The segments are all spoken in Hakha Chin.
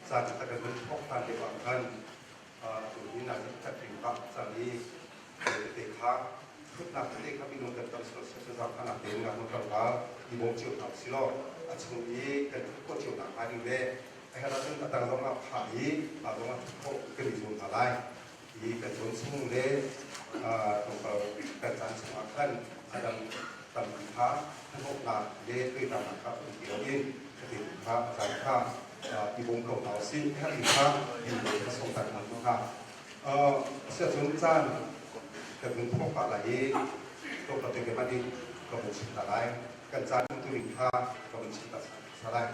Caan kha kan vun thawk ṭhan lio ah khan tuni na kan ring pah cang i tete kha ṭhutnak tete kha minung kan tam sual sual zaangfahnak tein ngaknu tlangval i bawm cio hna usih law a chung i kan ṭhut khawh cio nakhnga ding le a herh ahcun a dang zong ah phah i mah zong ah ṭhut khawh kan i zuam hna lai. Hi kan cawn chung le tlawmpal kan caan chungah khan a dang tampi kha hnahnawhnak le tuaitamnak kha um ti loin khatin kha a caan kha i bawm ko hna usih. Herhmi kha dinte ka sawmter hna hna. Asiahcun caan kan vun thawk pah lai i tlawmpal te hmanh in ka vun chim ta lai. Kan caan umtuning kha ka vun chim ta lai.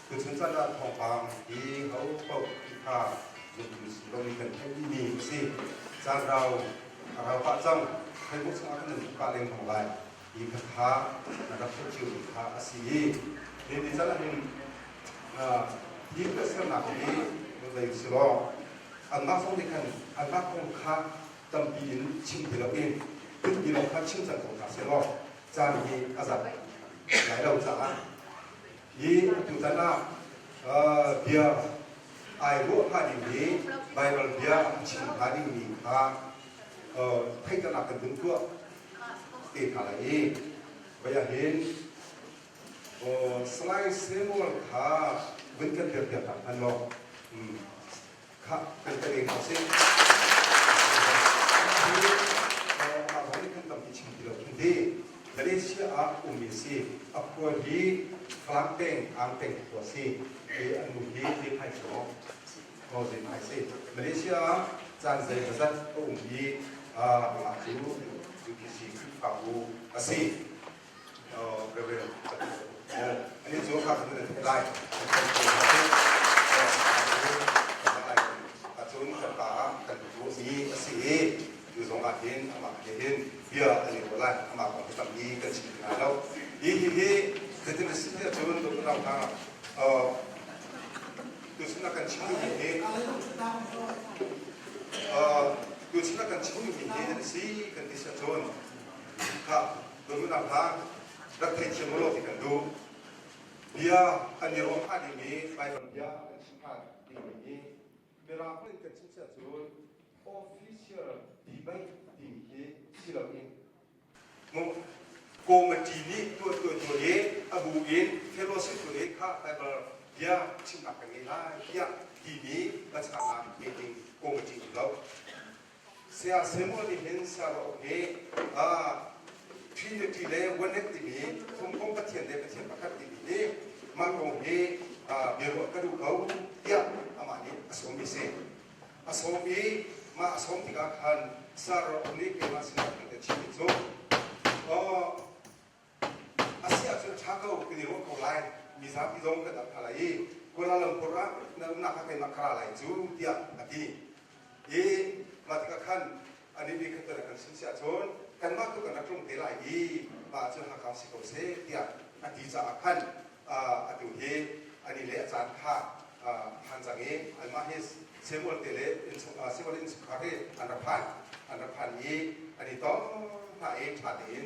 Tuchun caan ah thawngpang hi ho paoh ti kha zumtu si lomi kan theih dihmi a si. Caan rau a rau pah cang. Facebook chungah kan in pah lengmang lai. Hi kha kha na rak theih ciomi kha a si i nihin ni caan ah hin hi tuahsernak hi vei si law anmah zong nih khan anmah kong kha tampi in chim ti loin phunpi lawng kha chim cang ko hna seh law caan hi a zat lai lo caah Hi tutan ah bia ai ruah hnga dingmi Baibal bia a chim hnga dingmi kha theihternak kan vun tuah te hna lai i vei ah hin Salai Samuel kha vun kan dirpiak hna hmanh law kha kan pe hna sih. Mah zong nih khan tampi chim ti lo khin ti. Malaysia ah ummi si. A khua hi Falam peng, Ang peng khua si. I an nu hi Zephai si maw? Oh, Zephai si. Malaysia ah caan zeimawzat a um i amah cu UPC Khrihfabu a si. Reverend ani cu kha kan nan theih lai. Ahcun kan pa ah kan tu mi a si i tu zong ah hin amah he hin bia an i ruah lai. Amah kong hi tampi kan chim ti lai lo. Hi hi hi zeitin a si ti ahcun dawtnak hna tuchun ah kan chim duhmi hi tuchun ah kan chim duhmi hi a si kan ti si ahcun kha Dawtnak hna rak theithiam u law ti kan duh. Bia an i ruah hnga dingmi Baibal bia kan chim hnga dingmi hi Mirang in kan chim si ahcun official debate timi hi si loin committee nih tuah tuah tuah i a bu in fellowship tuah i kha Baibal bia chimnak kan ngei lai tiah timi biachahnak meeting committee um lo. Saya Samuel nih hin Sarawak hi Trinity le Oneness timi thumkomh Pathian le Pathian pakhat timi hi mah kong hi biaruah ka duh ko tiah amah nih a sawm i si. A sawm i mah a sawm tikah khan Sarawak nih keimah sinah khan ka chim i cu A si ahcun a ṭha ko kan i ruah ko lai. Mizapi zong kan ap hna lai i Kuala Lumpur ah na umnak kha keimah ka ra lai cu tiah a ti. I mah tikah khan anih nih khan kan chim si ahcun kanmah tu kan rak tlung te lai i mah ahcun Hakha si ko seh tiah a ti caah khan atu hi anih le a caan kha phan cang i anmah hi Samuel te le Samuel innchungkhar hi an rak phan an rak phan i an i tong hna i ṭha tein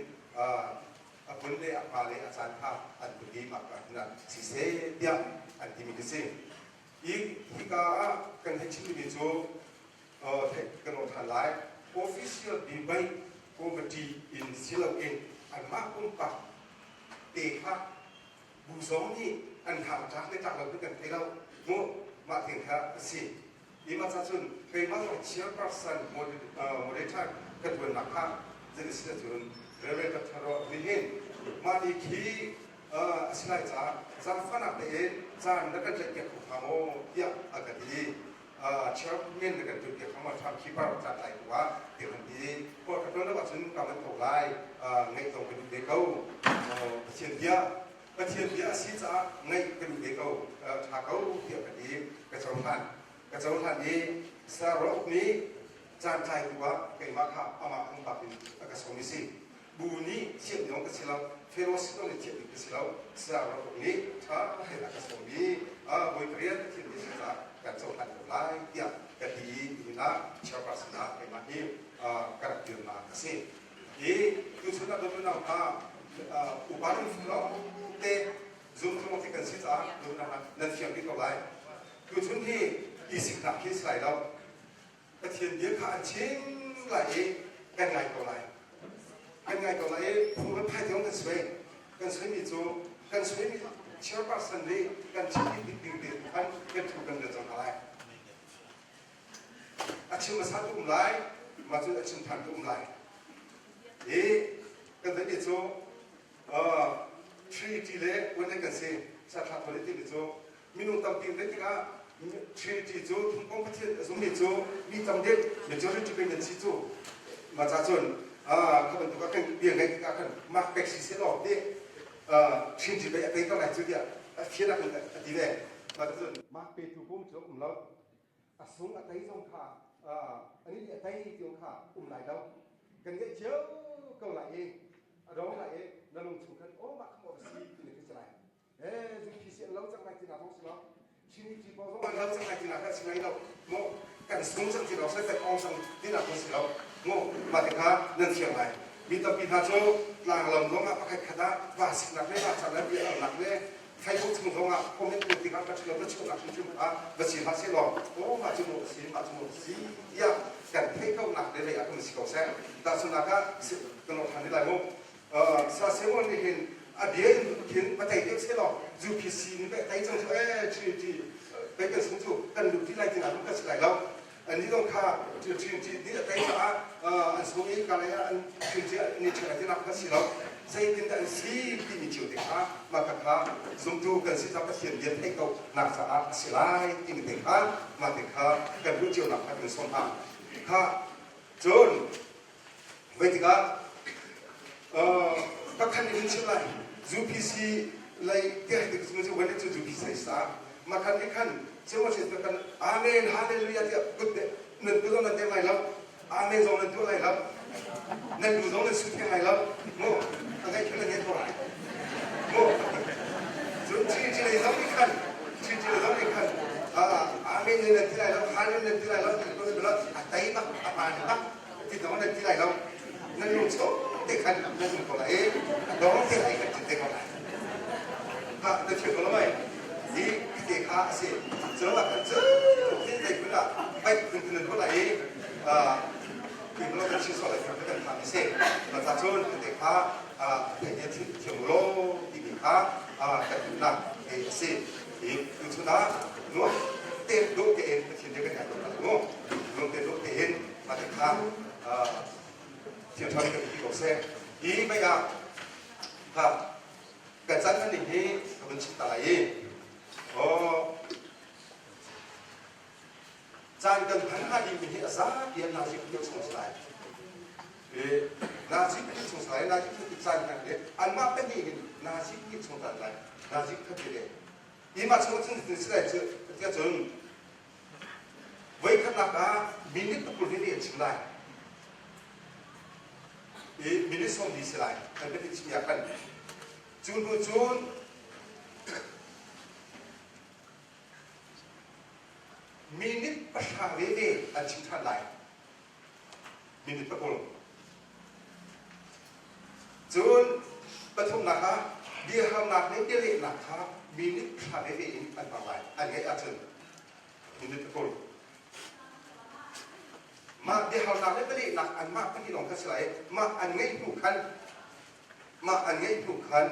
a hmun le a hma le a caan kha an put i mah ka hin ah siseh tiah an timi khi si. Hi hika ah kan hei chim mi cu theih kan awh ṭhan lai. Official debate committee in si loin anmah pumpak te kha bu zong nih an hlang ṭak le ṭak lo kan thei lo. Mu mah thing kha a si. Mah ca cun keimah zong chairperson moderator ka ṭuannak kha zei si ahcun Reverend Dr. Ro nih hin mah ni khi a si lai caah zaangfahnak tein caan na kan tlaihpiak kho hnga maw tiah a ka ti. Chairman na kan ṭuanpiak hnga maw timekeeper caan tlaitu ah tiah kan ti. Kawl ka ṭuan lo ahcun ka manh ko lai ngaih zong ka duh ve ko. Pathian bia Pathian bia a si caah ngaih ka duh ve ko, ṭha ko tiah ka ti. Ka cohlan. Ka cohlan i Sarah nih caan tlaitu ah keimah kha amah pumpak in a ka sawm i si. Bu nih thiam ding ka si lo, fellowship zong nih thiam ding ka si lo. Sarah nih ṭha tein a ka sawm i bawi rian ka thiam ding si caah kan cohlan ko lai tiah ka ti i nihin ah chairperson ah keimah hi ka rak dirnak a si. Hi tuchun ah dawtnak hna upa nan fung lawng te zumtu lawng te kan si caah dawtnak hna nan fiang dih ko lai. Tuchun hi i siknak khi si lai lo. Pathian bia kha an chim lai i kan ngai ko lai. Kan ngai ko lai i phung le phai tiang kan suai. Kan suaimi cu kan suaimi chairperson nih kan chim ding ding te khan kan thu kan rel cang hna lai. A chim hmasa tu um lai, mah cun a chim than tu um lai. I kan theihmi cu Trinity le one kan si. Sathla thawli timi cu minung tampi um tikah Trinity cu thumkong Pathian a zummi cu mi tam deuh majority pei nan si cu. Mah ca cun kha bantuk ah kan bia ngaih tikah khan mark pek si seh law ti Trinity pei a tei ko lai cu tiah a fian ah a ti ve. Mah cun mark petu kum cu um lo. A sung a tei zong kha ani nih a tei ti kha um lai lo. Kan ngeih cio ko lai i a dong lai i na lung chung khan aw mah kha maw si ti na khi lai. Eh zungphi si an lo cang lai ti na zong si lo. Trinity pawl zong an lo cang lai ti na kha si lai lo. Mu kan sung cang ti lo sai kan ong cang ti na kha si lo. Mu mah te kha nan thiang lai. Mi tampi hna cu tlanglam zong ah pakhat khat ah va siknak le va cang le bia alnak le Facebook chung zong ah comment pek tikah ka ṭhalo ka chuahnak hrimhrim kha va si hlah seh law aw mah cu maw a si mah cu maw a si tiah kan theih ko nak le lei ah kan si ko seh tahchunhnak ah kan lawh ṭhan lai mu sa Simon nih hin a bia in khin va tei deuh seh law UPC nih peh tei cang cu ee Trinity pei kan sung cu kan lut ti lai ti nak kan si lai lo Annih zong kha Trinity nih a tei caah an sung i kalay ah an Trinity nih ṭhial a tinak kha si lo. Zeitindah an si timi cio te kha mah kha kha zumtu kan si caah Pathian bia theih ko nak caah a si lai timi te kha mah te kha kan duh cio nak kha kan sawm hna. Kha cun Voi tikah pakhat nih hun chim lai UPC lei tiah tik cu cu cu UPC sa makhan nih khan ceu si kan amen hallelujah tiah kut nan kut zong nan tem lai lo amen zong nan tuah lai lo nan lu zong nan su theng lai lo mu a ngai khan nan ngai ko lai mu cun chi chi lei zong nih khan chi chi lei zong nih khan amen nan ti lai lo hallelujah nan ti lai lo a tei bak a pan bak ti dong nan ti lai lo nan lung chung te khan nan um ko lai i a dong te lai kan te ko lai ha na thiam ko lo mai hi te kha a si cu ah kan cu te te kun ah pai kun kun nan ko lai i kun lo kan chin so lai kan kan tha si ma ta chun te kha te ne thiam lo ti mi kha kan duh nak te a si hi tu chun ah nuam te do te in pathian te kan ngai ko mu nuam te do te in Mah kha thiangṭha kan ti ko seh. Hi mei ah kha kan chan hman ning hi ka vun chim ta lai i caan kan hman hnga dingmi hi a zapi an nazi phun chung si lai. Nazi phun chung si lai, nazi phun caan hman le anmah pahnih hin nazi phun chung tan lai, nazi phun le Imah chung cun si lai cu tiah cun Voikhatnak ah minute pakul hi an chim lai. I minute 40 si lai. Kan biatik chim ya kan. Cu hnu cun minute 10 veve an chim ṭhan lai. Minute 20. Cun pathumnak ah biahalnak le bialehnak kha minute 10 veve in an hmang lai. An ngeih ahcun minute 20. Mah biahalnak le bialehnak anmah pahnih lawng kha si lai. Mah an ngeih hnu khan mah an ngeih hnu khan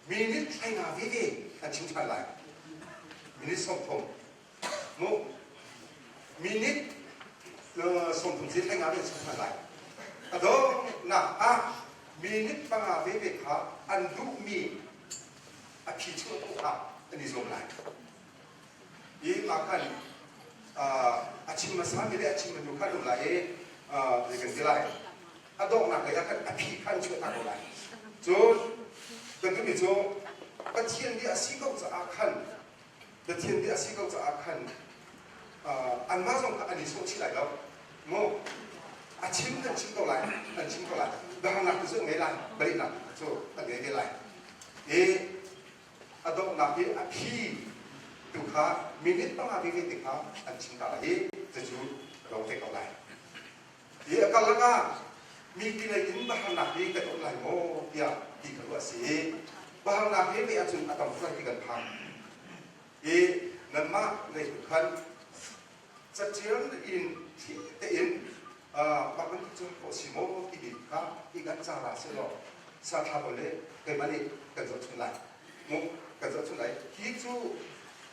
minute 15 veve an chim ṭhan lai. Minute 30. Mu minute 30 si 15 ve chim ṭhan lai. A donghnak ah minute 5 veve kha an duhmi a phi chuah khawh kha an i zuam lai. Hi mah khan a chim hmasami le a chim hmanu kha an um lai i zei kan ti lai. A donghnak lei ah khan a phi kha an chuah ta ko lai. Cun kan duhmi cu Pathian bia a si ko caah khan Pathian bia a si ko caah khan anmah zong kha an i sawh chih lai lo. Mu a chim kan chim ko lai, an chim ko lai. Biahalnak cu an ngei lai, bialehnak cu an ngei ve lai. I a donghnak i a phi tu kha minute 5 veve te kha an chim ta lai i cucu a dong te ko lai. Hi a karlak ah mipi lei in biahalnak hi kan um lai maw tiah ti kha ruah a si i biahalnak hi mei ahcun a tam lai ti kan phang. I nanmah Kanmah lei tu khan catial in thi tein mah bantuk cu khawh si maw timi kha i kan ca ra seh law sa thla le keimah nih kan zohchun lai. Mu kan zohchun lai. Hi cu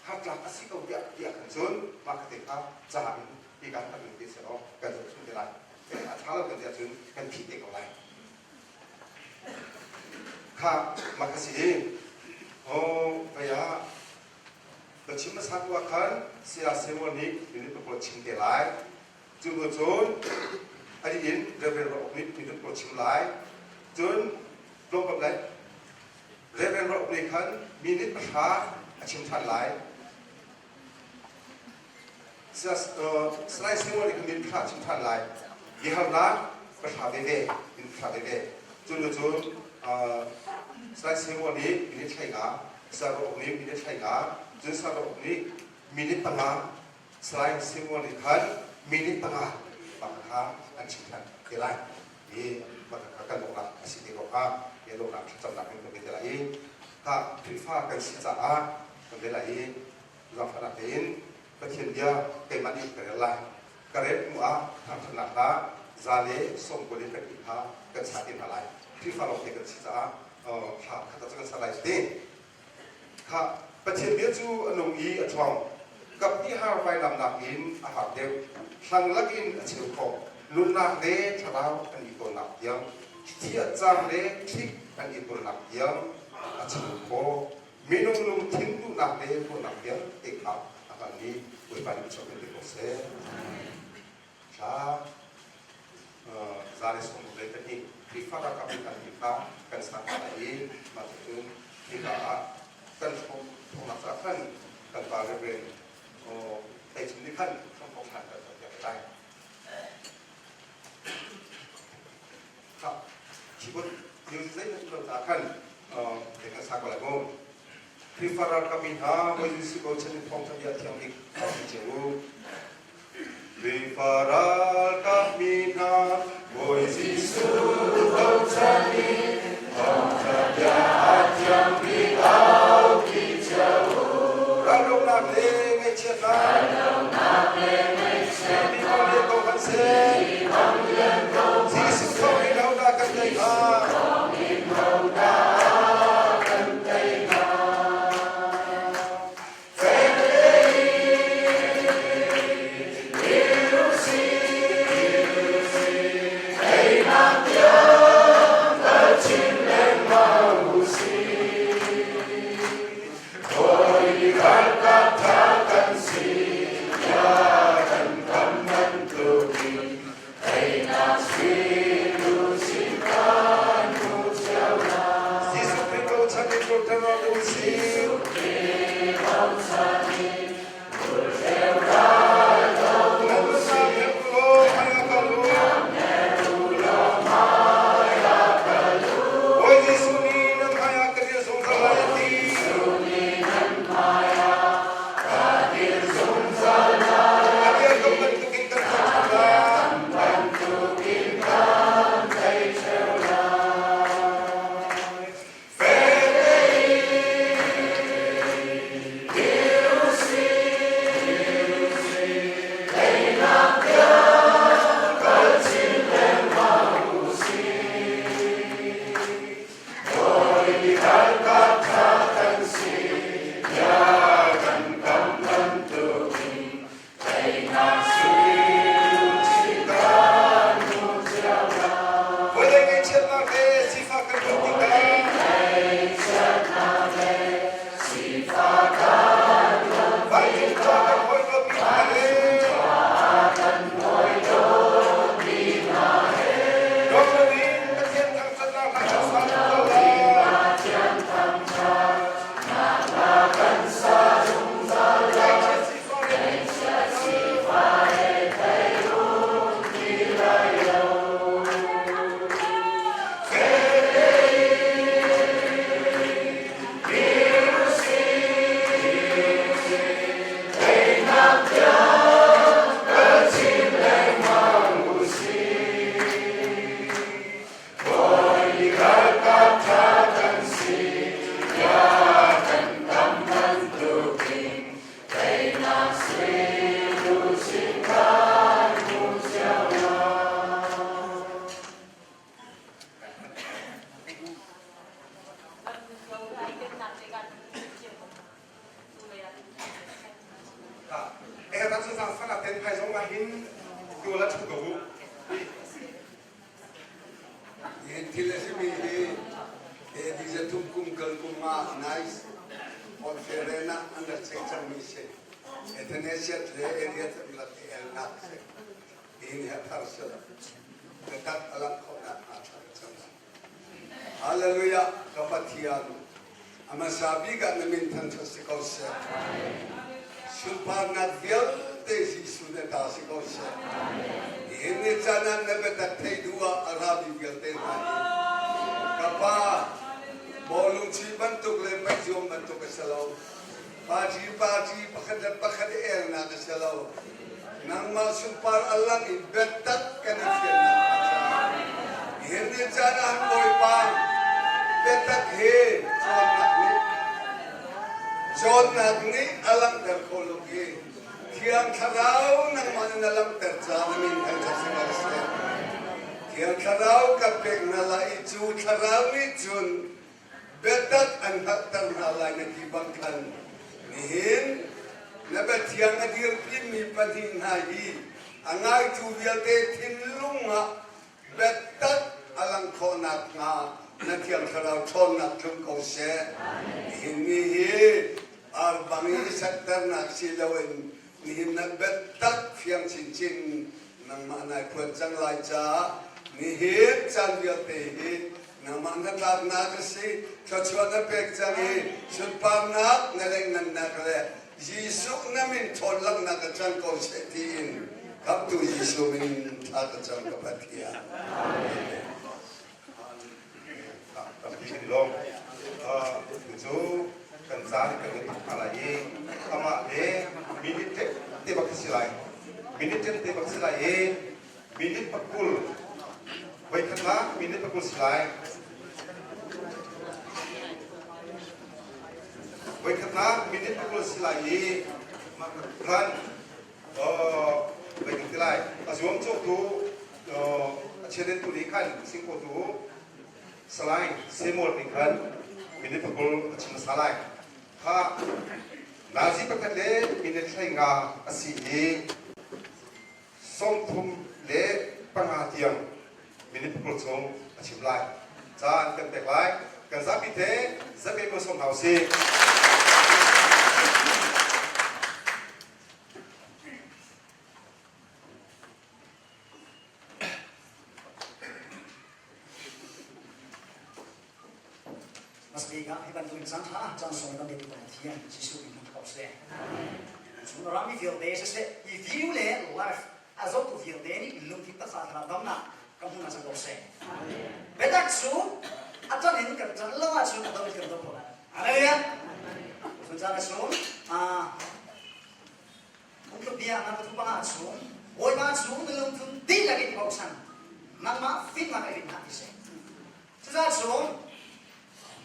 hartlak a si ko tiah tiah khan cun mah kha te kha ca in hi kan rak in ti seh law kan zohchun te lai. A ṭha lo kan ti ahcun kan phih te ko lai. Kha mah kha si i oh vei ah va chim hmasa tu ah khan saya Samuel nih minute pawl chim te lai. Cu hnu cun a in Reverend Rock nih minute pawl chim lai. Cun tlawmpal lai Reverend Rock nih khan minute pahra a chim ṭhan lai. Salai Samuel nih khan minute pahra a chim ṭhan lai. Biahalnak pahra veve, minute pahra veve. Cu hnu cun Salai Samuel nih minute 15, Saya Rock nih minute 15, cun Saya Rock nih minute 5, Salai Samuel nih khan minute 5 bak kha an chim ṭhan te lai. I bak kha kan lawmhnak a si te ko hnga. I lawmhnak thlacamnak in kan pe te lai i kha Khrihfa kan si caah kan pe lai i zaangfahnak tein Pathian bia keimah nih ka rel lai. Ka rel hnu ah thangṭhatnak hla 192 kha kan sa te hna lai. Khrihfa lawngte kan si caah thla khat ah cu kan sa lai ti. Kha Pathian bia cu a nung i a ṭhawng. Kap hnih har vailamnak in a har deuh. Thlang lakin a cheu khawh. Nunnak le thlarau an i tawnnak tiang, thiah cang le thlik an i tawnnak tiang a cheu khawh. Minung lungthin duhnak le ruahnak vialte kha a hngalmi Bawipa nih chuak in ko seh. Thla 162 Khrihfa ralkap nih kan kha kan sang hna lai i mah cucun hika ah kan thawngnak caah khan kan pa Reverend Hlei Cung nih khan thawngpawng hlan kan tuah piak lai. Kha keyboard music zeihmanh lo caah khan kan sa ko lai mu. Khrihfa ralkap mi hna Bawi Jesuh bochan in thawngtha bia thiang bik au cio u. Khrihfa ralkap mi hna Bawi Jesuh bochan in thawngtha bia thiang bik au cio u. Raldohnak le ngaihchiatnak Raldohnak le ngaihchiatnak Mi thawng lian ko hmanh seh Mi thawng lian ko Jesuh thawng in hodah kan tei hnga Thawng in hodah kan tei hnga Cu zaangfahnak ten phai zong ah hin tu la ṭhu ko u. Hi thil a simi hi AD 300 kum kal kum ah Nice Conference ah an rak ceih cangmi si. Athanasius le Arius an rak i elnak si. Nihin hi a thar si lo. Biatak a langh khawhnak hnga thar a cang lai. Hallelujah! Ka Pathian, a hmasa bik ah na min thangṭhat si ko seh. Sunparnak vialte Jesuh na ta si ko seh. Nihin ni caan ah na biatak theih duh ah a rami vialte hna hi ka Pa, bawlung chuih bantuk le paihzuam bantuk a si lo. Party party pakhat le pakhat i elnak a si lo. Nangmah sunpar a lang i biatak kan i fiannak hnga caah nihin ni caan ah Bawipa biatak he cawnnak nih cawnnak nih a langhter kho lo i Thiang Thlarau nangmah nih na langhter caah na min thangṭhat si ko seh. Thiang Thlarau kan pek hna lai i cu Thlarau nih cun biatak an hngalhter hna lai na ti bang khan nihin na biathiang a dirpimi pahnih hna hi a ngaitu vialte thinlung ah biatak a lang khawh nakhnga na Thiang Thlarau ṭhawnnak tlung ko seh. Nihin ni hi arbang i satternak si loin nihin na biatak fiang chinchin nangmah nai phuan cang lai caah nihin caan vialte hi nangmah hnatlaknak a si thluachuah na pek cang i sunparnak na lengngannak le Jesuh na min ṭhawn langhnak a cang ko seh tiin Khamhtu Jesuh min thla ka cam ka Pathian. Tampi kan i lawm. Cu kan caan kan i tuk hna lai i amah le minute te bak si lai. Minute te bak si lai i minute pakul voikhatnak minute pakul si lai. Voikhatnak minute pakul si lai i khan voi kan ti lai. A zuamcawhtu a chiadentu nih khan singkawtu Salai Samuel nih khan minute pakul a chim hmasa lai. Kha nazi pakhat le minute 15 a si i 35 tiang minute pakul chung a chim lai. Caan kan pek lai. Kan zapi te zapi ko sawm hna usih. Hmasabik ah hi bantukin caan ṭha caan sung kan petu kan Pathian Jesuh min hmang ko seh. Chung rami vialte siseh, hi view le life a zohtu vialte nih lungthin taksa thlarau damnak kan hmuh cang ko seh. Biatak cu a ṭan in kan ṭan lo ahcun a dam in kan dam ko lai. Hallelujah. Cun caan a sung. Phungtluk bia ngan pathum panga chung Bawipa cu na lungthin dihlak in i bochan nangmah fimnak i rin hlah ti si. Cucaah cun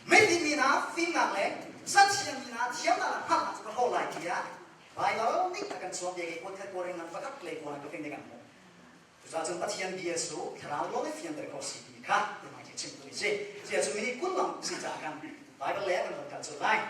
miding mi hna fimnak le zathiam mi hna thiamnak le hngalhnak cu ka hlaw lai tiah Baibal nih a kan cawnpiak i kuatkhat kuaring ngan pakhat le kuan ka fing kan hmuh. Cucaah cun Pathian bia cu thlarau lawng i fianter kho si ti kha nangmah khi chim tu si. Cucaah cun mi nih kullam si caah kan Baibal le kan von kal cu lai.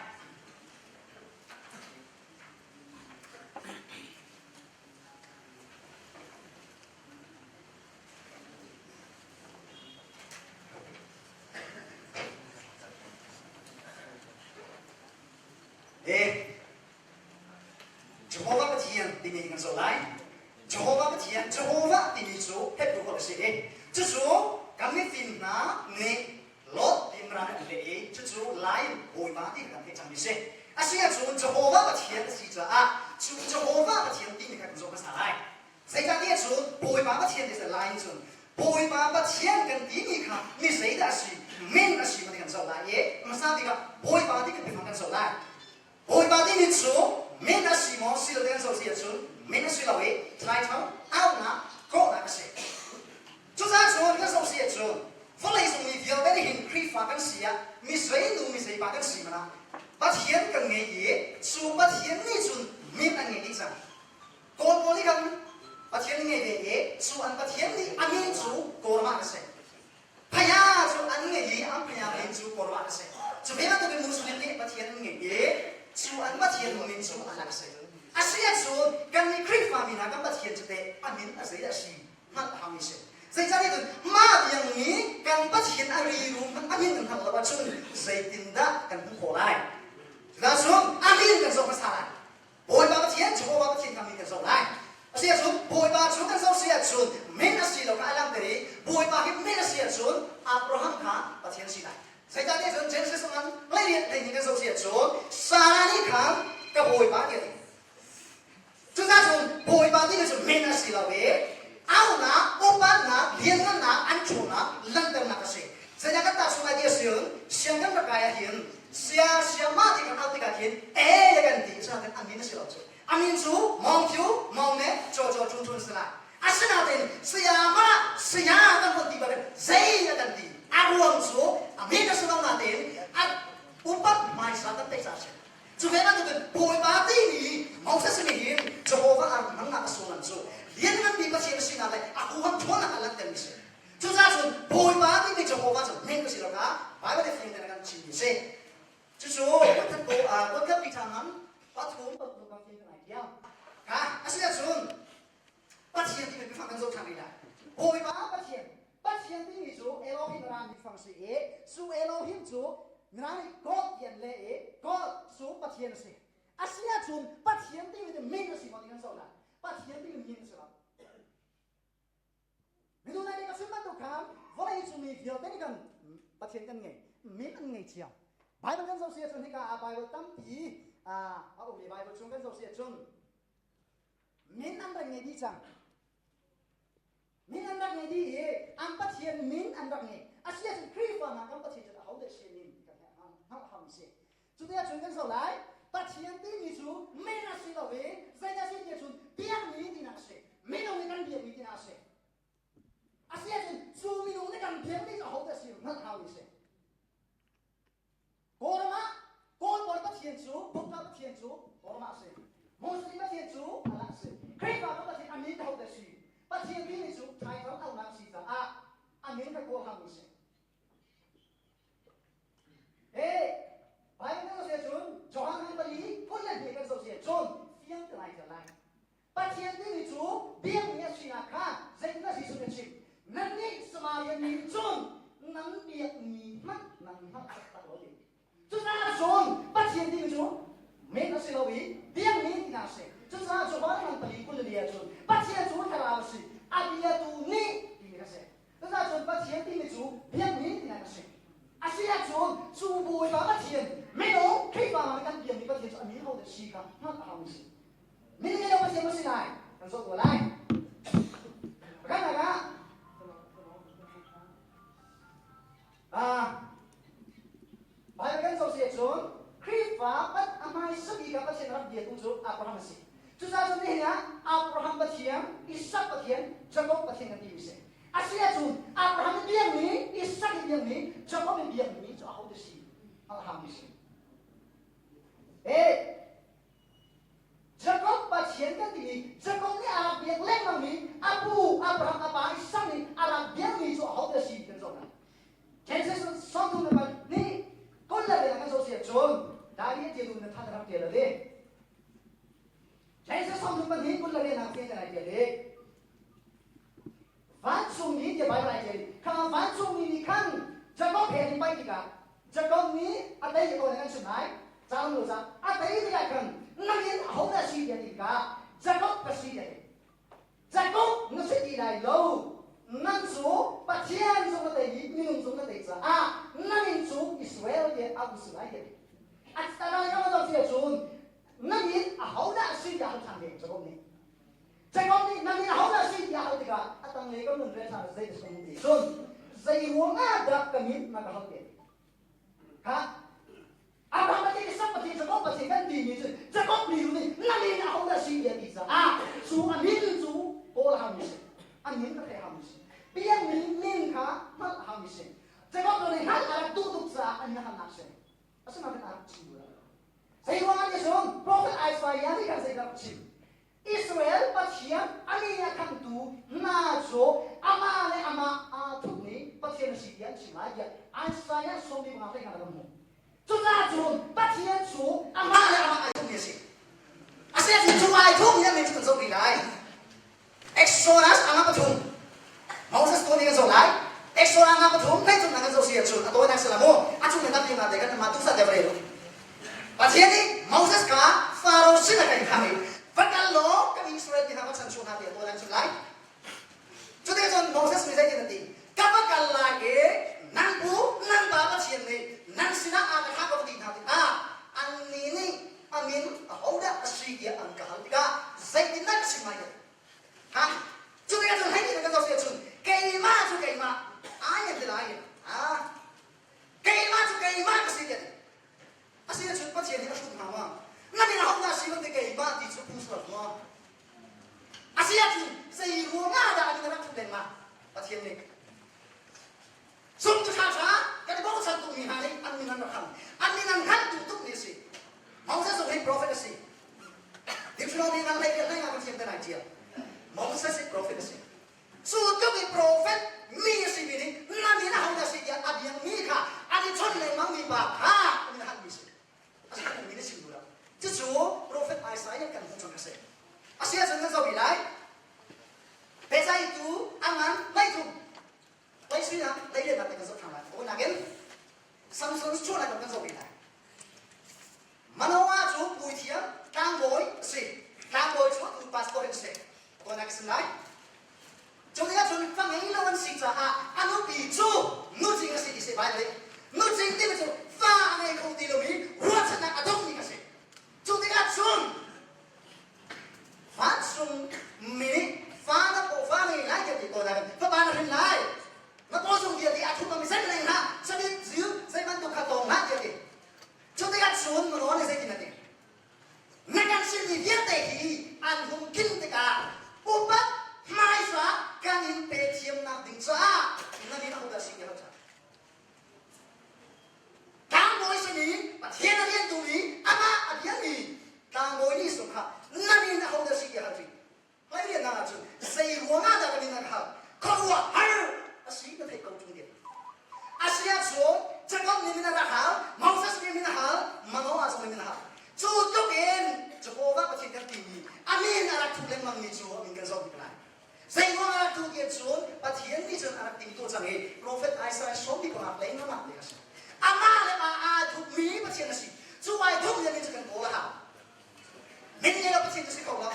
Eh, Jehovah Pathian timi hi kan zoh lai. Jehovah Pathian, Jehovah timi cu Hebrew holh a si i cucu kan mifim hna nih Lot ti mran an leh i cucu Lai Bawipa ti kan theih cangmi si. Asi ahcun Jehovah Pathian a si caah cu Jehovah Pathian timi kha kan zoh hmasa lai. Zeicahtiah cun Bawipa Pathian ti Lai in cun Bawipa Pathian kan timi kha mi zeidah a si, min a si ti kan zoh lai i hmasa bik ah Bawipa ti kan biafang kan zoh lai. Bawipa timi cu min a si maw si lo ti kan zoh si ahcun min a si lo i title auhnak kawhnak a si. Cucaah cun kan zoh si ahcun vawleicung mi vialte nih hin Khrihfa kan si ah mi zei nu mi zei pa kan si hmanh ah Pathian kan ngei i cu Pathian nih cun min an ngei dih cang. Kawl pawl nih khan Pathian ngei ve i cu an Pathian nih a min cu Kawlmah a si. Phaya cu an ngei i an phaya min cu Kawlmah a si. Cu ve bantukin Muslim nih Pathian an ngei i cu an Pathian min cu Allah a si. Asi ahcun kannih Khrihfa A min a zei a si hngalh a haumi si. Zeicahtiah cun mah tiang mi kan Pathian a riru hmanh a min kan hngalh lo ahcun zeitindah kan hmuh khawh lai? Cucaah cun a min kan zoh hmasa lai. Bawipa Pathian, Jehovah Pathian kha min kan zoh lai. A si ahcun Bawipa cu kan zoh si ahcun min a si lo kha a langhter i Bawipa hi min a si ahcun Abraham kha Pathian si lai. Zeicahtiah cun Genesis ngan hleiriat hleihnih kan zoh si ahcun Sarah nih khan ka Bawipa tiah a ti. Cucaah cun Bawipa timi cu min a si lo i aunak, upatnak, lianngannak, an ṭhawnnak langhternak a si. Zeidah kan tahchunh lai ti a si cun siang kan rak kai ahhin sia siamah ti kan auh tikah khin e kan ti asinain a min a si lo cu. A min cu Mawng Phyu, Mawng Ne, Caw Caw Ṭun Ṭun a si lai. Asinain sayamah saya kan von ti bangin zei a kan ti. A ruang cu a min a si lo nain a upat hmaisa kan theih caah a si. Cu ve bantukin Bawipa timi Moses nih hin Jehovah a hmannak a sullam cu liannganmi Pathian a sinak le a huham ṭhawnnak a langhtermi a si. Cucaah cun Bawipa timi Jehovah cu min a si lo kha Baibal nih fiang tein a kan chimmi a si. Cucu voikhat Peter ngan pathum pathum kan fiang ngai tiang. Ka asinain Pathian timi biafang kan zoh ṭhan rih lai. Bawipa Pathian Pathian timi cu Elohim Mirang biafang si i cu Elohim cu Mirang nih God ti an leh i God cu Pathian a si. Asiahcun Pathian timi cu min a si maw ti kan zoh lai. Pathian timi min a si lo. Minung nih ka chim bantuk khan vawlei cung mi vialte nih kan Pathian kan ngei. Min an ngei cio. Bible kan zoh si ahcun hika ah Bible tampi a um i Bible chung kan zoh si ahcun min an rak ngei dih cang. Min an rak ngei dih i an Pathian min an rak ngei. Asi ahcun Khrihfa hna kan Pathian cu ahodah si min ti kan hngalh ham si. Cuti ahcun kan zoh lai. Pathian timi cu min a si lo i zeidah si ti ahcun biakmi tinak a si. Minung nih kan biakmi tinak a si. Asi ahcun cu minung nih kan biakmi cu ahodah si hngalh hau mi si. Kawlram ah Kawl pawl Pathian cu Buddha Pathian cu Kawlram ah a si. Muslim Pathian cu Allah a si. Khrihfa kan Pathian a min ahodah si? Pathian timi cu title auhnak a si caah a min kha kawl hangmi si. Hey, Bible kan zoh cun Johan han pali 22 kan zoh si cun fiang te lai lai. Pathian timi cu biakmi a sinak kha zeitin a si sun a chim. Nannih Samaria mi cun nan biakmi hmanh nan hngalh taktak lo ti. Cucaah cun Pathian timi cu men a si lo i biakmi tinak a si. Cucaah Johan ngan pali 24 cun Pathian cu thlarau a si, a biatu nih timi a si. Cucaah cun Pathian timi cu biakmi tinak a si. A si ahcun cu Bawipa Pathian minung Khrihfa nih kan biakmi Pathian cu a min hodah si kha hngalh a hau mi si. Min ngei lo Pathian maw si lai? Kan zoh tuah lai. Pakhatnak ah ah Bible kan zoh si ahcun Khrihfa pat a hmaisa bik ah Pathian rak biatu cu Abraham a si. Cucaah cun nihin ah Abraham Pathian, Isak Pathian, Jakob Pathian kan timi si. A si ahcun Abraham i biakmi, Isak i biakmi, Jakob i biakmi cu ahote si? Abraham si. Eh, Jakob Pathian kan timi Jakob nih a rak biak lengmangmi a pu Abraham a pa Isak nih a rak biakmi cu ahote si kan zoh lai. Genesis 33 le nih kul le rian kan zoh si ahcun Daniel ti na than rak tial ade. Genesis 32 kul le rian ah tial ai tial i Vancungmi tiah Baibal ai ṭial. Kha vancungmi nih khan Jakob he an i paih tikah Jakob nih a tei ko kan chim lai. Caang lu ca a tei tikah khan nang in ahodah si tiah ti tikah Jakob ka si tiah ti. Jakob na si ti lai lo. Nang cu Pathian zong na tei i minung zong na tei caah nang in cu Israel tiah auh si lai tiah ti. A tangai ka ma si ahcun nang in ahodah si tiah hal ṭhan ve Jakob nih. Jacob nih nang nih ahodah si tiah hal tikah a tanglei kan nun rel hna zei ka ti cun zei ruang ah dah ka min na ka hal te ha Abraham Pathian Isak Pathian Jacob Pathian kan timi cu Jacob mi nih na min ahodah si tiah ti caah cu a min cu kawl a haumi si a min ka theih haumi si pian mi min kha hngalh a haumi si Jacob nih hngalh a rak duh tuk caah an halnak si asinain a rak chim lo zei ruangah ti cun prophet Isaiah nih khan zeidah rak chim Israel Pathian a min a khamtu hna cu amah le amah aa thupmi Pathian a si tiah an chim lai tiah Isaiah 15 hlei kan hmuh. Cucaah cun Pathian cu amah le amah ai thupmi a si. Asiahcun cu ai thupmi a min cu kan zoh rih lai. Faro sin a kan khang i va kal law kan Israel mi hna va chan hna tiah tuah nan lai. Cuti cun Moses nih zeitin a ti? Ka va kal lai i nan pu nan pa Pathian nih nan sinah a ka thlah ka va ti hna tikah annih nih a min ahodah a si tiah an ka hal tikah zeitindah ka chim lai ti? Ha? Cuti cun hei ti kan zoh cun keimah cu keimah ai an ti lai. Ha? Keimah cu keimah ka si ti. Asinain Pathian nih a hrut hna ma? Na min ahodah si lo ti keimah ti cu phung sual maw? Asi ahcun zei ruangah dah an rak ṭhut lengmang? Pathian nih Zumtu ṭhaṭha kan i bochan tukmi hna nih an min an rak hal. An min an hngalh duh tukmi a si. Moses zong hi prophet a si. Deuteronomy nang hlei hlei nga Pathian te nai ṭial. Moses hi prophet a si. Cu tluk i profet mi a simi nih na min ahodah si tiah a biakmi kha an i chawnh lengmangmi pa kha a min a halmi si. A si kan min a chim duh lo. Cucu profet Isaiah kan hmuh cang a si. A si ahcun kan zoh lai. Pehtlaihtu a ngan leithum leisuinak leilennak te kan zoh ṭhan lai. Nakin Samson chuahnak kan zoh rih lai. Manoah cu puithiam tlangbawi a si. Tlangbawi cu atu pastor in a si. Tuan ka sim lai. Cu tikah cun fa ngei lo an si caah a nupi cu nucing a si ti si Bible nih. Nucing timi cu fa a ngei kho ti lomi ruahchannak a dongmi a si. Cu tikah cun vancung mi nih fa na paw fa ngei lai tiah ti ko nain fapa na hrin lai. Na paw chung vialte a thup mi zeihmanh ei hlah. Sabit ziu zei bantuk kha tawng hlah tiah ti. Cu tikah cun Manoah nih zeitin a ti? Na kan chimmi vialte hi an hung tlin tikah upat hmaisa kan in pe thiamnak ding caah na min ahodah si ti lo cang. Tlangbawi simi Pathian a riantu i amah a biami tlangbawi nih sung kha na min ahodah si ti hal rih. Hmairiannak ah cun zei ruangah dah ka min a ka hal? Khuaruah har a si na theih ko ṭung ding. A si ahcun Jakob nih min a rak hal, Moses nih min a hal, Manoah zong nih min a hal. Cu tluk in Jehovah Pathian kan timi a min a rak thuh lengmangmi cu a min kan zoh bik lai. Zei ruang a rak thuh ti ahcun Pathian nih cun a rak timhtuah cang i Profet Isaiah sawmbi panga lengmang ah a si. Amah le mah aa thupmi Pathian a si. Cu ai thupmi a min cu kan kawl a hau. Min ngei lo Pathian cu si kho lo.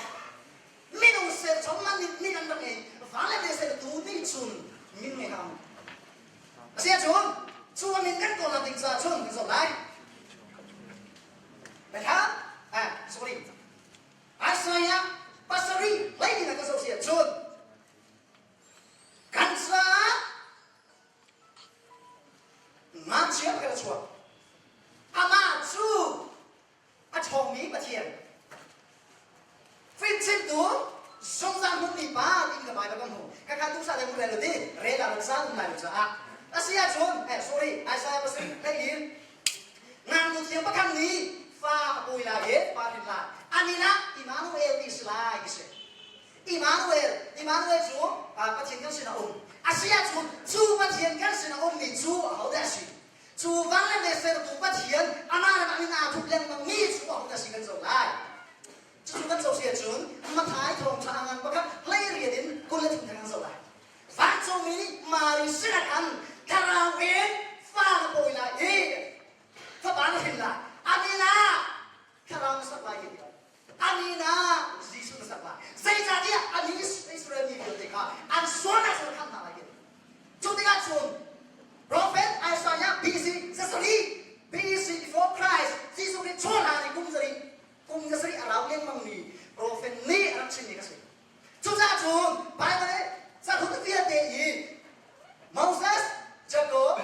Minung serchom man nih min an rak ngei. Va le ve ser tu nih cun min ngei hau. A si ahcun cu a min kan kawl ding caah cun kan zoh lai. Biathlam, ah, sorry. Isaiah pasarih hlei in a ka zoh si ahcun kan caah ngakchia pakhat a chuak. Amah cu a ṭhawngmi Pathian fimchimtu zungzal hmunmi pa tiin ka Bible kan hmu khakha duhsah le rel ti rel ah caan um lai lo caah a si ahcun eh sorry Isaiah pasarih hlei ngaknu thiang pakhat nih fa a pawi lai i pa hrin lai a min ah Immanuel ti si lai ti si Immanuel Immanuel cu Pathian kan sin a um a si ahcun cu Pathian kan sin a ummi cu ahodah a si Cu van le le sertu Pathian amah le mah in aa thup lengmang mi cu ahodah si kan zoh lai. Cucu kan zoh si ahcun Mathai thawngṭha a ngan pakhat hlei riat in 23 kan zoh lai. Vancungmi nih Mari sinah khan thlarau in fa na pawi lai i fapa na hrin lai. A min ah thlarau na sak lai ti a min ah Jesuh na sak lai. Zeicahtiah a mi Israel mi vialte kha an sualnak cu khamh hna lai ti. Cu tikah cun Prophet Isaiah BC zasarih BC before Christ Jesuh Khrih chuahhlan i kum zarih kum zasarih a rau lengmang mi prophet nih a rak chimmi kha si. Cucaah cun Bible nih cahlun vialte i Moses, Jacob,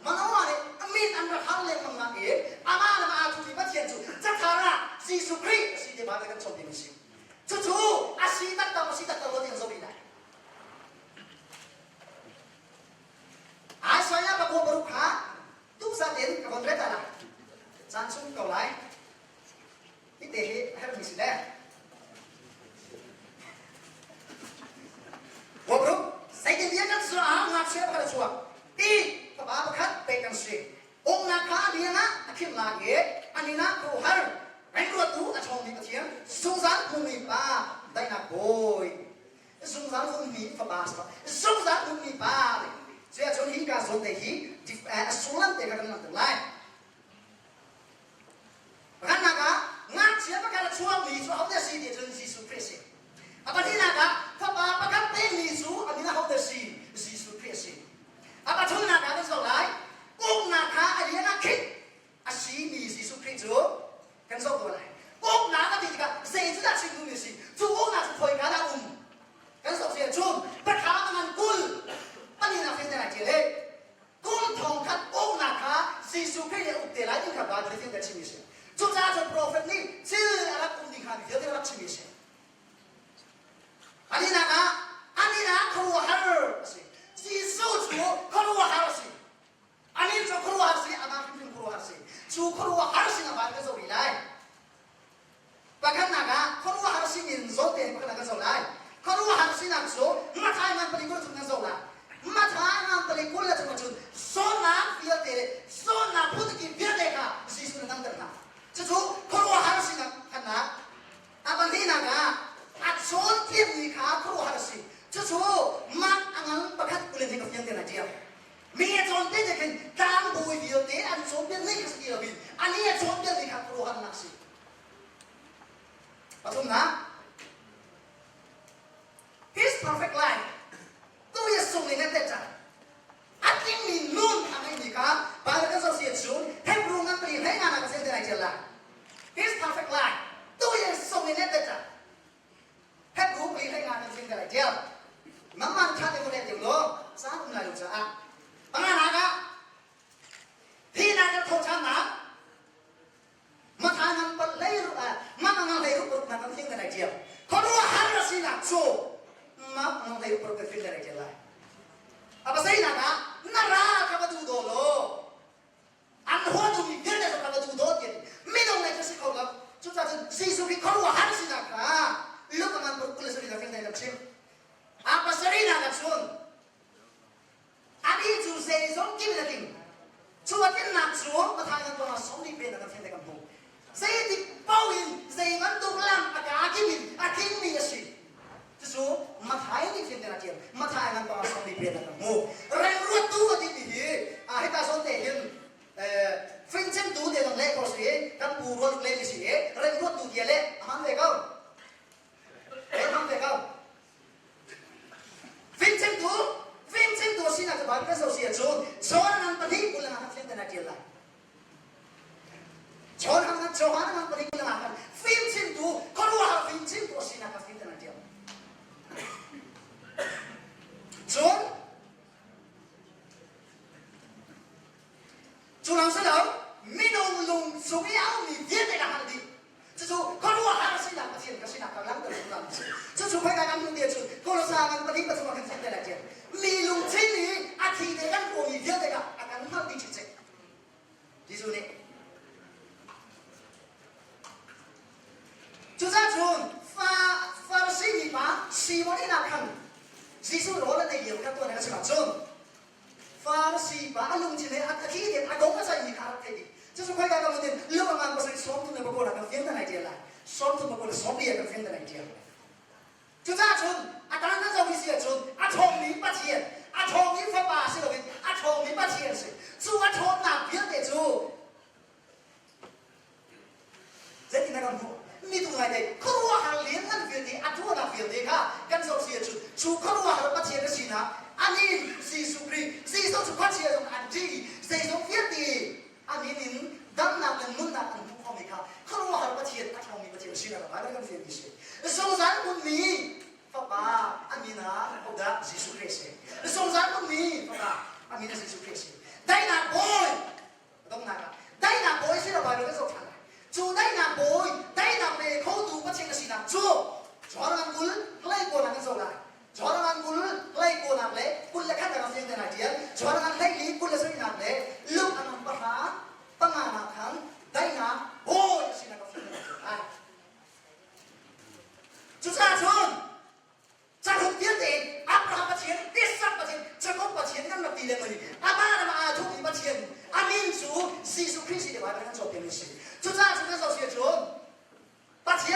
Manoah nih a min an rak hal lengmang nak i amah le mah aa thumi Pathian cu cathar ah Jesuh Khrih a si ti Bible kan cawnpiak mi a si. Cucu a si taktak a si taktak lo ti an zoh rih lai. Isaiah pakua paruk kha tukzat in ka von ret ala. Caan chung ko lai. Hi te hi a herhmi si le. Kuabruk, zeitintiah kan caah ngakchia pakhat a chuak i fapa pakhat pek kan si. Uknak kha a liang ah a khimh lai i a min ah khuaruahhar remruattu a ṭhawngmi Pathian, zungzal hmumi Pa, daihnak Bawi, zungzal hmumi Fapa zungzal hmumi Pa. Cuahcun hi ka zawn te hi a sullam te kha kan langhter lai. Pakhatnak ah ngakchia pakhat a chuak. chuakmi cu ahodah si ti cun Jesuh Khrih a si. A pahnihnak ah fapa pakhat pekmi cu a min ahodah si? Jesuh Khrih a si. A pathumnak ah kan zoh lai. Uknak kha a lian ah khinh a simi Jesuh Khrih cu kan zoh ko lai. Uknak a ti tikah zei cu dah chim duhmi a si? Cu uknak cu khoika dah um? Kan zoh si ahcun pathla a ngan 20 palinak hin nan ai ṭial i kum thong khat uknak kha Jesuh Khrih nih a uk te lai ti kha Baibal nih fiang chimmi a si. Cucaah cun profet nih thil a rak um ding kha mi vialte a rak chimmi a si. Palinak ah anin ah khuaruahhar a si. Jesuh cu khuaruahhar a si. Anin cu khuaruahhar si, amah hrimhrim khuaruahhar si. Cu khuaruahhar sin a van kan zoh rih lai. Pakhatnak ah khuaruahhar sinin zawn tein pakhatnak kan zoh lai. Khuaruahhar sinak cu Mathai ngan pali 20 chung kan zoh lai. Mathai ngan pali 20 le chung ahcun zawtnak vialte le zawtnak phunki vialte kha Jesuh nih a damter hna. Cucu khuaruahhar sinak khatnak. A pahnihnak ah a cawnpiakmi kha khuaruahhar a si. Cucu Mark a ngan pakhat kulin hi ka fiang te lai ṭial. Mi a cawnpiak nih khin tlangbawi vialte an cawnpiak ning kha si ti loin anih a cawnpiak ning kha khuaruahharnak a si. Pathumnak, his perfect life tu i sung ning a tet cang. A tlingmi nun a ngeimi kha Bible kan zoh si ahcun Hebrew ngan pali hlei nga nak a te lai ṭial lai. His perfect life tu i sung ning a tet cang. Hebrew pali hlei nga kan te lai ṭial. Nangmah ṭha te mo le law caan um lai lo caah panganak ah thihnak kan thawhṭhannak Matha ngan pat hlei ru ma ngang hlei ru paruk na kan fing na tiam khuaruahhar a sinak cu ma ngang hlei ru paruk kan fing na tiam lai apa sei nak ah na ra kha va du do lo an hua tu mi vialte kha va du do ti minung nei si kho lo cu ca cun Jesuh Khrih khuaruahhar sinak kha luk ngan paruk kul le na fing na chim apa sari nak ah cun Anih cu zeizong kim in a tling. Cu a tlinnak cu Matthai kan tuah sawmli pe na kan fian te kan hmuh. Zeitik paoh in zei bantuk lam a kaa kim in a tlingmi a si. Cucu Matthai nih fian te a ṭial. Matthai kan tuah sawmli pe na kan hmuh. Remruattu a timi hi hika zawn te hin fingchimtu te zong leh ko si kan pu rual leh mi si i remruattu tia leh a hman ve ko. A hman ve ko. Fimchimtu, fimchimtu sinak cu Bible kan zoh si ahcun John ngan pahnih 20 ah khan fiang tein ai ṭial lai. John ngan Johan ngan pahnih 20 ah khan fimchimtu, khuaruahhar fimchimtu a sinak kha fiang tein ai ṭial. Cun cu lawng si lo, minung lung chung i a ummi vialte ka hngalh dih. Cucu khuaruahhar sinak Pathian ka sinak ka langhter zungzal a si. Cucu khoika kan hmuh ti ahcun Kolosa ngan pahnih pathum ah kan fian te lai tiah mi lungthin i a thi te kan ruahmi vialte kha a kan hngalh dih cikcek. Jesuh nih Cucaah cun fa Farasi mi pa Simon inn ah khan Jesuh rawl an ei lio kha tuan a chim ahcun Farasi pa a lungthin he a thi tein a dong a zaimi kha a rak theih dih. Cucu khoika ka mun in lung a ngan pasarih 30 le pakua kan fian nan ai ṭial lai. 30 pakua le 40 kan fian nan ai ṭial. Cucaah cun a tan na zoh si ahcun a ṭhawngmi Pathian, a ṭhawngmi Fapa si loin a ṭhawngmi Pathian si. Cu a ṭhawnnak vialte cu Zeitin na kan hmuh? Mi tu ngaite khuaruahhar lianngan vialte a tuahnak vialte kha kan zoh si ahcun cu khuaruahhar Pathian a sinak anin Jesuh Khrih Jesuh cu khuachia zong an ṭih i zeizong vialte a min in damnak le nunnak an hmuh khomi kha khuaruahhar Pathian a ṭhawngmi Pathian a sinak a kan fianmi si. Zungzal hmunmi Fapa a min ah hodah Jesuh Khrih a si. Zungzal hmunmi Fapa a min ah Jesuh Khrih a si. Daihnak Bawi Donghnak ah daihnak bawi si lo Baibal kan zoh ṭhan lai. Cu daihnak bawi, daihnak pe khotu Pathian a sinak cu Jordan kul hlei kawnak kan zoh lai. Jordan kul hlei kawnak le 21 nak ah fiang tein ai ṭial. Jordan hleili 27nak le Luke a ngan pahra panganak khan daihnak bawi a sinak a fiang tein ai ṭial lai. Cucaah cun Cahluk vialte in Abraham Pathian, Isak Pathian, Jakob Pathian kan rak ti lengmang i amah ram ah aa thupmi Pathian a min cu Jesuh Khrih si ti Baibal kan cawnpiakmi a si. Cucaah cun kan zoh si ahcun Pathian.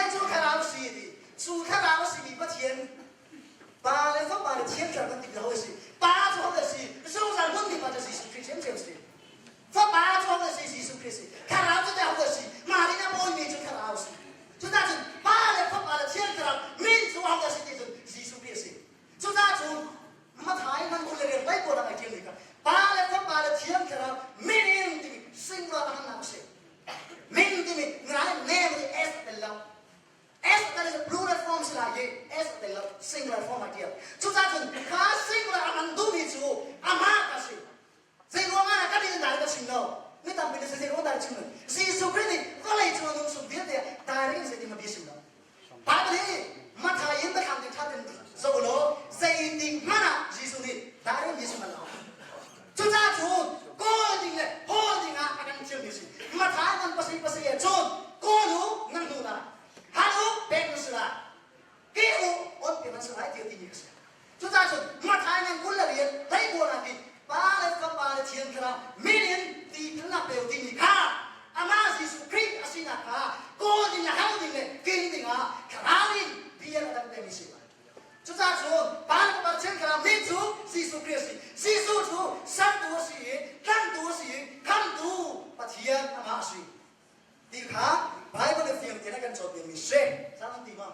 Si, sang ti ma?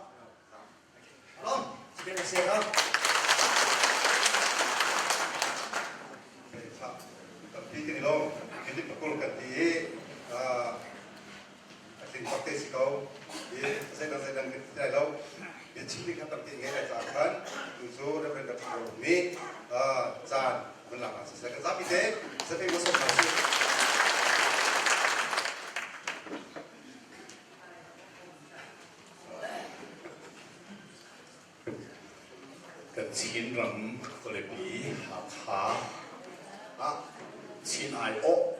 Alom, si na se no. Tampi kan i lawm. Philip pakul kan ti i a tling bak te si ko. I zeidang zeidang kan ti lai lo. Biachim ding kha tampi ngei lai caah khan tu cu Reverend Dr. Ro nih caan vun lak ah siseh kan zapi te zapi va sawm hna usih. Kan Chinram khualipi Hakha ah Chin aiawh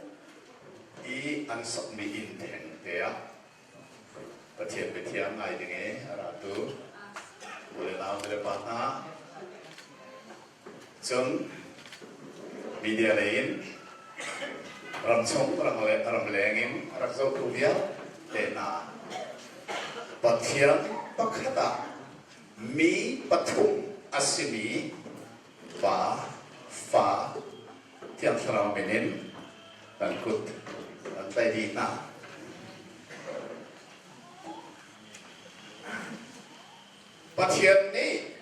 i an sakmi inn thengte ah Pathian biathiang ngai ding i a ratu u le nau le pa hna cun media lei in ramchung ramleng in rak zohtu vialte hna Pathian pakhat ah mi pathum a simi Pa, Fa, Thiang Thlarau min in kan kut kan tlaih dih hna. Pathian nih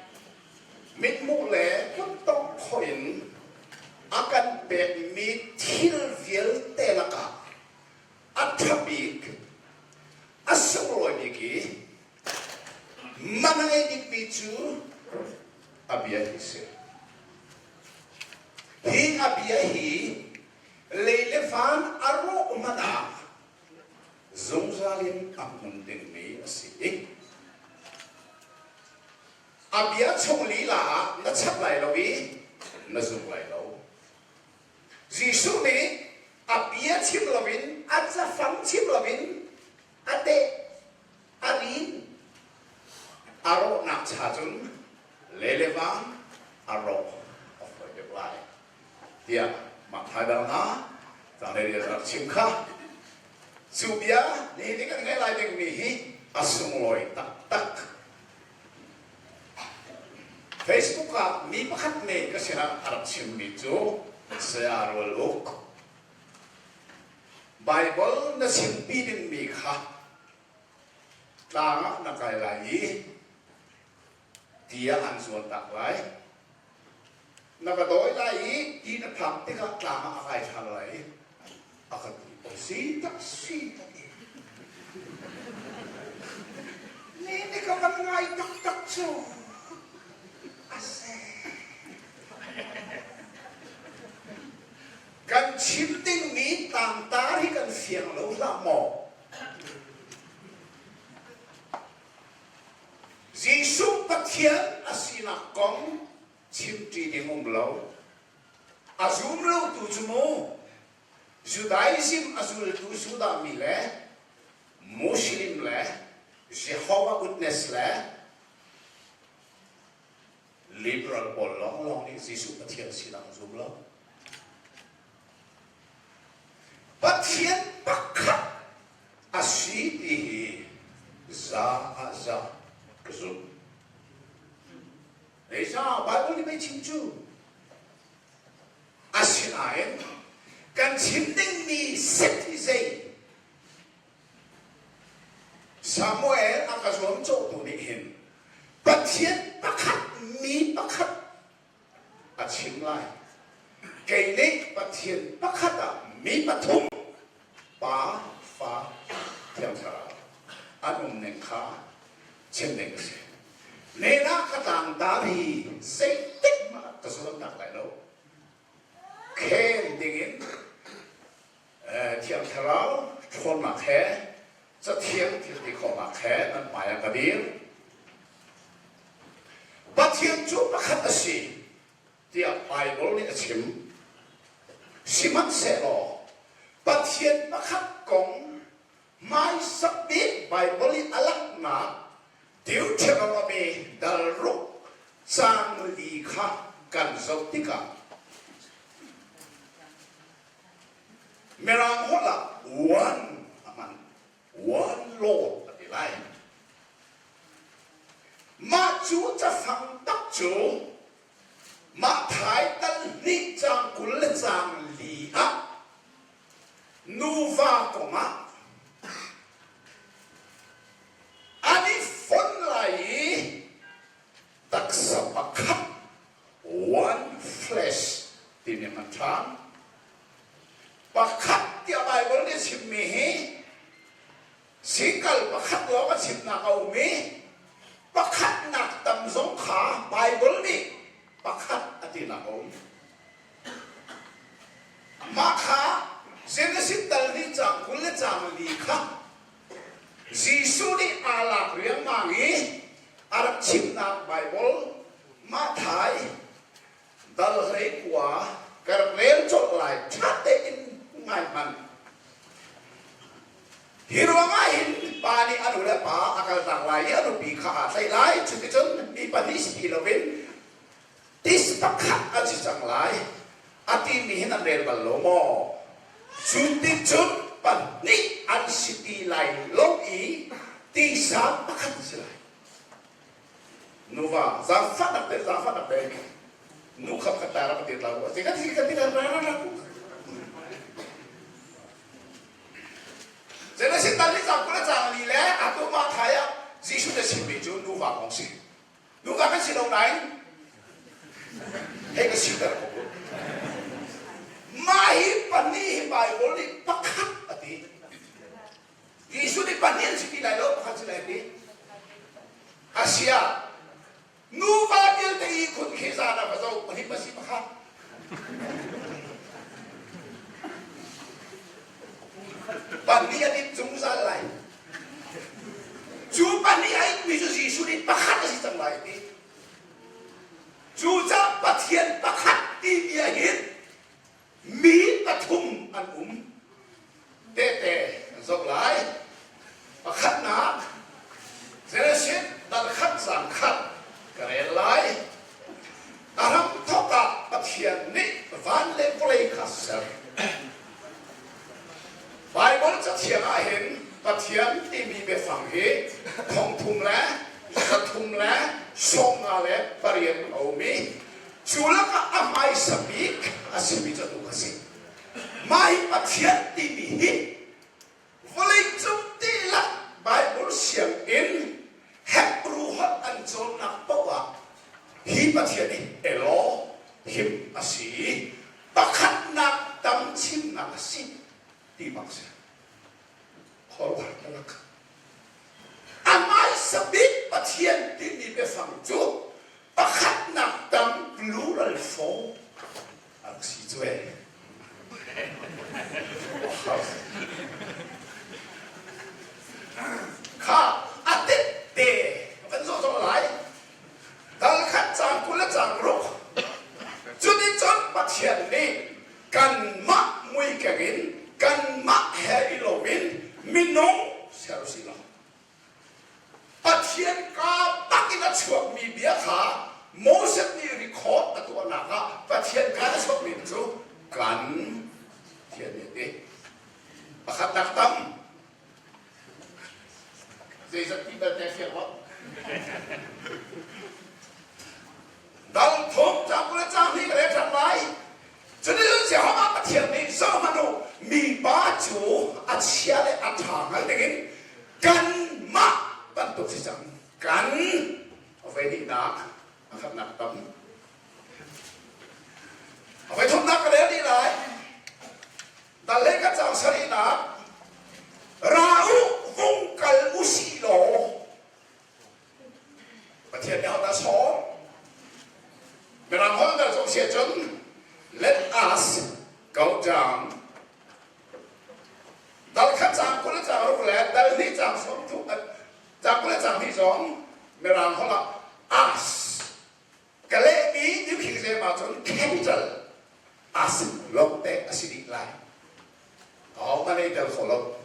mithmuh le kuttongh khawh in a kan pekmi thil vialte lakah a ṭha bik, a sunglawi bik i man a ngei bikmi cu a bia hi si. Hi a bia hi lei le van a rawh hmanh ah zungzal in a hmun dingmi a si i a bia chung lila ah na chap lai lo i na zum lai lo. Jesuh nih a bia chim loin a cafang chim loin a teh a rin a rawhnak cha cun le le vang a rawk a fawi deuh lai tiah mah thaidang hna cang rak chim kha cu bia nihin kan ngaih lai dingmi hi a sunglawi taktak Facebook ah mi pakhat nih ka sinah a rak chimmi cu Saya Rual Uk, Baibal na chimpi dingmi kha tlang ah na kai lai i ti ah an zuantak lai. Na ka dawi lai i ti na phak tikah tlang ah a kai ṭhan lai i a ka ti. Si tak si tak i. Ni ni ka van ngai taktak cu a si. Kan chim dingmi tlangtar hi kan fiang lo hlah maw? Jesuh Pathian a sinak kong chimṭi ding um lo. A zum lotu cu mu Judaism a zultu Judah mi le Muslim le Jehovah Witness le liberal pawl lawnglawng nih Jesuh Pathian sinak an zum lo. Pathian pakhat a si ti hi za ah za ka zumh. Zeicah Bible nih pei chim cu? Asinain kan chim dingmi set hi zei? Samuel a ka zuamcawhtu nih hin Pathian pakhat mi pakhat a chim lai. Kei nih Pathian pakhat ah mi pathum Pa, Fa, Thiang Thlarau an um ning kha chim ding a si. Nena ka tlangtar hi zeitik hmanh ah ka zuamnak lai lo. Khen dingin Thiang Thlarau ṭhawnnak he Cathiang thil ti khawhnak he nan hmai ah ka dir. Pathian cu pakhat a si tiah Baibal nih a chim. Sihmanhsehlaw Pathian pakhat kong hmaisak bik Baibal i a langhnak Deuteronomy dal ruk caang li kha kan zoh tikah Mirang holh ah one a hman. One Lord a ti lai. Mah cu cafang tak cu mah thai tal hnih caang 20 le caang li ah nuva kong ah an i. ṭhan. Pakhat tiah Baibal nih a chimmi hi Sikal pakhat lawng a chimnak a um i pakhatnak tam zong kha Baibal nih pakhat a tinak a um. Mah kha Genesis dal nih caang 20 le caang li kha Jesuh nih aa lak riangmang i a rak chimnak Baibal Matthai dal 19 ka rak rel colh lai ṭha tein ngai hmanh. Hi ruangah hin pa nih a nu le pa a kaltak lai i a nupi kha aa tlaih lai. Cuticun mi pahnih si ti loin tis pakhat an si cang lai a timi hin an rel bal lo maw? Cu ticun pahnih an si ti lai lo i tisa pakhat an si lai. Nuva zaangfahnak te zaangfahnak te nu khap khat ta rak ti tla ko. Ka ti ka ti ra ra ra ku. Genesis tal ni cang kula cang li le atu ma thai ah Jesuh na chimmi cu nuva kong si. Nuva kan si lo nain hei ka siter ko. Mah hi pahnih hi Bible nih pakhat a ti. Jesuh nih pahnih an si ti lai lo, pakhat si lai ti. Asia nuva vialte i khun khi zan ah va zoh pahnih ma si pakhat. Pahnih an it zungzal lai. Cu pahnih a itmi cu Jesuh nih pakhat a si cang lai ti. Cucaah Pathian pakhat timi ah hin Mi pathum an um. Tehte an zoh lai. Pakhatnak, Genesis dal khat cang khat ka rel lai. A hramthawk ah Pathian nih van le vawlei kha ser. Baibal cathiang ah hin Pathian timi biafang hi thongthum le zathum le 58 a um i Cu lakah a hmaisa bik a simi cu atu a si. Mah hi Pathian timi hi vawleicung dihlak Bible sianginn Hebrew holh an cawnnak paoh ah hi Pathian hi Elohim a si i pakhatnak tam chimnak a si ti bak si. Khuaruahhar taktak. A hmaisa bik Pathian timi biafang cu pakhatnak tam plural form a rak si cu ee. Kha a tette kan zawh zawh lai. Dal khat cang 20 le cang ruk. Cuticun Pathian nih kanmah muikeng in kanmah he i lo in minung ser usih law Pathian kaa bak in a chuakmi bia kha Moses nih record a tuahnak ah Pathian kaa a chuakmi cu kan Pathian nih a ti. Pakhatnak tam zeizat ti belte fiang lo. Dal thum cang le cang hi ka rel ṭhan lai. Cuticun Jehovah Pathian nih zohhmanh u, mipa cu a chia le a ṭha hngal dingin kanmah bantuk si cang. Kan a voi hnihnak, a khatnak tam. A voi thumnak ka rel dih lai. Dal le ka cang sarihnak. Ra u, vung kal u si law Pathian nih ahodah sawm? Mirang holh dah cawk si ahcun let us go down. Dal khat caang 20 le caang ruk le dal hnih caang sawm thum caang 20 le caang hnih zong Mirang holh ah us Ka lehmi New King James ahcun capital as lawngte a si dih lai. Ahohmanh ei tel kho lo.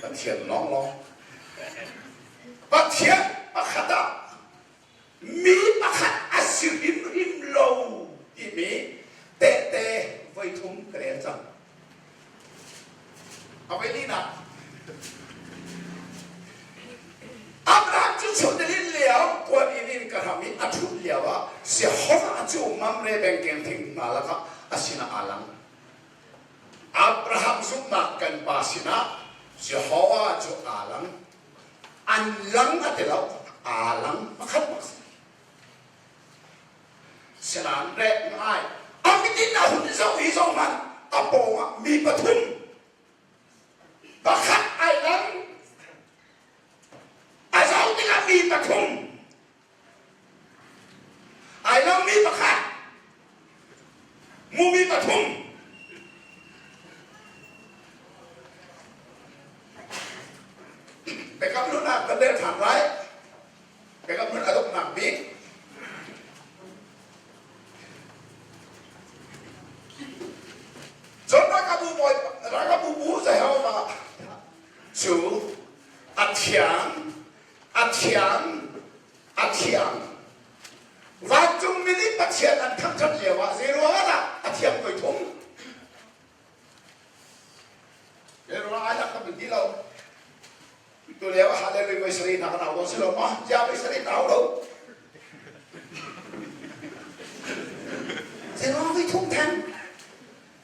Pathian lawnglawng. Pathian pakhat ah mi pakhat a si hrimhrim lo timi tehte voi thum ka rel cang. A voi linak. Abraham cu chunilin lio puan inn in ka hram i a ṭhut lio ah Jehovah cu Mamre bengkeng thing hna lakah a sinah aa lang. Abraham zumhnak kan pa sinah Jehovah cu aa lang. An lang a ti lo, aa lang pakhat bak si. Sinain rek ngai. A mit in a hun zoh i zohhmanh a pawngah mi pathum pakhat ai lang. A zoh tikah mi pathum ai langmi pakhat mumi pathum Biakam hlun ah kan rel ṭhan lai. Biakam hlun a donghnak bik. Cun ralkapbu bawi ralkapbu bu Jehovah cu a thiang, a thiang, a thiang. Vancungmi nih Pathian an thangṭhat lioah zei ruangah dah a thiang voi thum? Zei ruangah ai lak tam ti lo. Tu lio ah hallelujah voi sarih hna kan au ko si lo ma? Zia voi sarih na au lo. Zei ruangah voi thum theng?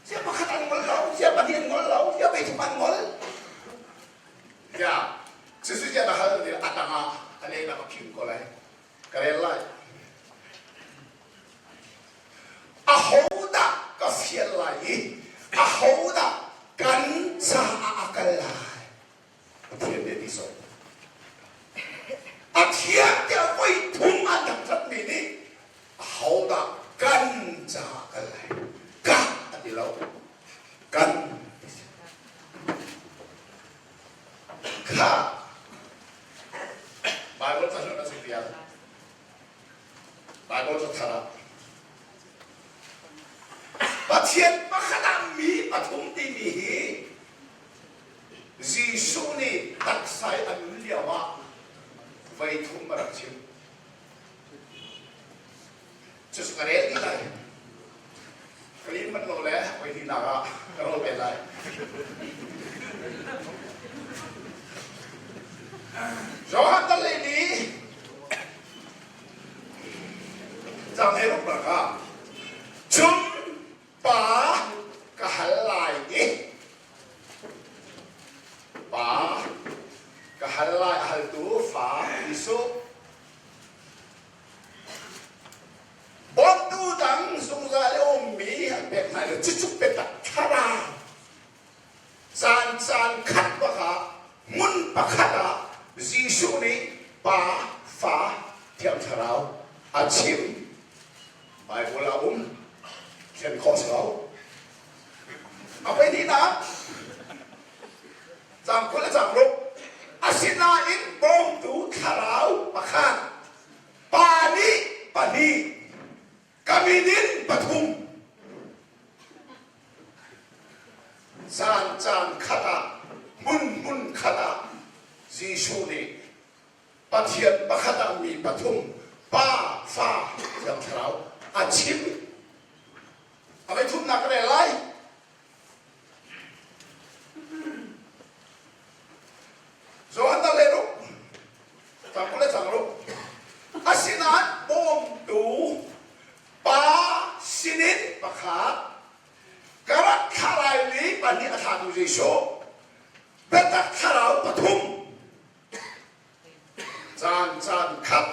Zia pakhat an ngol lo, zia pahnih an ngol lo, zia voi thum an ngol. Ya, cucu zia na hal a tangah a lehnak a phim ko lai. Ka rel lai. Ahodah ka fial lai i ahodah kan caah a kal lai? Pathian nih a ti sawh. A thiang tiah voi thum an thangṭhatmi nih ahodah kan caah a kal lai? Ka a ti lo. Kan ti si. Kha Bible cahlun a si tiah Bible cathar ah Pathian pakhat ah mi pathum timi hi Jesuh nih taksa i a nun lio ah voi thum a rak chim. Cucu ka rel dih lai. Ka lim manh lo le voi hnihnak ah ka rawl ve lai. Johan dal lei nih cang he ruk nak ah cun pa ka hal lai i pa ka hal lai a haltu fa Jesuh bawmtu dang zungzal i a ummi an pek hna i cucu biatak thlarau caan caan khat bak ah hmun pakhat ah Jesuh nih Pa, Fa, Thiang Thlarau a chim. Bible ah um thlen khawh si lo. A peihnihnak caang 20 le caang ruk asinain bawmtu thlarau pakhat pa nih pahnih ka min in pathum caan caan khat ah hmun hmun khat ah Jesuh nih Pathian pakhat ah mi pathum Pa, Fa, Thiang Thlarau a chim. A voi thumnak ka rel lai. Johan dal le ruk, cang 20 le cang ruk. Asinain bawmtu Pa sinin pakhat ka rak thlah lai mi pahnih a thlatu Jesuh biatak thlarau pathum caan caan khat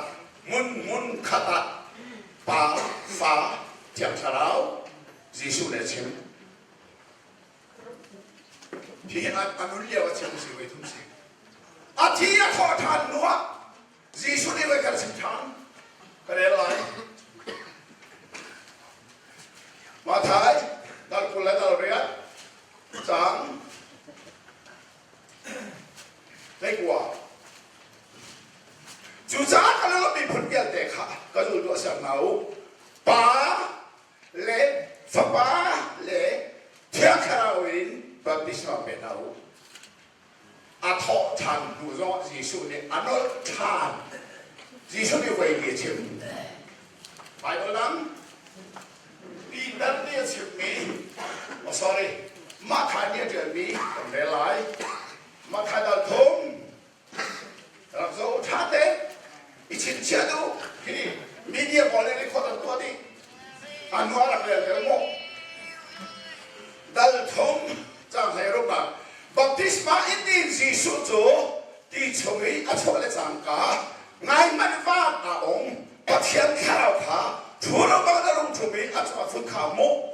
hmun hmun khat ah Pa Fa Thiang Thlarau Jesuh nih a chim. Hi a nun lio a chim si voi thum si. A thi a thawh ṭhan hnu ah Jesuh nih voi khat a chim ṭhan. Ka rel lai. Mathai dal 20 le dal riat cang Hleikua. Cucaah ka lawm miphun vialte kha ka zultu a ser hna u. Pa le Fapa le Thiang Thlarau in baptisma pe hna u. A thawh ṭhan hnu zongah Jesuh nih a nolh ṭhan. Jesuh nih voi a chim. Bible dang Peter nih a chimmi, oh sorry, Matthai nih a ṭialmi kan rel lai. Matthai dal thum rak zoh ṭha te i chingchiah duh hi media pawl nih record an tuah dih. A hnu ah rak rel tel mu. Dal thum cang hlei ruk ah baptisma in in Jesuh cu ti chung i a chuah le cangka ngai hmanh van aa ong Pathian thlarau kha ṭhuro bang na lungṭhum i a fut kha hmuh.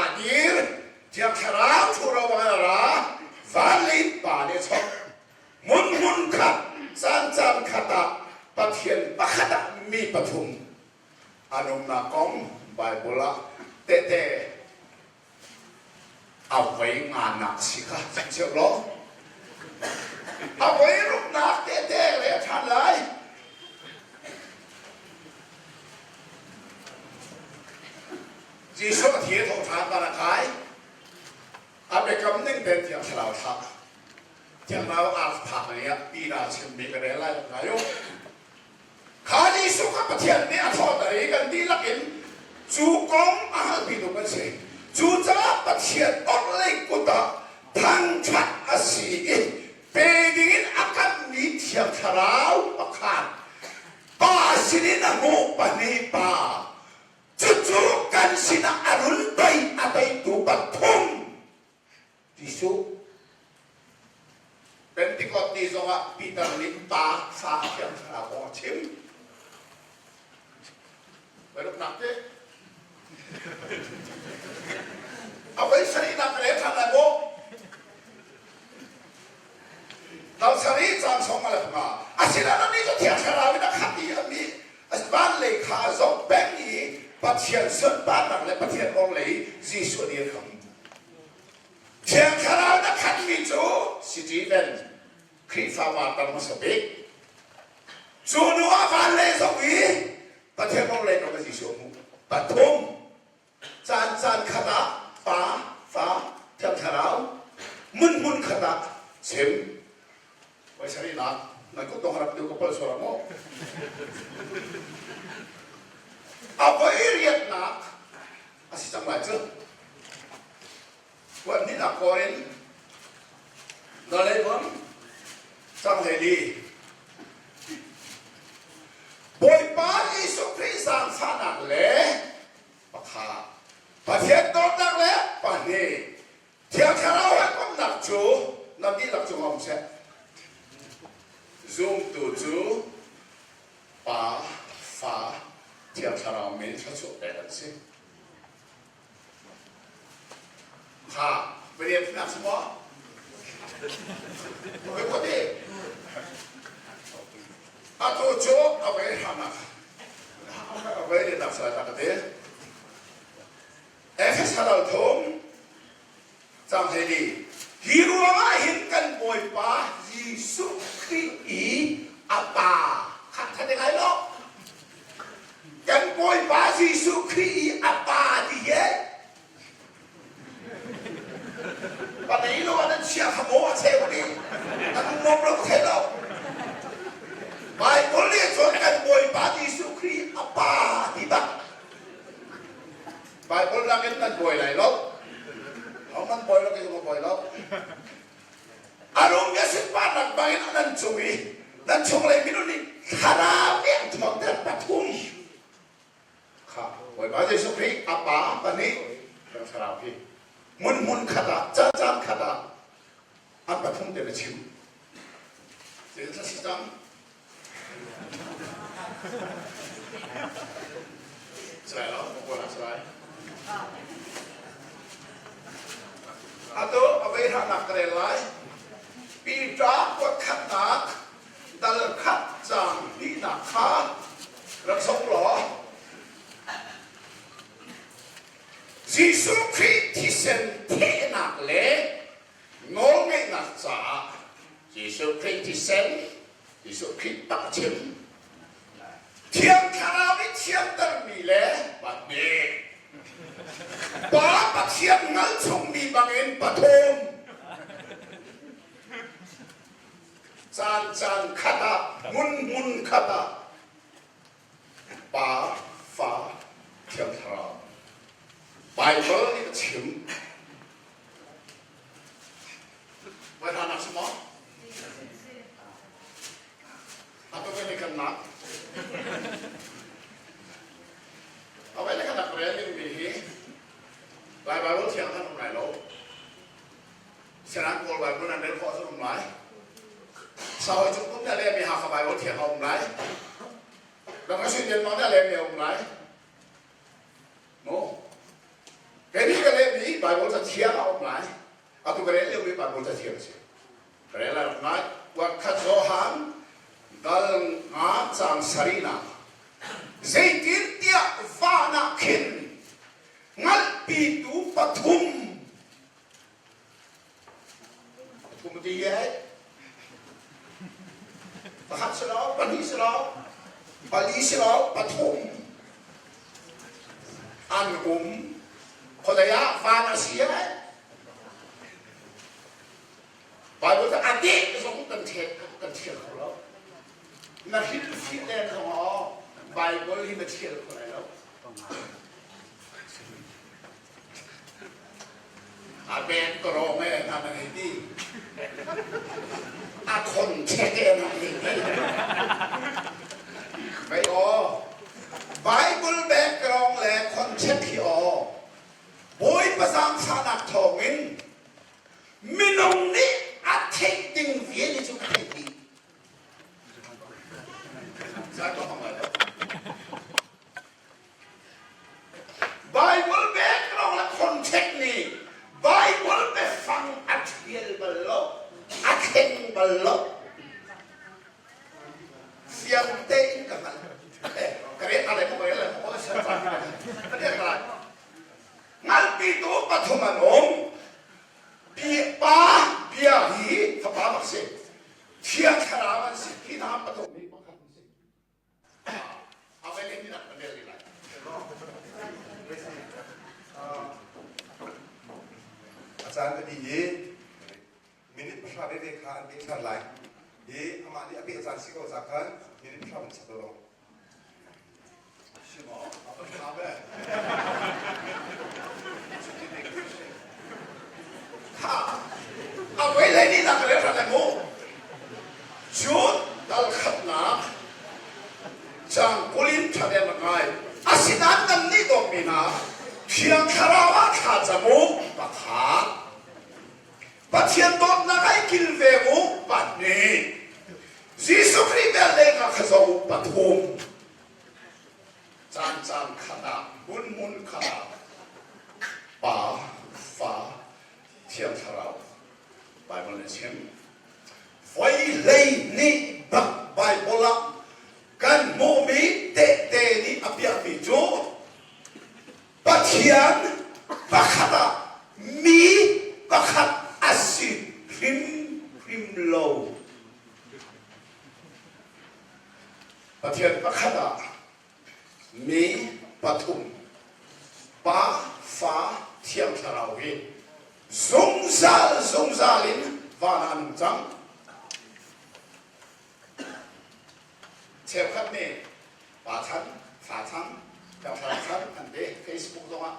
Pa dir, Thiang Thlarau ṭhuro bangin a ra, van lei Pa nih a chawnh. Hmun hmun khat, caan caan khat ah Pathian pakhat ah mi pathum an umnak kong Baibal ah tehte a voi nganak si kha chim cio law a voi ruknak tehte le a ṭhan lai. Jesuh a thi a thawh ṭhan van a kai. A biakam ning tein Thiang Thlarau thlah. Thiang Thlarau aa phak lei ah Peter chimmi ka rel lai ngai u. Kha Jesuh kha Pathian nih a thawhter i kan dihlak in cu kong a halpitu kan si. Cucaah Pathian orhlei kut ah thangṭhat a si i pe dingin a kammi Thiang Thlarau pakhat Pa sinin a hmuh pahnih pa cucu kan sinah a run tei a teitu pathum Jesuh Pentecost ni zongah Peter nih Pa Fa Thiang Thlarau kong a chim. Voiruknak te. A voi sarihnak ka rel ṭhan lai maw? Dal sarih caan sawm a le panga. Asinain anih cu Thiang Thlarau in a khat i a mi van lei kha a zoh peng i Pathian sunparnak le Pathian orhlei Jesuh nih a kham. Thiang Thlarau na khatmi cu Stephen Khrihfa martar hmasa bik. Cu hnu ah van lei zong i Pathian orhlei kam ah Jesuh a hmuh. Pathum caan caan khat ah Pa, Fa, Thiang Thlarau mun hmun khat ah chim. Voi sarihnak nan kut dong rak tu ka pal sual maw? A voi riatnak a si cang lai cu. Kuat hnihnak Korin Nalei cang hlei Bawipa Jesuh Khrih zaangfahnak le pakhat Pathian dawtnak le pahnih Thiang Thlarau hawikomhnak cu nan dihlak cungah um seh. Zumtu cu Pa, Fa, Thiang Thlarau min thluachuah pek an si. Kha, pariat nak si maw? Oi ko ti. Atu cu a vei hranak. A vei nak sa ta ka ti. Efesa ral thum cang hleili. Hi ruangah hin kan Bawipa Jesuh Khrih i a Pa kha than ngai lo. Kan Bawipa Jesuh Khrih i a Pa ti hi Palei lo ah nan chia kha maw a cheu ni nan um mom lo thei lo. Bible nih cun kan Bawipa Jesuh Khrih a Pa ti bak Baibal nakin nan buai lai lo. Ho man buai lo kei zong ka buai lo. A rum bia sunparnak bangin a nan cung i nan chunglei minung nih thlarau nih an thuamter pathum. Kha Bawipa Jesuh Khrih a pa pahnih kan thlarau hi hmun hmun khat ah caan caan khat ah an pathum te na chim. Cu si cang. Salai lo, kawl ah salai. Atu a vei hranak ka rel lai. Peter kuat khatnak dal khat caang hnihnak kha rak zoh law Jesuh Khrih thisen thehnak le nawlngeihnak caah Jesuh Khrih thisen Jesuh Khrih tak a chim. Thiang Thlarau i thiantermi le pahnih Pa Pathian hngal chungmi bangin pathum caan caan khat ah hmun hmun khat ah Pa Fa Thiang Thlarau Baibal nih a chim Voi hranak si maw? Atu kan i kan nak. Awai le kan nak rel ding mi hi Lai Bible thiang kan um lai lo. Sinan Kawl Bible nan rel khawh cu um lai. Sahawi cung kum le mi Hakha Bible thiang a um lai. Dang asin yen mang le mi a um lai. No. Kei nih ka lehmi. Bible cathiang a um lai. Atu ka rel liomi Bible cathiang a si. Ka rel lai ngai. Kuatkhat Johan dal nga caang sarihnak. Zeitintiah van ah khin hngalhpitu pathum pathum ti he pakhat si lo pahnih si lo pali si lo pathum an um khuadei ah van a si he Bible cu a deh zong kan ṭhek kan ṭhial kho lo na hrilhfiah len zong ah Bible hi na ṭhial kho lai lo A beng ka rawng e na na hei ti. A khon chek e na hei ti. Vei aw. Bible background le khon chek hi aw. Bawipa zaangfahnak thawngin minung nih a theih ding vial hi cu ka theih dih. Zai ko hmang lai lo. Bible background le context nih Bible biafang a ṭhial bal lo, a thleng bal lo. Fiang tein ka hngalh. Eh, ka rel alai maw, ka rel alai maw, ka ser caan ka rel lai. Ngalpitu pathum an um. Pa bia hi fapa bak si. Thiang thlarau an si. Hi hna pathum hi pakhat an si. A caan a dih i minute pahra veve kha an peh ṭhan lai i amah nih a peh caan si ko ca khan minute pahra van chap lo. A voi hlei nih nak le hran mu. Cun dal khatnak cang kulin ṭhahnem a ngai. Asinain nan nih dawtmi hna, Thiang Thlarau ah thla cam u, pakhat. Pathian dawtnak ah i kilveng u, pahnih. Jesuh Khrih velngeihnak kha zoh u, pathum. Caan caan khat ah, hmun hmun khat ah, Pa, Fa, Thiang Thlarau Bible nih a chim. Voi 12 bak Bible ah kan hmuhmi tehte nih a piahmi cu Pathian pakhat ah mi pakhat a si hrimhrim lo. Pathian pakhat ah mi pathum Pa, Fa, Thiang Thlarau hi zungzal zungzal in van ah an um cang. Cheukhat nih Pa chan, Fa chan, Thiang Thlarau chan an ti. Facebook zongah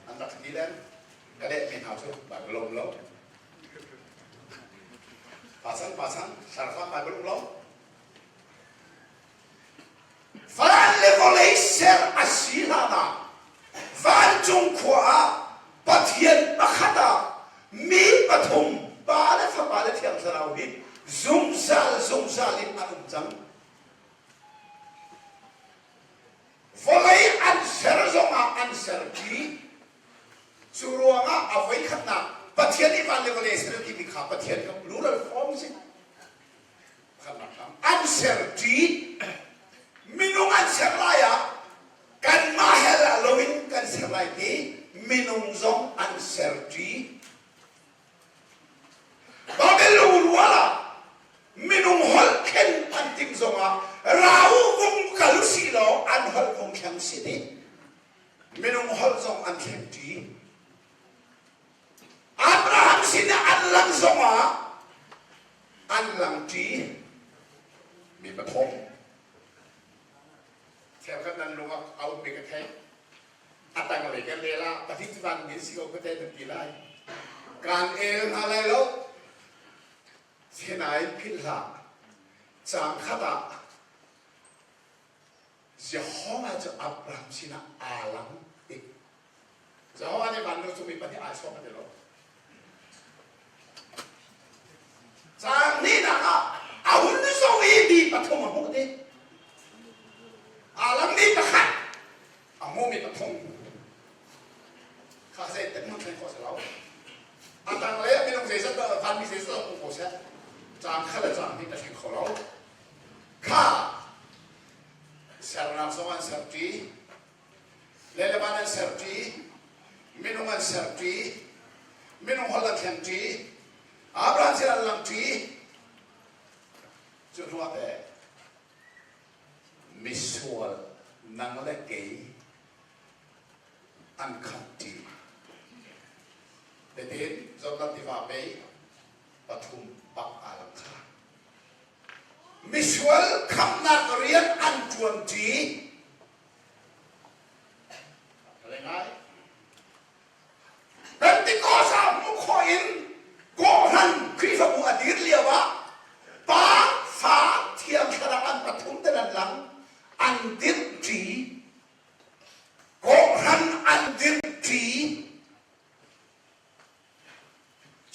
an rak ti len. Ka lehmi hna cu Bible um lo. Pa chan, Pa chan, Thlarau Bible um lo. Van le vawlei ser a si hlan ah vancung khua ah Pathian pakhat ah mi pathum Pa le Fapa le Thiang Thlarau hi zungzal zungzal in an um cang. Vawlei an ser zongah an serpi. Cu ruangah a voikhatnak Pathian nih van le vawlei ser timi kha Pathian kha plural form si. An serṭi. Minung an ser lai ah kanmah hell ah loin kan ser lai ti minung zong an serṭi. Babel lungrual ah minung holh thlen an timh zongah rau vung kal usih law an holh vung thleng si ding. Minung holh zong an thlengṭi. Abraham sinah an lang zongah an langṭi mi pathum. Cheukhat nan lung ah a ummi ka theih. A tanglei kan rel ah pahnih cu van min si ko ka te nan ti lai. Kaan el hna lai lo. Sinain philh hlah. Caang khat ah Jehovah cu Abraham sinah aa lang ti. Jehovah nih van cu mi pahnih aa sawm a ti lo. Caang hnihnak ah a hun zoh i mi pathum a hmuh ti. Aa langmi pakhat, a hmumi pathum. Kha zei tek mun thleng khawh si. vanmi zeizat zong um ko seh caang khat le caang hnih na thleng kho lo. Kha sernak zong an serṭi, le le van an serṭi, minung an serṭi, minung holh an thlengṭi, Abraham sin an langṭi. Cu hnuah teh misual nang le kei an khamṭi. Tetin Jordan tiva pei pathum bak aa lang kha. Misual khamnak rian an ṭuanṭi. Ngai. Pentecost ah hmuh khawh in kawhhran Khrihfabu a dir lio ah Pa, Fa, Thiang Thlarau an pathum ten an lang, an dirhṭi. Kawhhran an dirhṭi.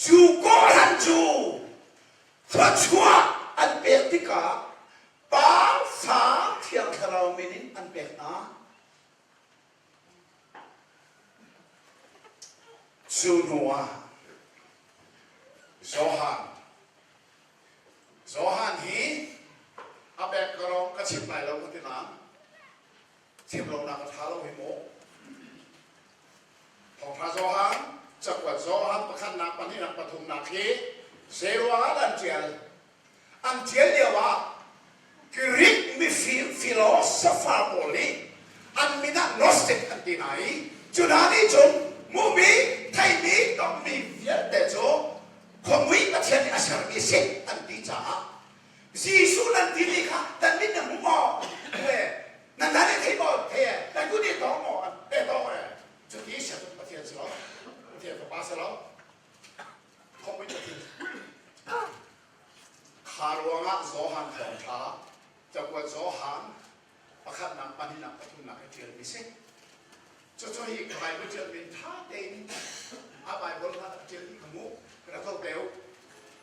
Cu kawhhran cu thluachuah an pek tikah Pa, Fa, Thiang Thlarau min in an pek hna. Cu hnuah Johan Johan hi a background ka chim lai lo ka ti nain chim lonak a ṭha lo hi mu. Thawngṭha Johan cakuat Johan pakhatnak pahnihnak pathumnak hi zeiruang ah dah an ṭial? An ṭial lioah Greek mifim philosopher pawl nih an min ah Gnostic an ti hna i cu hna nih cun hmuhmi, theihmi, tonghmi vialte cu khuamui Pathian nih a sermi a si an ti caah Jesuh nan timi kha nan mit na hmu maw? Hmu e. Nan hna nih thei maw? Thei e. Nan kut nih tawng maw? E tawng e. Cuti sianginn Pathian si lo. Pathian fapa si lo. Khuamui Pathian. Kha ruangah Johan thawngṭha cakuat Johan pakhatnak, pahnihnak, pathumnak i ṭialmi si. Cucu hi ka Bible ṭialmi in ṭha tein a Bible hna ka ṭialmi ka hmuh, ka rak zoh te u.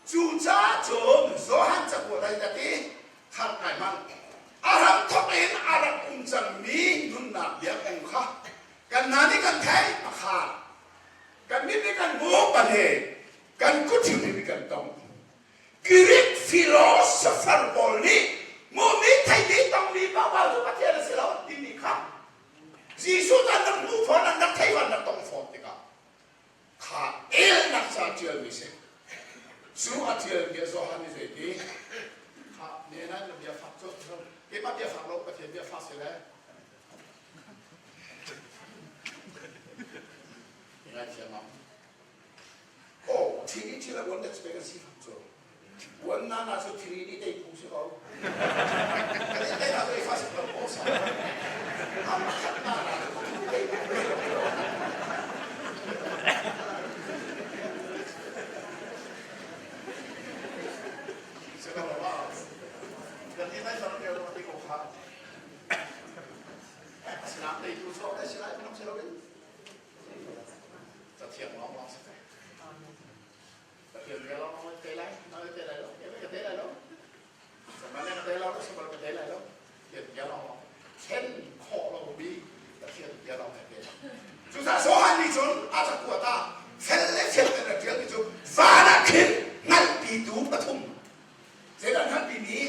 Cucaah cun Johan cakuat ah ka ti, thar ngai hmanh. A hramthawk in a rak um cangmi nunnak bia kong kha kan hna nih kan theih pakhat, kan mit nih kan hmuh pahnih, kan kut hrimhrim i kan tong. Greek philosopher pawl nih hmuhmi theihmi tongmi paohpaoh cu Pathian a si lo an timi kha Jesuh cu an rak hmuh fawn an rak theih an rak tong fawn tikah kha elnak ca ṭialmi si. Cu a ṭialmi a Johan nih zeiti kha ne nan na bia fak cu keimah bia fak lo Pathian bia fak si le ngaithiam am Oh, thiri thil a uan le cipek an si fak cu. Uan na na cu thiri nih tei phung si ko. Kan i tei na cu i fa si lo ko sa. Am khat na na cu tei phung si ko. Si ko lo ma. Kan i nai far ke lo ti ko kha. Asinain teitu cu a si lai minung si loin. Cathiang lawnglawng si ve. Pathian bia lawnglawng te lai, na te lai lo, ka te lai lo. Samal ka te lo, samal ka te lai lo. Pathian bia lawnglawng. Thlen khawh lo mi Pathian bia lawng te lai. Cucaah Johan nih cun a cakuat ah fel le fel in a ṭialmi cu van ah khin hngalhpitu pathum zeidah hngalhpimi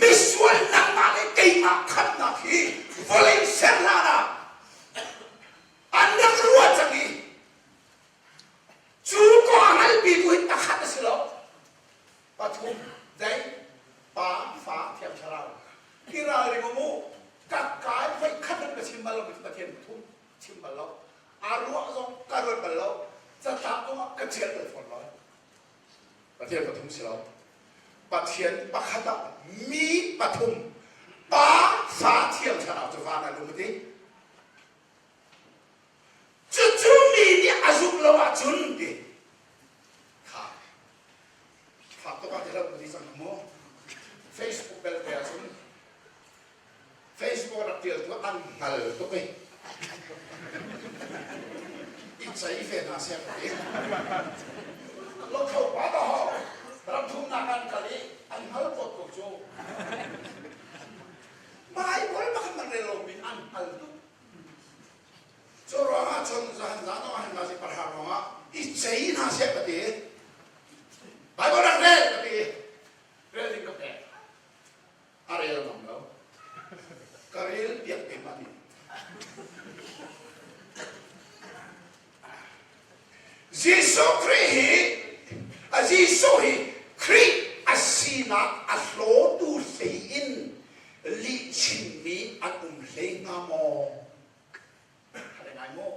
misual nangmah le keimah khamnak hi vawlei ser hlan ah an rak ruah cang i cu kong a hngalpitu hi pakhat a si lo pathum dei pa fa thiang thlarau i ralring um u kakkai voi khat in ka chim bal lo mi Pathian pathum chim bal lo a ruah zong ka ruat bal lo catlap zong ah ka ṭial bal fawn lo Pathian pathum si lo Pathian pakhat ah mi pathum pa fa thiang thlarau cu van ah lung a ti Cucu mi nih a zumh lo ahcun ti kha fak tuk ah ti lo ti cang mu Facebook belte ahcun Facebook rak tial tu an hngal tuk i i cei ve hna seh ka ti lothlo pa ta ho ram thumnak an kal i an hngal ko ko cu Bible pakhat man rel lomi an hngal tuk Cu ruangah cun zahan zan ah hin nazi parha ruangah i cei hna seh ka ti. Jesuh Khrih hi a Jesuh hi Khrih a sinak a hlawtu hlei in lihchimmi an um hlei hnga maw? Ngai maw?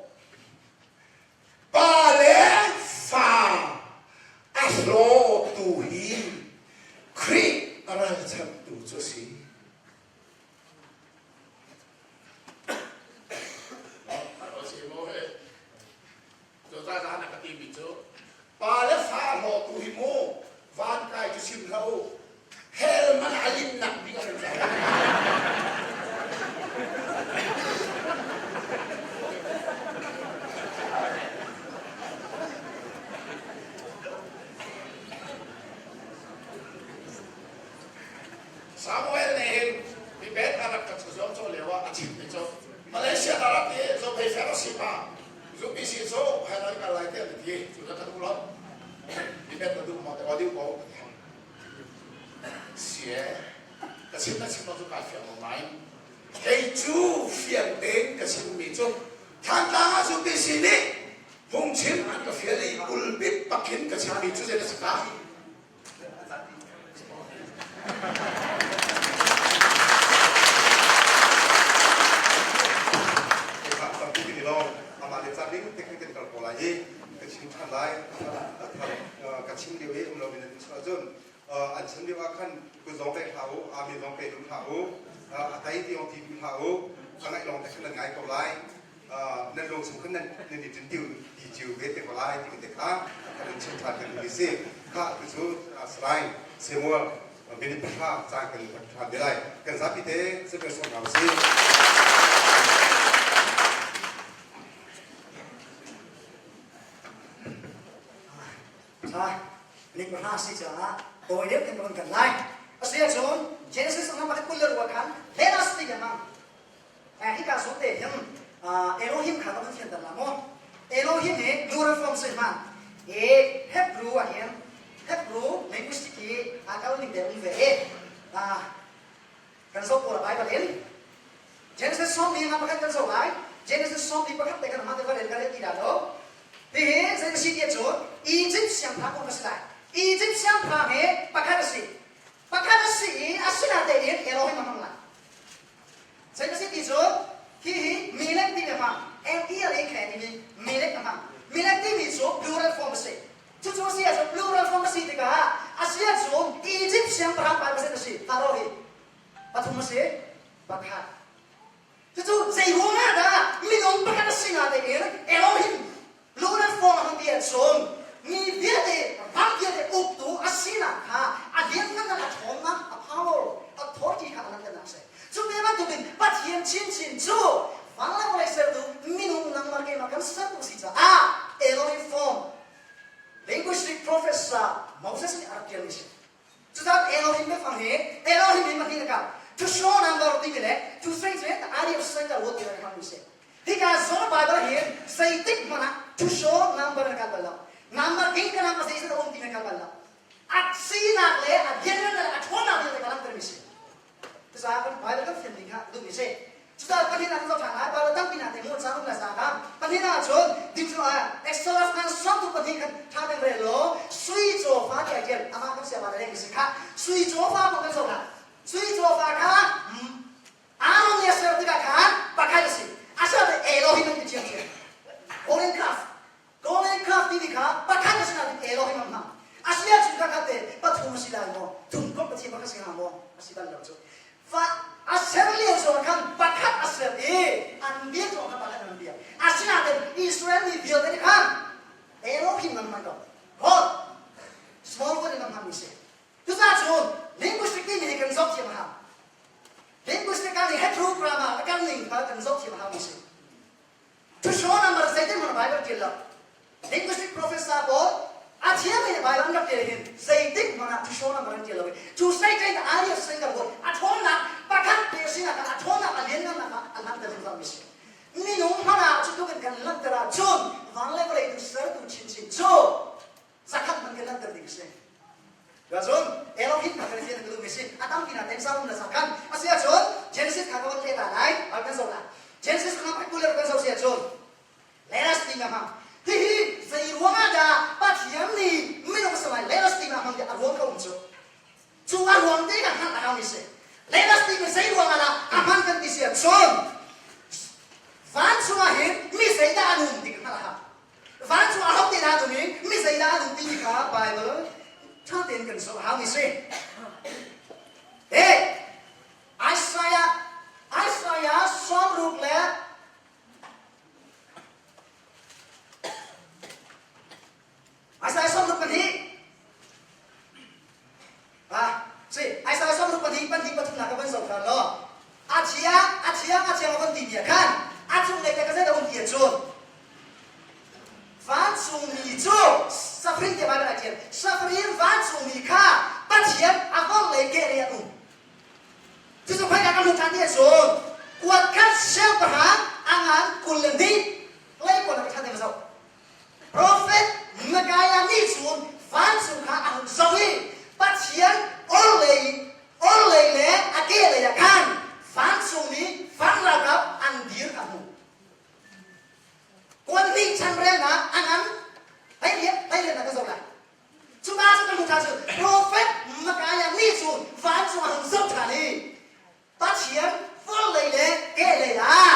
Pa le fa a hlawtu hi Khrih a ralchanhtu cu a si. Pa le fa hlawtu hi mu van kai cu sim hlah u hell man a linnak bik an tla. Samuel nih hin debate a rak ka zuam cawh lio ah a chimmi cu Malaysia na rak i zophei fer a si pa UPC cu hailan kal lai tiah na ti cu ka duh lo debate na duh maw te duh ko sie ka chim na chim lo cu kai fiang lo nain kei cu fiang tein ka chimmi cu Thantlang ah UPC nih phungchim an ka fial i pulpit pakin ka chimmi cu zei na si ka Amah le ca ding te kan kal ko lai i ka chim ṭhan lai ka chim lio i um loin an chuah cun an chim lio ah khan kut zong pek hlah u amen zong pe duh hlah u a tai ti zong ti duh hlah u a ngaih lawng te khan nan ngai ko lai nan lung chung khan nan nan i ṭin ti cio ve te ko lai ti te kha kan in chim ṭhan kan duh si kha tu cu Salai Samuel minute pahra caan kan rak ṭhan te lai kan zapi te sipin sawm hna usih. Tha minute pahra si caah tawi deuh in kan kan lai. Asi ahcun Genesis ang pakhat kul le rua khan let us ti lengmang Hika zawn te hin Elohim kha ka van fianter la maw? Elohim hi plural form si hman. I Hebrew ah hin Hebrew linguistic hi aa kal ning te um ve i kan zoh pawl Bible in Genesis sawmli nga pakhat kan zoh lai. Genesis sawmli pakhat te kan hma te va rel ka rel ti dah lo. Hihi zei a si ti ahcun Egypt siangpahrang kong a si lai. Egypt siangpahrang hi pakhat a si. Pakhat a si i asinatein Elohim a hmang lai. Zei a si ti cu hihi milek timi a hmang. M-E-L-A-K timi milek a hmang. Milek timi cu plural form a si. Cucu a si ahcun plural form a si tikah a si ahcun Egypt siangpahrang pa pakhat a si. Pharaoh hi pathum a si. Pakhat. Cucu zei ruangah dah minung pakhat a si natein Elohim Plural form a hmang ti ahcun mi vialte ram vialte uktu a sinak kha a lianngannak a ṭhawnnak a power authority kha a langhternak a si. Cu ve bantukin Pathian chinchin cu van le vawlei sertu minung nangmah keimah kan sertu si caah Elohim form linguistic professor Moses nih a rak ṭialmi a si. Cucaah Elohim biafang hi Elohim hi pahnih a kal. To show number timi le to say cu the idea of single word ti hmangmi si. Hika zawn Bible hi zeitik hmanh ah to show number na kal bal lo. Number king ka nama zei a um ti na kal bal lo. A sinak le a biangan le a ṭhawnnak vialte ka langhtermi si. Cucaah kan Bible kan fian ding kha duhmi si. Cucaah pahnih ah kan zoh ṭhan lai. Bible tampi na te mu caan um le sa kha. Pahnih ah cun ding cu ah Exodus ngan sawmtu pahnih khan ṭha tein rel law sui cawfa tiah ṭial amah kan siapa le reng si kha sui cawfa kong kan zoh hna. Sui cawfa kha Aaron nih a ser tikah khan pakhat a si. A ser le Elohim an ti ṭhiamṭhiam. Golden calf Golden calf timi kha pakhat a si nain Elohim an hmang. A si ahcun kha khat te pathum a si lai maw? Thumkomh Pathian pakhat si hnga maw? A si bal lo cu. Fa a ser lio zong khan pakhat a ser i an bia zong kha pakhat an bia. Asinain Israel mi vialte nih khan Elohim an hman ko. God small word in an hmanmi si. Cucaah cun linguistic timi hi kan zoh thiam a hau. Linguistic ah nih Hebrew grammar a kal ning kha kan zoh thiam a haumi si. To show number zeitin hmanh Bible ṭial lo. Linguistic professor pawl a thiam in Bible an rak ṭial hin zeitik hmanh ah to show number an ṭial lo i cu Satan idea single a ṭhawnnak pakhat te sinah khan a ṭhawnnak a lianngannak ah a langhter zungzalmi si. Minung hmanh ah cu tluk in kan langhter ahcun van le vawlei tu sertu chinchin cu zakhat hmanh kan langhter ding a si. Cun Elohim kha kan fian ka duhmi si a tampi na tem sa um na sa kan a si ahcun Genesis kha ka van leh ta lai al kan zoh lai Genesis kha kan kuler kan zoh si ahcun let us think aha hihi zei ruangah dah. ruang te kan hngalh a haumi si. Let us timi zei ruang ah dah a hman kan ti si ahcun vancung ah hin mi zeidah an um ti kan hngalh a hau. Vancung ah hote dah an um i mi zeidah an um timi kha Bible ṭha tein kan zoh a haumi si. Hey, Isaiah Isaiah sawmruk le Isaiah 64 Ah, si Isaiah 64 pahnih pathumnak ka van zoh hlan law a thiang a thiang a thiang a van ti mi ah khan a cunglei te ka zei dah um ti ahcun vancungmi cu safrin tiah Baibal ah ṭial safrin vancungmi kha Pathian a vawlei kehlei ah um cucu khoika kan hmuh ṭhan ti ahcun kuat khat siangpahrang a ngan 22 leikuan ah ka ṭhan te va zoh Profet Micaiah nih cun vancung kha a hun zoh i Pathian orhlei orhlei le a kehlei ah khan vancungmi van ralkap an dir kha a hmuh. Kuan hnih chanrelnak a ngan hleiriat hleiriatnak ka zoh lai. Cuka cu kan hmuh ṭhan cu Profet Micaiah nih cun vancung a hun zoh ṭhan i Pathian vawlei le kehlei ah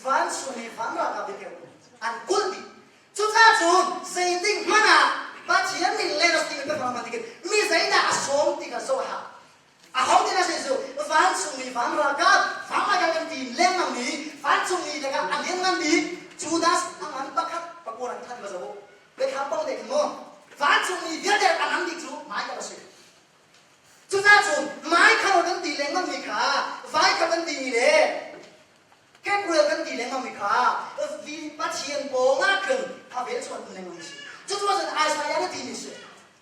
vancung i van ralkap in um an kulh dih. Cucaah cun zeitik hmanh ah Pathian nih let us timi biafang hman tikin mi zeidah a sawm ti kha zoh a hau. Aho ti na si cu vancungmi van ralkap van ralkap kan ti lengmang mi vancungmi lakah a lianngan bik Judas a ngan pakhat pakua ran than va zoh u. Biathlam pong te khin mu. Vancungmi vialte a ngan bik cu Michael a si. Cucaah cun Michael kan ti lengmangmi kha Vaikha kan timi le Gabriel kan ti lengmangmi kha Pathian pawngah khan a velchuan um lengmang a si. Cucu cun Isaiah na timi si.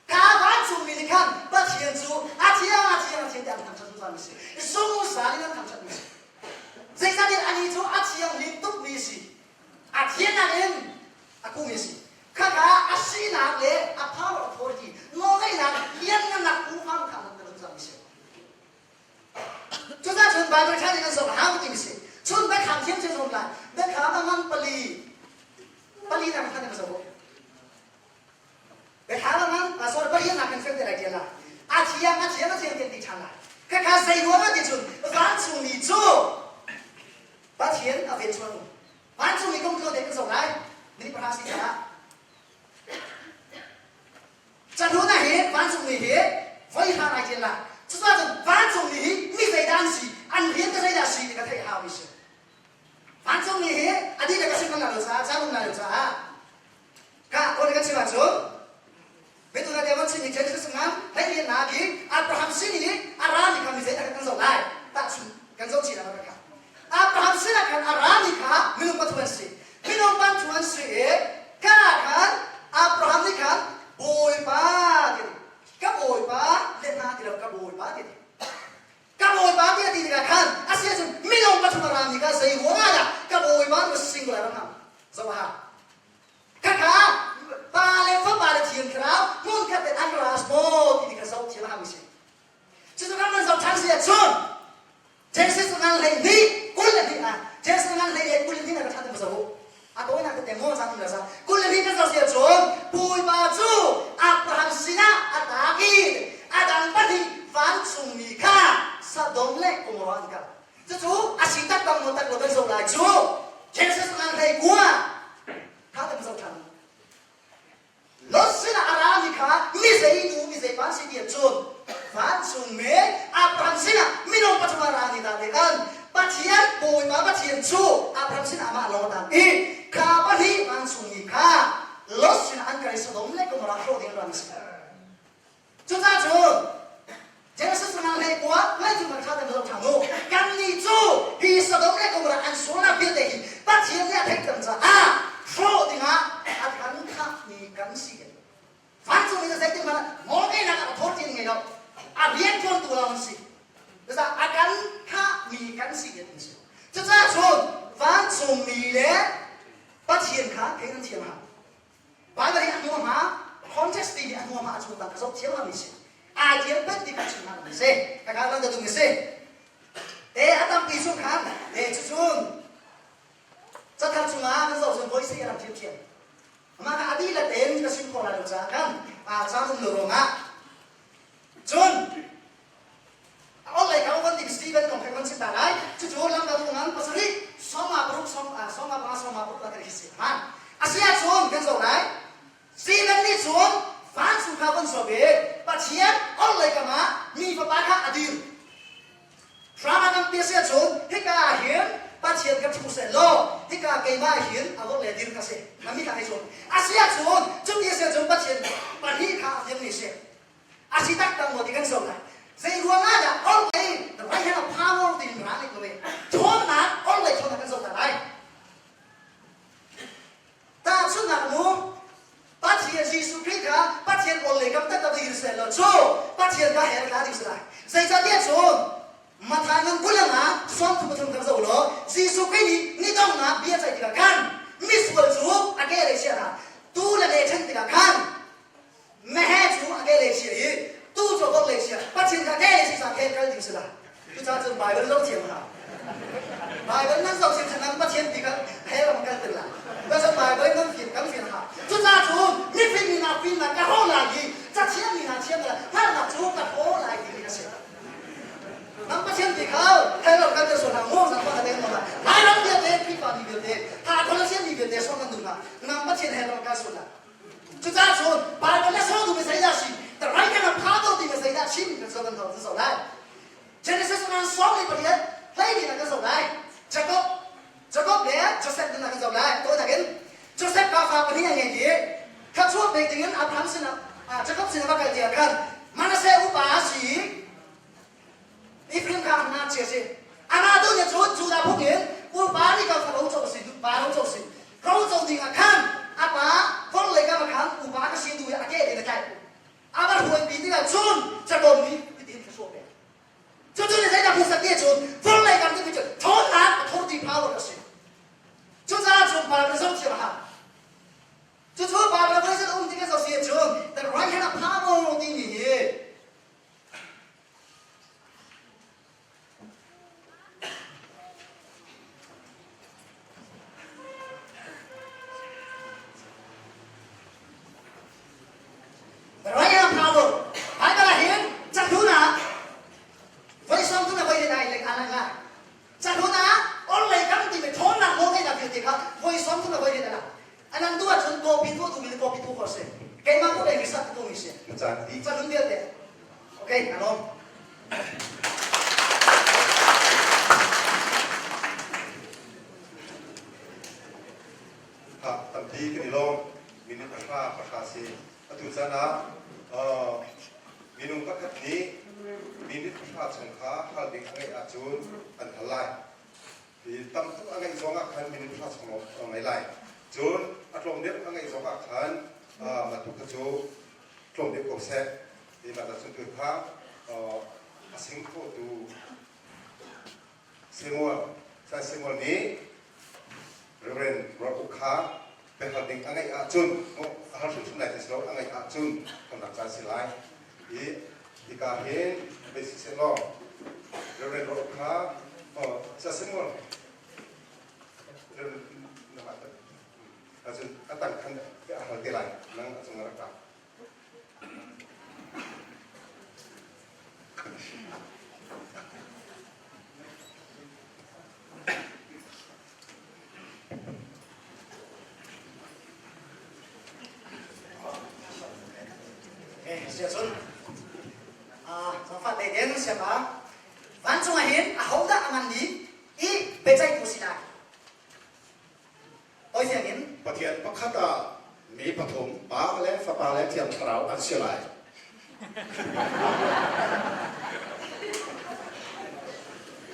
Ka vancungmi nih khan Pathian cu a thiang a thiang a thiang tiah an thangṭhat zungzalmi si. Zungzal in an thangṭhatmi si. Zeicahtiah anih cu a thianghlim tukmi si. A thiannak in a kung i si. Khakha a sinak le a power authority nawlngeihnak lianngannak huham kha an kan cang si. Cucaah cun Bible ṭha nih kan zoh hau ti si. Cun biakham thiam thiam zong lai. Biakham a ngan pali pali nak khan kan zoh. Biakham a ngan sorry pali nak kan fel te lai tial la. A thiang a thiang a thiang tian ti ṭhan lai. Khakha zei ruang ah ti cun vancungmi cu Pathian a ven chuan Vancung i kum tlawte kan zoh lai. Minute pahra si caah. Cahlun ah hi vancung mi hi voi hra ngai tial la. Cucaah cun vancung mi hi mi zeidah an si, an rian ka zeidah si ti ka theih hau mi si. Vancung mi hi a dihlak ka chim lo caah, caan um lai lo caah ka kawl kan chim ahcun Biatu na tiang chim mi Genesis ngan hleilian na ki Abraham sin i a rami kha mi zeidah kan zoh lai tahchun kan zoh chih la kha Abraham sin ah khan a rami kha minung pathum an si minung pathum an si i ka khan Abraham nih khan Bawipa ti ka Bawipa le hna ti lo ka Bawipa ti ka Bawipa ti a ti tikah khan a si ahcun minung pathum a rami kha zei ruangah dah ka Bawipa ti singular ram zoh ha Khakha pa le fapa le Thiang Thlarau hmunkhat in an ras maw ti kha zoh thiam a hau si. Cucu kan van zoh ṭhan si ahcun Genesis ngan hlei hnih 22 ah Genesis ngan hlei le 22 na ka ṭhan te zoh u. A tawinak tete maw cang la sa 22 kan zoh si ahcun Bawipa cu Abraham sinah a tak i a dang pahnih vancungmi kha Sodom le Gomorrah an kal. Cucu a si taktak maw tak lo kan zoh lai cu Genesis ngan hlei kua kha kan zoh ṭhan. Lot sinah a rami kha mi zei nu mi zei pa si ti cun vancung me Abraham sinah minung pathum a rami dah te kan Pathian Bawipa Pathian cu Abraham sinah amah lawng a tang i kha pahnih vancungmi kha Lot sinah an kal i Sodom le Gomorrah hrawh ding an ram si. Cucaah cun Genesis ngang hlei kua ngai cu kan ṭha kan zoh ṭhan u. Kannih cu hi Sodom le Gomorrah an sualnak vialte hi Pathian nih a theih cang caah hrawh dingah a kan thahmi kan si. Vancung in zeitin hmanh nawlngeihnak a authority ngei lo. A rianṭuantu lawng an si. Cucaah a kan thahmi kan si an si. Cucaah cun vancungmi le Pathian kha thei nan thiam hau. Bible hi a hnuam ah context ti hi a hnuam ah a chung tak ka zoh thiam mi si. Aa tial pet ti ka chim hna mi si. Ka ka lan da dung mi si. E a tampi chung khan e cucun cathar chungah kan zoh cun voi si a rak thiam thiam. Amah ka adi la ten ka sim khawh lai lo caah khan a caan um lo ruangah cun. ta lai. Cucu lamkaltu ngan pasarih sawma paruk sawma panga sawma paruk la kan hi si. Aman. A si ahcun kan zoh lai. Stephen nih cun vancung kha von zoh i Pathian orhlei kam ah mi fapa kha a dir. Drama ngan ti a si ahcun hika ah hin Pathian ka ṭhu seh law hika keimah hin a vorhlei a dir ka si. Na mi kha hei zum. A si ahcun cuti a si ahcun Pathian pahnih kha a fiangmi a si. A si taktak maw ti kan zoh lai. Zei ruang ah dah orhlei the right hand of power ti in ra nih ko ṭhawnnak orhlei ṭhawnnak kan zoh ta lai. Tahchunhnak mu, Pathian Jesuh Khrih kha Pathian awl lei kam taktak dir seh law cu Pathian kha hell tla ding si lai. Zeicahtiah cun Matthai ngan 20 ah 33 kan zoh law Jesuh Khrih nih ni donghnak bia ceih tikah khan misual cu a ke lei chia hna tu le le ṭhen tikah khan Meheh cu a kehlei chia i tuu cu a vorhlei chia. Pathian kha kehlei si caah khel kal ding si lai. Cucaah cun Baibal zoh thiam hau. Baibal nan zoh thiam nan Pathian ti kha hell ram kal tir lai. Cucaah Baibal nan fim kan fim hau. Cucaah cun mifim mi hna fimnak ka hrawh lai i cathiam mi hna thiam lai hngalhnak cu ka hrawh lai ti a si. Nan Pathian ti kha hell ram kal tir sual hlah mu. Zangfah na deng lo Lairam vialte Khrihfa mi vialte tha Colossian mi vialte sawm nan duh hna. Nan Pathian hell ram kal sual hlah. Cucaah cun Baibal le sawh duhmi zeidah a si? The right hand of power timi zeidah a chim kan zoh kan zoh lai. Genesis ngan sawm le pariat hleili na kan zoh lai. Jacob Jacob le Joseph na kan zoh lai. Tawinak in Joseph ka fa pahnih a ngei i thluachuah pek dingin Abraham sinah Jacob sinah va kal tiah khan Manasseh upa a si i Ephraim kha ngakchia si. Amah tu nih cun Judah phung in upa nih ka fa ro co si, pa ro co si. Ro co ding ah khan a pa forlei kam ah khan upa ka si tu i a ke in a tlaih. A va hruaipi tikah cun Jakob nih hitin thluachuah pek. Cucu nih zeidah hmuhsak ti cun forlei kam timi cu ṭhawnnak authority power a si. Cucaah cun Bible zoh thiam a hau. Cucu Bible voice um tikah zoh si cun the right hand of power timi hi Raya power Bible ah hin cahlun ah voi sawm tu na voi dai leng alang la cahlun ah orlei kam ti me thawnnak nawl ngeihnak vialte kha voi sawm tu na voi dai la Anang tu ahcun kawpi tu duhmi le kawpi tu kho si. Keimah tu lei risak tu mi si. Caan dih. Caan vialte. Okay, alom. Ha, tampi kan i lawm. Minute pahra pahra si. Atu caan ah minung pakhat nih minute pahra chung kha hal ding a ngeih ahcun an hal lai. Tam tuk a ngeih zong ah khan minute pahra chung lawng a ngei lai. Cun a tlawm deuh a ngeih zong ah khan mah tu kha cu tlawm deuh ko seh. Ti mah cun tu kha a sing khawhtu Samuel, Sai Samuel nih Reverend Ruak Uk kha biahal ding a ngeih ahcun a har hrimhrim lai ti si lo a ngeih ahcun kan caan si lai. Hi hika hin bei si seh law Reverend Ruak Uk kha Sai Samuel ahcun a tang khan a hal te lai nang a cung a rak rak. Siacun zaangfah tein siapa vancung ah hin ahodah a ngan bik i biaceihtu si lai? Oi sianginn. Pathian pakhat ah mi pathum Pa le Fapa le Thiang Thlarau an si lai.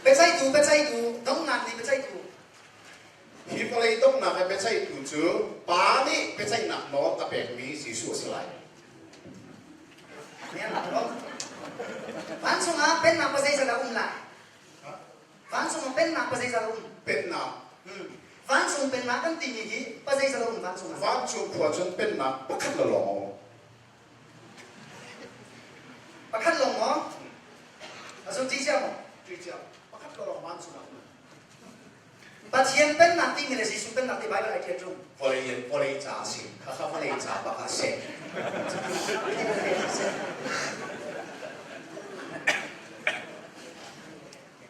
Biaceihtu, biaceihtu, donghnak ni biaceihtu. Hi vawlei donghnak i biaceihtu cu Pa nih biaceihnak nawl a pekmi Jesuh a si lai. Vancung ah pennak pa zeizat a um lai? Vancung ah pennak pa zeizat a um? Pennak. Vancung pennak kan timi hi pa zeizat a um vancung ah? Vancung khua cun pennak pakhat la lawng a um. Pakhat lawng maw? A zum ti cia maw? Ti cia. Pakhat la lawng vancung ah. Pathian pennak timi le Jesuh pennak ti Bible ai ṭial ṭung. Vawlei vawlei ca a si. Khakha vawlei ca bak ah si.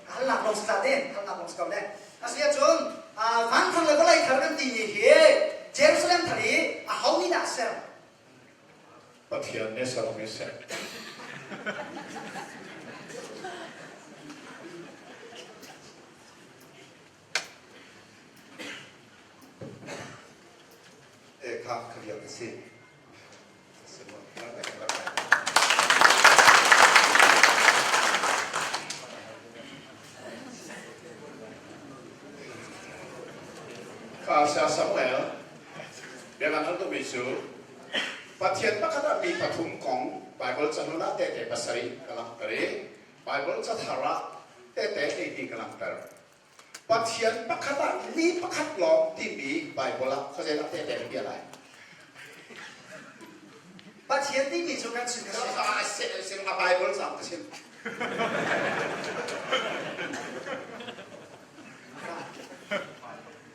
Hal lak lo. si ta te halnak kong si ko ne. A si ahcun van thar le vawlei thar kan timi hi Jerusalem thar i aho nih dah a ser? Pathian nih sermi si. E kha kha a si. Kha Samuel bia kan hal duhmi cu Pathian pakhat ah mi pathum kong Baibal cahlun ah tehte pasarih ka langhter i Baibal cathar ah tehte hleihnih ka langhter. Pathian pakhat ah mi pakhat lawng timi Baibal ah khuazeidah tehte na bia lai? Pathian timi cu kan chim ka si. A Baibal cang ka chim.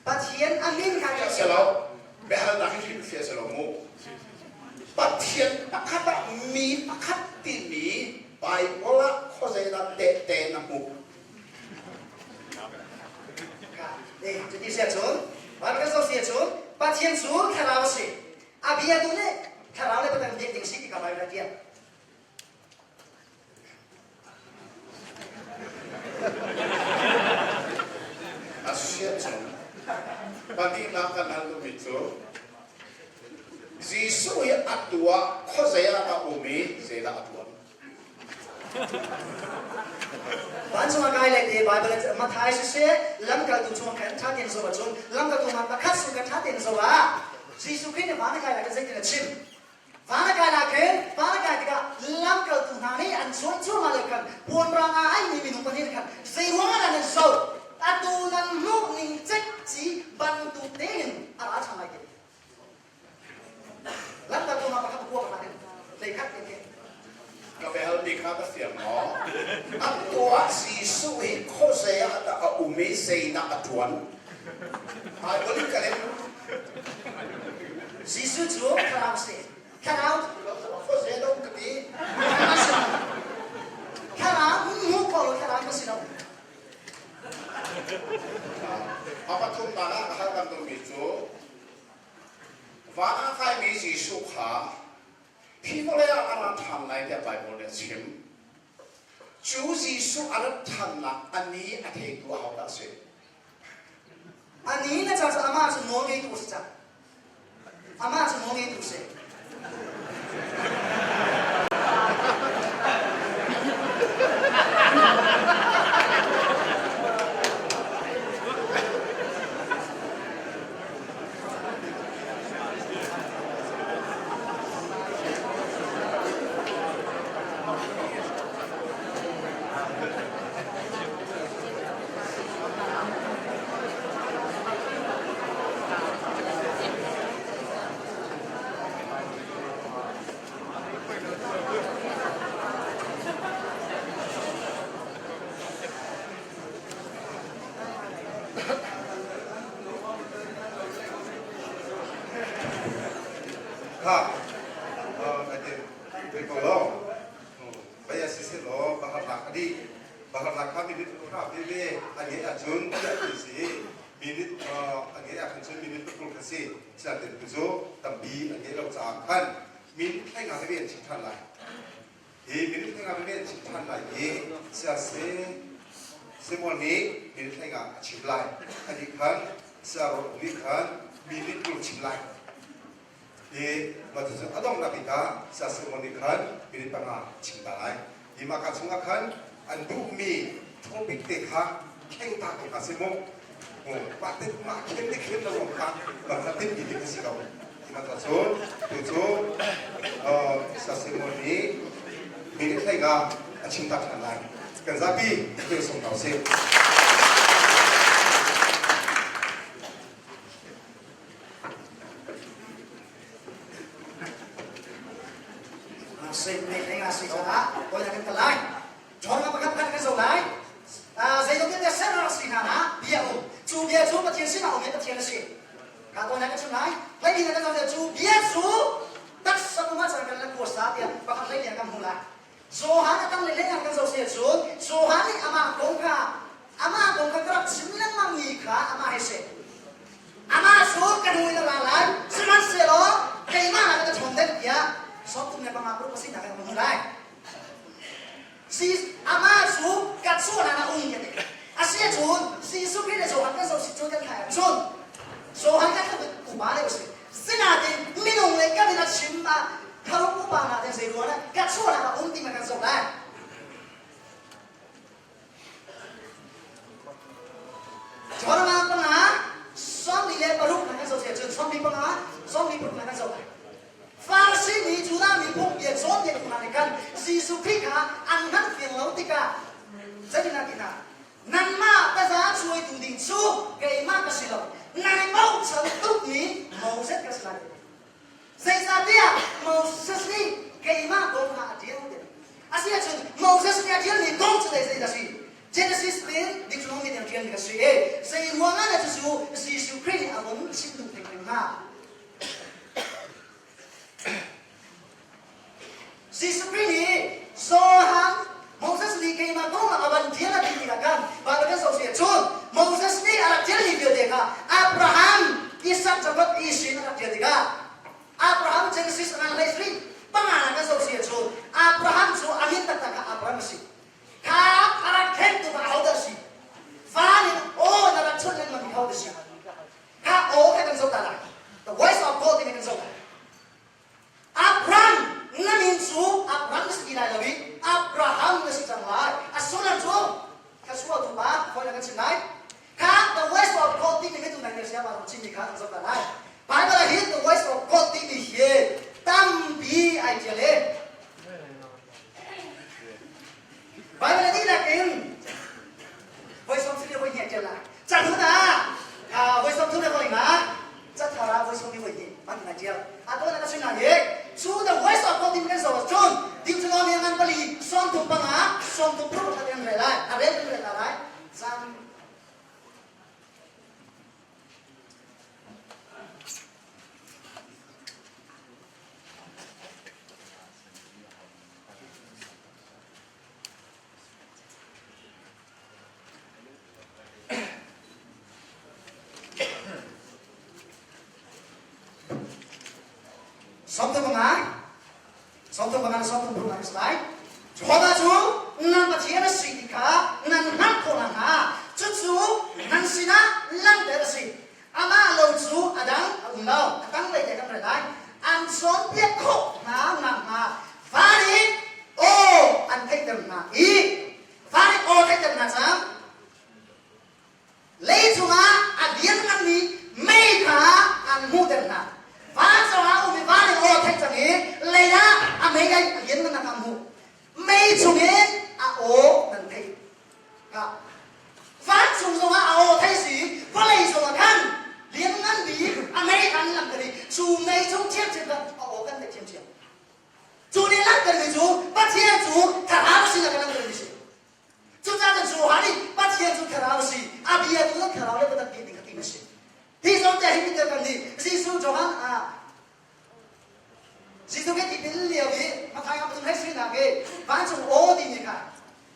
Pathian a min kha kan si lo. Biahalnak hi hrim si lo mu. Pathian pakhat ah mi pakhat timi Baibal ah khuazeidah tehte na hmuh? Cuti si ahcun, Bible kan zoh si ahcun, Pathian cu thlarau a si. A bia tu nih thlarau le Pathian biak ding si ti kha Bible a tial. A si ahcun, pahnihnak kan hal duhmi cu, Jesuh hi a tuah khuazei ah dah um i zeidah a tuan? Vancung ah kai lai te Bible Matthai siseh lamkaltu chung khan ṭha tein zoh ahcun lamkaltu hna pakhat chung khan ṭha tein zoh ah Jesuh Khrih nih van a kai lai kan zeitin a chim van a kai lai khin van a kai tikah lamkaltu hna nih an chuan cuahmah lio khan puanrang ah ai mi minung pahnih khan zei ruangah dah nan zoh atu nan hmuh ning cekci bantuk tein a ra ṭhan lai ti Lamkaltu hna pakhat kuak hna in hleikhat in ke. Ka biahalmi kha ka fiang maw? A tuah Jesuh hi khuazei ah dah a um i zeidah a ṭuan? Bible in ka leh. Jesuh cu thlarau si. Thlarau khuazei dah um ka ti? Thlarau hmuh khawh lo thlarau ka si lo. A pathumnak ah ka hal kan duhmi cu Van ah kaimi Jesuh kha hi vawlei ah a ra ṭhan lai tiah Baibal nih a chim. Cu Jesuh a rat ṭhannak a ni a theitu ahodah a si? A ni na ca cu amah cu nawlngeitu a si cang. Amah cu nawlngeitu a si. Kha ati ri ko lo baya si law baharnak adi baharnak kha minute kha veve a ngeih ahcun tiah ti si minute a ngeih ahkhan cun minute pakul kha si sianginn tu cu tampi an ngeih lo caah khan minute hlei nga veve an chim ṭhan lai Hi minute hlei nga veve an chim ṭhan lai i siase Samuel nih minute hlei nga a chim lai. Anih khan Sarah nih khan minute 20 chim lai. I mah cucu a donghnak bik ah Saya Samuel nih khan minute panga a chim ta lai. Hi mah ka chungah khan an duhmi topic te kha kheng ta ko hna seh mu. Mah te mah khen te khen lo kha mah kha tinhmi te kha si ko. Mah cun tu cu Saya Samuel nih minute hlei nga a chim ta ṭhan lai. Kan zapi thil sung hna usih. Si ne hlei nga si caah kawi kan kal lai. John pakhat khat kan zoh lai. Zeitluk in ser rak si hna na bia um. Cu bia cu Pathian sinah um i Pathian a si. Ka tawn kan chim lai. Hlei ni kan zoh cu bia cu taksa pum ah cang kan la kuasa tiah pakhat hlei kan hmu lai. Johan a tang le hlei kan zoh si cun Johan nih amah kong kha Amah kong kha ka rak chim lengmangmi kha amah he si. Amah cu ka hnu in a ra lai, sihmanhsehlaw keimah nakin a ṭhawng deuh tiah 35 paruk a sinak in a hmu lai. Si, amah cu ka chuahnak ah um tiah ti. A si ahcun Jesuh Khrih le Johan kan zoh si cu kan thlai ahcun Johan kan tluk upa deuh a si. Sinain minung le kan in a chim ah tharuk upa hna te zei ruang ah ka chuahnak ah um ti ma kan zoh lai. Chawlama panga 46 na kan zoh cun 45 36 na kan zoh lai. Farasi mi Judah mi phungbia cawnpiaktu hna nih khan Jesuh Khrih kha an hngalh fiang lo tikah zeitindah ti hna nanmah taza chuaitu ding cu keimah ka si lo nan i bochan tukmi Moses ka si lai. Zeicahtiah Moses nih keimah kong kha a ṭial ti. Asiahcun Moses nih a ṭialmi kong cu zei dah a si? Genesis in Deuteronomy tiang ṭialmi a si i zei ruangah dah cucu Jesuh Khrih nih a vun chim duh theng hnga? Jesuh Khrih nih Johan Moses nih keimah kong ah a van ṭial a ti tikah khan Bible kan zoh si ahcun Moses nih a rak ṭialmi vialte kha Abraham, Isak, Jakob, Isin a rak ṭial tikah Abraham Genesis ngan hlei sri panga na kan zoh si ahcun Abraham cu a min taktak kha Abraham a si. Kha a rak khentu kha ahodah a si? Van in aw na rak chunh lengmang mi ahodah a si? Kha aw kha kan zoh ta lai. The voice of God timi kan zoh lai. Abraham na min cu Abraham na si ti lai lo i Abraham na si cang lai. A sullam cu thluachuah tu pa khawi na kan chim lai. Kha the voice of God timi hi tu nai sia ma chimmi kha kan zoh ta lai. Bible ah hin the voice of God timi hi tampi ai ṭial e. Bible a dihlak in voi sawm sili voi hnih a ṭial lai. Cathun ah voi sawm thum le voi nga cathar ah voi sawm ni voi hnih man na ṭial. A tuan a chim hi cu the voice of God in kan zoh ahcun Deuteronomy ngan pali 35 36 khat in rel lai. A rel in rel lai. Cang 35 35 35 na lai. Jehovah cu nan Pathian a si ti kha nan hngalh khawh nakhnga cucu nan sinah langhter a si. Amah lo cu a dang a um lo. A tanglei te kan rel lai. An cawnpiak khawh hna nakhnga van in aw an theihter hna i van in aw theihter hna cang. Leicung ah a liannganmi mei kha an hmuhter hna. Vancung ah um i van in aw theih cang i lei ah a mei a lianngannak an hmuh. Mei chungin a aw nan theih. Vancung zongah a aw thei si, vawlei zongah khan lianngan bik a mei khan langhter i cu mei chung ṭhiamṭhiam khan a aw kan theih ṭhiamṭhiam. Cu nih langhtermi cu Pathian cu thlarau sin ah kan langhtermi si. Cucaah cun Johan nih Pathian cu thlarau a si, a bia tu zong thlarau le biatak ti ding kha ti a si. Hi zawn te hi Peter kan nih Jesuh Johan ah Jesuh kan tipil lio i Matthai ah pathum hei sinak i vancung aw timi kha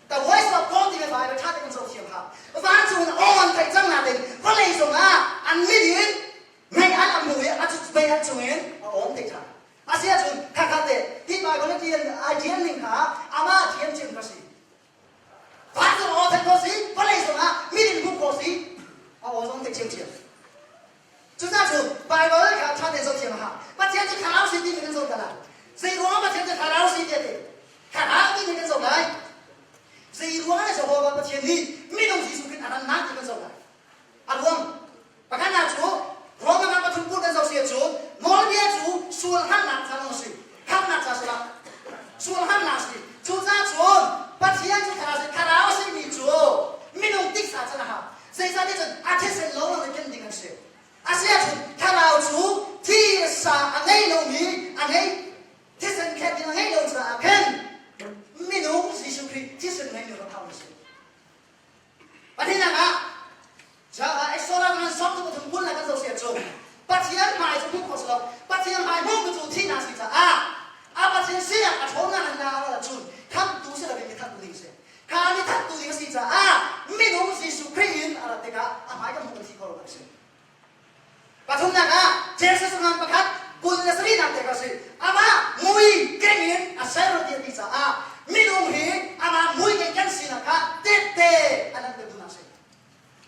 The voice of God timi Bible ṭha tein kan zoh thiam hau. Vancung in aw an theih cang nain vawlei zongah an mit in mei an a hmu i a cu mei an chungin a aw an theih ṭhan. Asiahcun khakha te hi Bible a ṭial a ṭial ning kha amah thiamchin ka si. Vancung aw theih khawh si, vawlei zongah mit in hmuh khawh si, a aw zong theih ṭhiamṭhiam. Cucaah cu Baibal kha ṭha tein zohthiam a hau. Pathian cu thlarau si timi kan zoh ta lai. Zei ruangah Pathian cu thlarau si tiah ti? Thlarau timi kan zoh lai. Zei ruangah dah Jehovah Pathian nih minung Jesuh Khrih a rannak ti kan zoh lai. A ruang pakhatnak cu Roma ram pathum kul kan zoh si ahcun nawlbia cu sual hngalhnak ca lawng si. Khamhnak ca si lo. Sual hngalhnak si. Cucaah cun Pathian cu thlarau si. Thlarau a simi cu minung tiksa can a hau. Zeicahtiah cun a thisen lawng in ken ding an si. Asiahcun thlarau cu thi le sa a ngei lomi a ngei thisen khet in a ngei lo caah khin minung Jesuh Khrih thisen ngeimi rak hau a si. Pahnihnak ah caah Exodus ngan sawm tu pathum kul kan zoh si ahcun Pathian hmai cu hmuh khawh si lo. Pathian hmai hmuh cu thihnak si caah a Pathian sinah a ṭhawnnak in la a rat ahcun khamhtu si loin mi thattu ding si. Kha mi thattu ding a si caah minung Jesuh tikah a hmai kan hmuh kan thi kho lo a si. Pathumnak ah Jesuh ngan pakhat 27 nak te kha si. Amah mui keng in a ser ti a ti caah minung hi amah mui keng kan sinak kha tehte a langhter duhnak a si.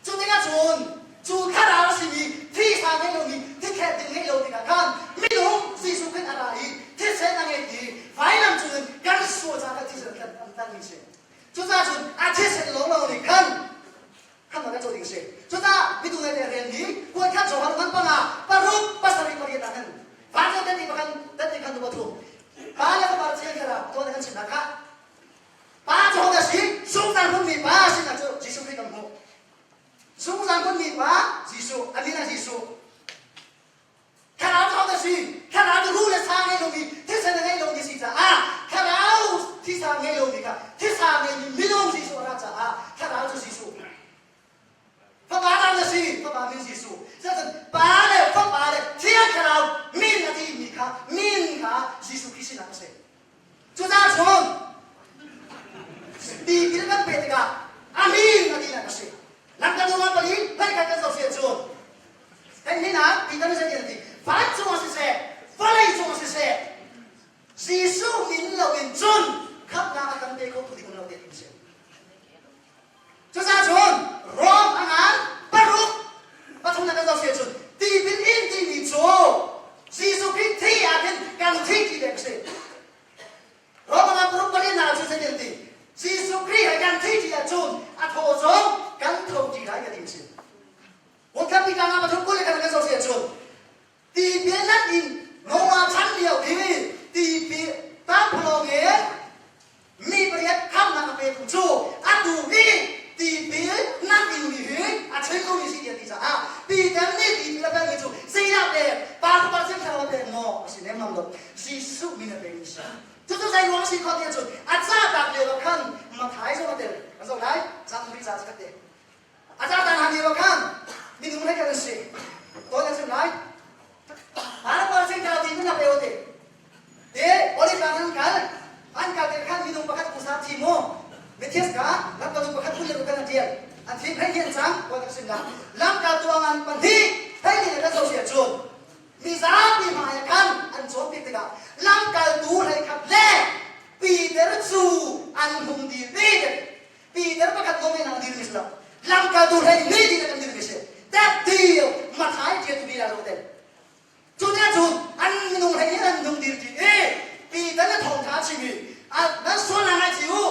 Cu tikah cun cu thlarau a simi thisa ngei lomi thikhet ding ngei lo tikah khan minung Jesuh Khrih a ra i thisen a ngei i vailam cungin kan sual caah khan thisen an tlanmi a si. Cucaah cun a thisen lawnglawng nih khan khamnak kan co ding a si. Cucaah mitu ngai te relmi kuan khat Johan man panga paruk pasarih pariat ah khan vancung tati pakhan tati khan tu pathum pa le fapa thiang thlarau tuan kan chimnak kha pa cu hodah si zungzal hmunmi pa sinak cu Jesuh Khrih kan hmuh. Zungzal hmunmi pa Jesuh a min ah Jesuh. Thlarau cu hodah si? Thlarau cu ruh le sa ngei lomi thisen a ngei lomi si caah thlarau thisa ngei lomi kha thisa ngeimi minung Jesuh a ra caah thlarau cu Jesuh. Fapa dang na si, Fapa min Jesuh. Cucun Pa le Fapa le Thiang Thlarau min a timi kha min kha Jesuh Khrih sinak a si. Cucaah cun tipil kan pe tikah a min a tinak a si. Lamkaltu ngan pali hlei kan zoh si ahcun kan hin ah Peter nih zeitin a ti? Vancung ah siseh, vawlei cung ah siseh, Jesuh min loin cun khamhnak a kan pe kho tu ding um lo tiah a ti. Cucaah cun Rom a ngan paruk pathum na kan zoh si ahcun tipil in timi cu Jesuh Khrih thi ah khin kan thi ti dek a si. Rom a ngan paruk pali hna cu zeitin ti Jesuh Khrih he kan thi ti ahcun a thaw zong kan tho ti lai ka ti a si. Hmunkhat tlang ah pathum 20 le kan zoh si ahcun tipil nan in Noah chan lio i tipil tangpalawng in mi pariat khamnak a petu cu atu hi tipil nan in mi hi a chim mi si ti caah Peter nih tipil a pekmi cu zeidah pek pa fapa thiang thlarau a pek maw a si lengmang lo Jesuh min a pekmi si cucu zei ruang si khawh ti ahcun a ca tak lio ah khan Mathai zong a tel kan zoh lai cang ri ca khat te A caan han lio khan minung he kan si. Tawn an sim lai. Hana pa sing ka ti na pe ote. Te oli ka nan kal. An kal te khan minung pakhat kusa thi mo. Matthias ka lam ka pakhat kun le kan tial. An thi phei hian chang ko kan sim la. Lam ka tuang an pan hi phei ni ka zo sia chun. Mi zapi hmai khan an cawn piak tikah lamkaltu hlei khat le Peter cu an hung dir ve. Peter pakhat lawng in ang dirmi si lo. Lamkaltu hlei ni ding kan dirmi si. That deal Mathai ṭial tu bia lo te. Cu te cun an minung hlei in an nung dir ti i Peter na thawngṭha chim i nan sual na ngai u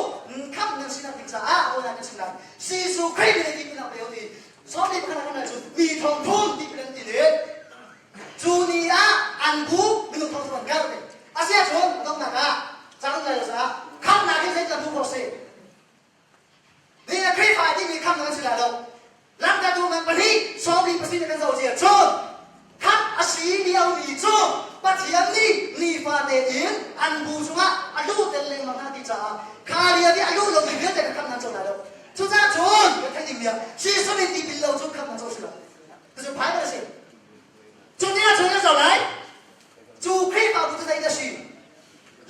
khamh nan sinak ding caah aw nan chim lai. Jesuh Khrih nih ti pinak pe ti sawm pakhat kan cun mi thong thum ti pilan ti le cu ni ah an bu minung thong thum an kal te. Asia cun donghnak ah cang lai lo caah khamhnak hi zeitin hmuh khawh si? Ni na Khrihfa timi khamh nan si lai lo. Lamkaltu ngan pahnih sawmli pasarih kan zoh cia cun khamh a si liomi cu Pathian nih nifate in an bu chungah a luhter lengmang hna ti caah kha lio i a luh lomi vialte kha khamh nan co lai lo. Cucaah cun kan theih dingmi ah Jesuh nih tipil lo cu khamh nan co si lo. Cucu Bible a si. Cu tikah cun kan zoh lai. Cu Khrihfabu cu zeidah a si?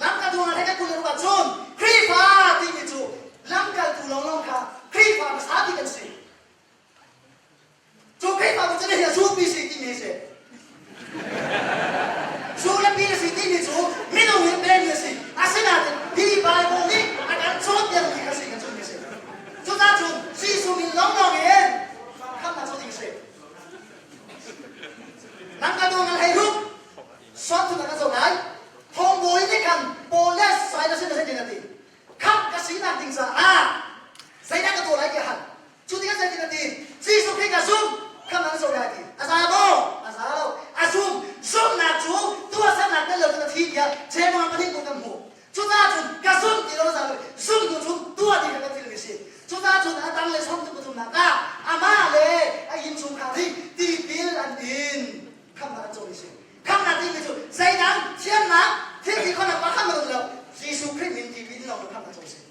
Lamkaltu hna he kan kul le cun Khrihfa timi cu lamkaltu lawnglawng kha Khrihfa hmasa bik an si. Cu Khrihfabu cu nihin zupi si timi a si. Zu le pi a si timi cu minung nih pekmi a si. Asinain hi Bible nih a kan cawnpiakmi kha si kan zumhmi a si. Cucaah cun Jesuh min lawnglawng in khamhnak cu ding a si. Lamkaltu ngan hlei ruk Sual cu kan zoh lai. Thawngbawi nih khan Paul le Silas in zeitin a ti? Khamh ka sinak ding caah zeidah ka tuah lai tiah hal. Cu tikah zeitin a ti? Jesuh Khrih ka zumh, khamh an zoh lai a ti. A za maw? A za lo. A zum. Zumhnak cu tuahsernak tel lo cun a thi tiah Jeroboam pahnih kun kan hmuh. Cucaah cun ka zumh ti lo a za lo. Zumh hnu cun tuah ding kha kan thilmi a si. Cucaah cun a dang le som tu pathumnak ah amah le a innchungkhar hi tipil an in. Khamhnak an cawmi si. Khamhnak timi cu zeidang thiannak thil ti khonak pa khamh lo Jesuh Khrih min ti in lawng khamhnak cu si.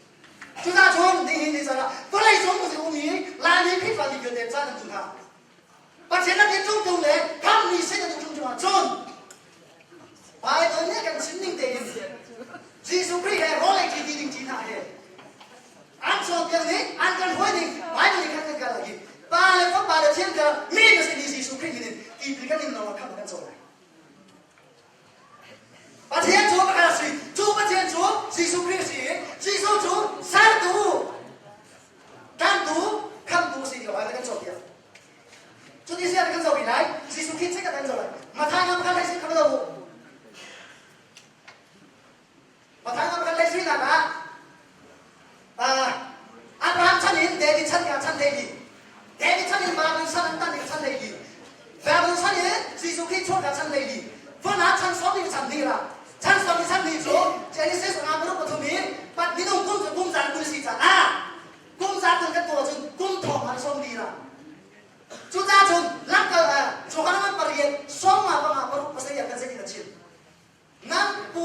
Cucaah cun nihin ni caan ah vawlei cung muslim um i Laimi Khrihfa mi vialte caan an tu hna. Pathian an tung tung le khamhmi sin an tung tung ahcun Bible nih kan chim ning tein Jesuh Khrih he rawl ei ṭi ding ṭi hna he an cawnpiak ning an kan hruai ning Bible nih khan kan kal lagi pa le fapa.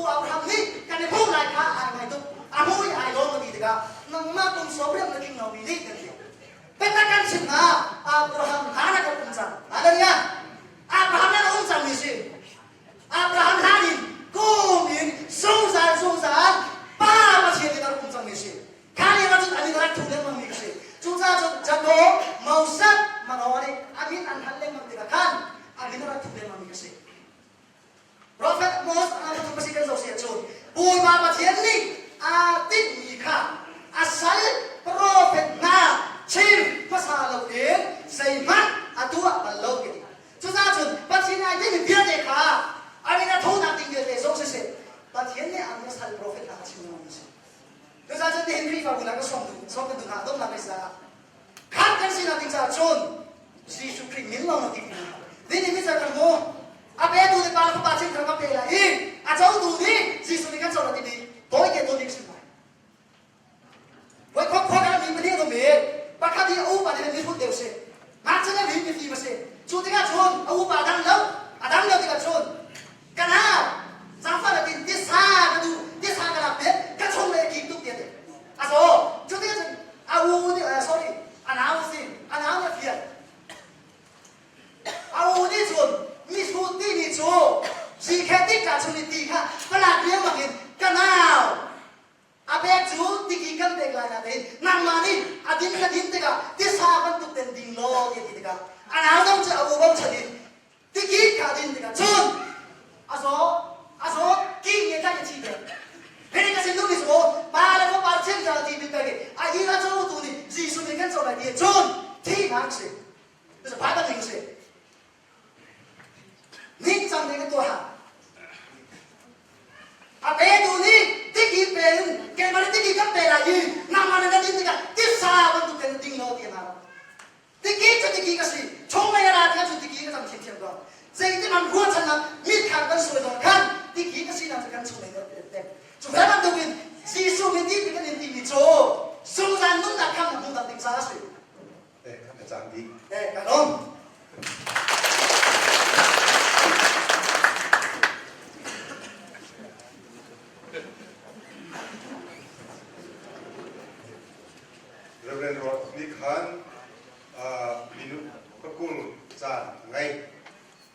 Abraham nih kan i hmuh lai kha ai ngai tuk. A hmu i ai lawm a ti tikah nangmah kum sawmriat na tling lomi nih kan ti. Biatak kan chim hna, Abraham hlan ah kan um cang. Hallelujah! Abraham hlan a um cangmi si. Abraham hlan in kum in zungzal zungzal Pa Pathian in a rak um cangmi si. Kha lio ah cun a min a rak thu lengmangmi ka si. Cucaah cun Jakob, Moses, Manoah nih a min an hal lengmang tikah khan a min a rak thu lengmangmi ka si. Prophet Moses a pathum a si kan zoh si ahcun Bawipa Pathian nih aa tinhmi kha a sal prophet hna chim hmasa loin zeihmanh a tuah bal lo ti. Cucaah cun Pathian ai tinhmi vialte kha a min a thonak ding vialte zong siseh Pathian nih a sal prophet hna a chim lengmang mi si. Cucaah cun nihin Khrihfabu hna ka sawm duh sawm kan duh hna donghnak lei caah khat kan sinak ding caah cun Jesuh Khrih min lawng na ti ti hna. Dini mi kan mu a petu nih pa fapa chim kan pe lai i a cotu nih Jesuh nih kan co la timi tawi te tawi sim lai. Voi khok khok ah mi pahnih an um i pakhat hi a upa nih mi hut deuh si. Ngakchia deuh hi mifim a si. Cu tikah cun a upa a dang lo a dang lo tikah cun Ka nau, zaangfah na tin tisa ka duh, tisa ka lak piak, ka chung le a king tuk tiah ti. A zaw, cu tikah cun a u nih, uh, sorry, a nau a si, a nau nih a fial. A u nih cun mihrut timi cu zikhe tik ka chung i ti kha palak riangmang in ka nau, a pek cu tiki kan pek lai natein nangmah nih a din na din tikah tisa bantuk ten ding law ti ti tikah a nau zong cu a u bochan in tiki kha din tikah cun a zaw a zaw ki nge tla chi ve hei ka sin duh mi su pa le fapa le thiang thlarau ti bit pek a i a co tu nih Jesuh nih kan co lai ti cun thihnak si Bible ning si Ningcang ning a tuah. A petu nih tiki pe in keimah nih tiki kan pe lai i nangmah nih na din tikah tisa bantuk tein na ding law ti a hau. Tiki cu tiki ka si. Chunglei a ra tikah cu tiki ka cang thiamthiam ko. Zeitik an ruahchannak mitthlam kan suai zong khan tiki ka sinak cu kan chunglei nih a pek. Cu ve bantukin Jesuh min ti kan in timi cu zungzal nunnak khamnak hmuhnak ding caah a si. Eh, kan caan dih. Eh, kan um. Reverend Rod nih khan minute pakul caan a ngei.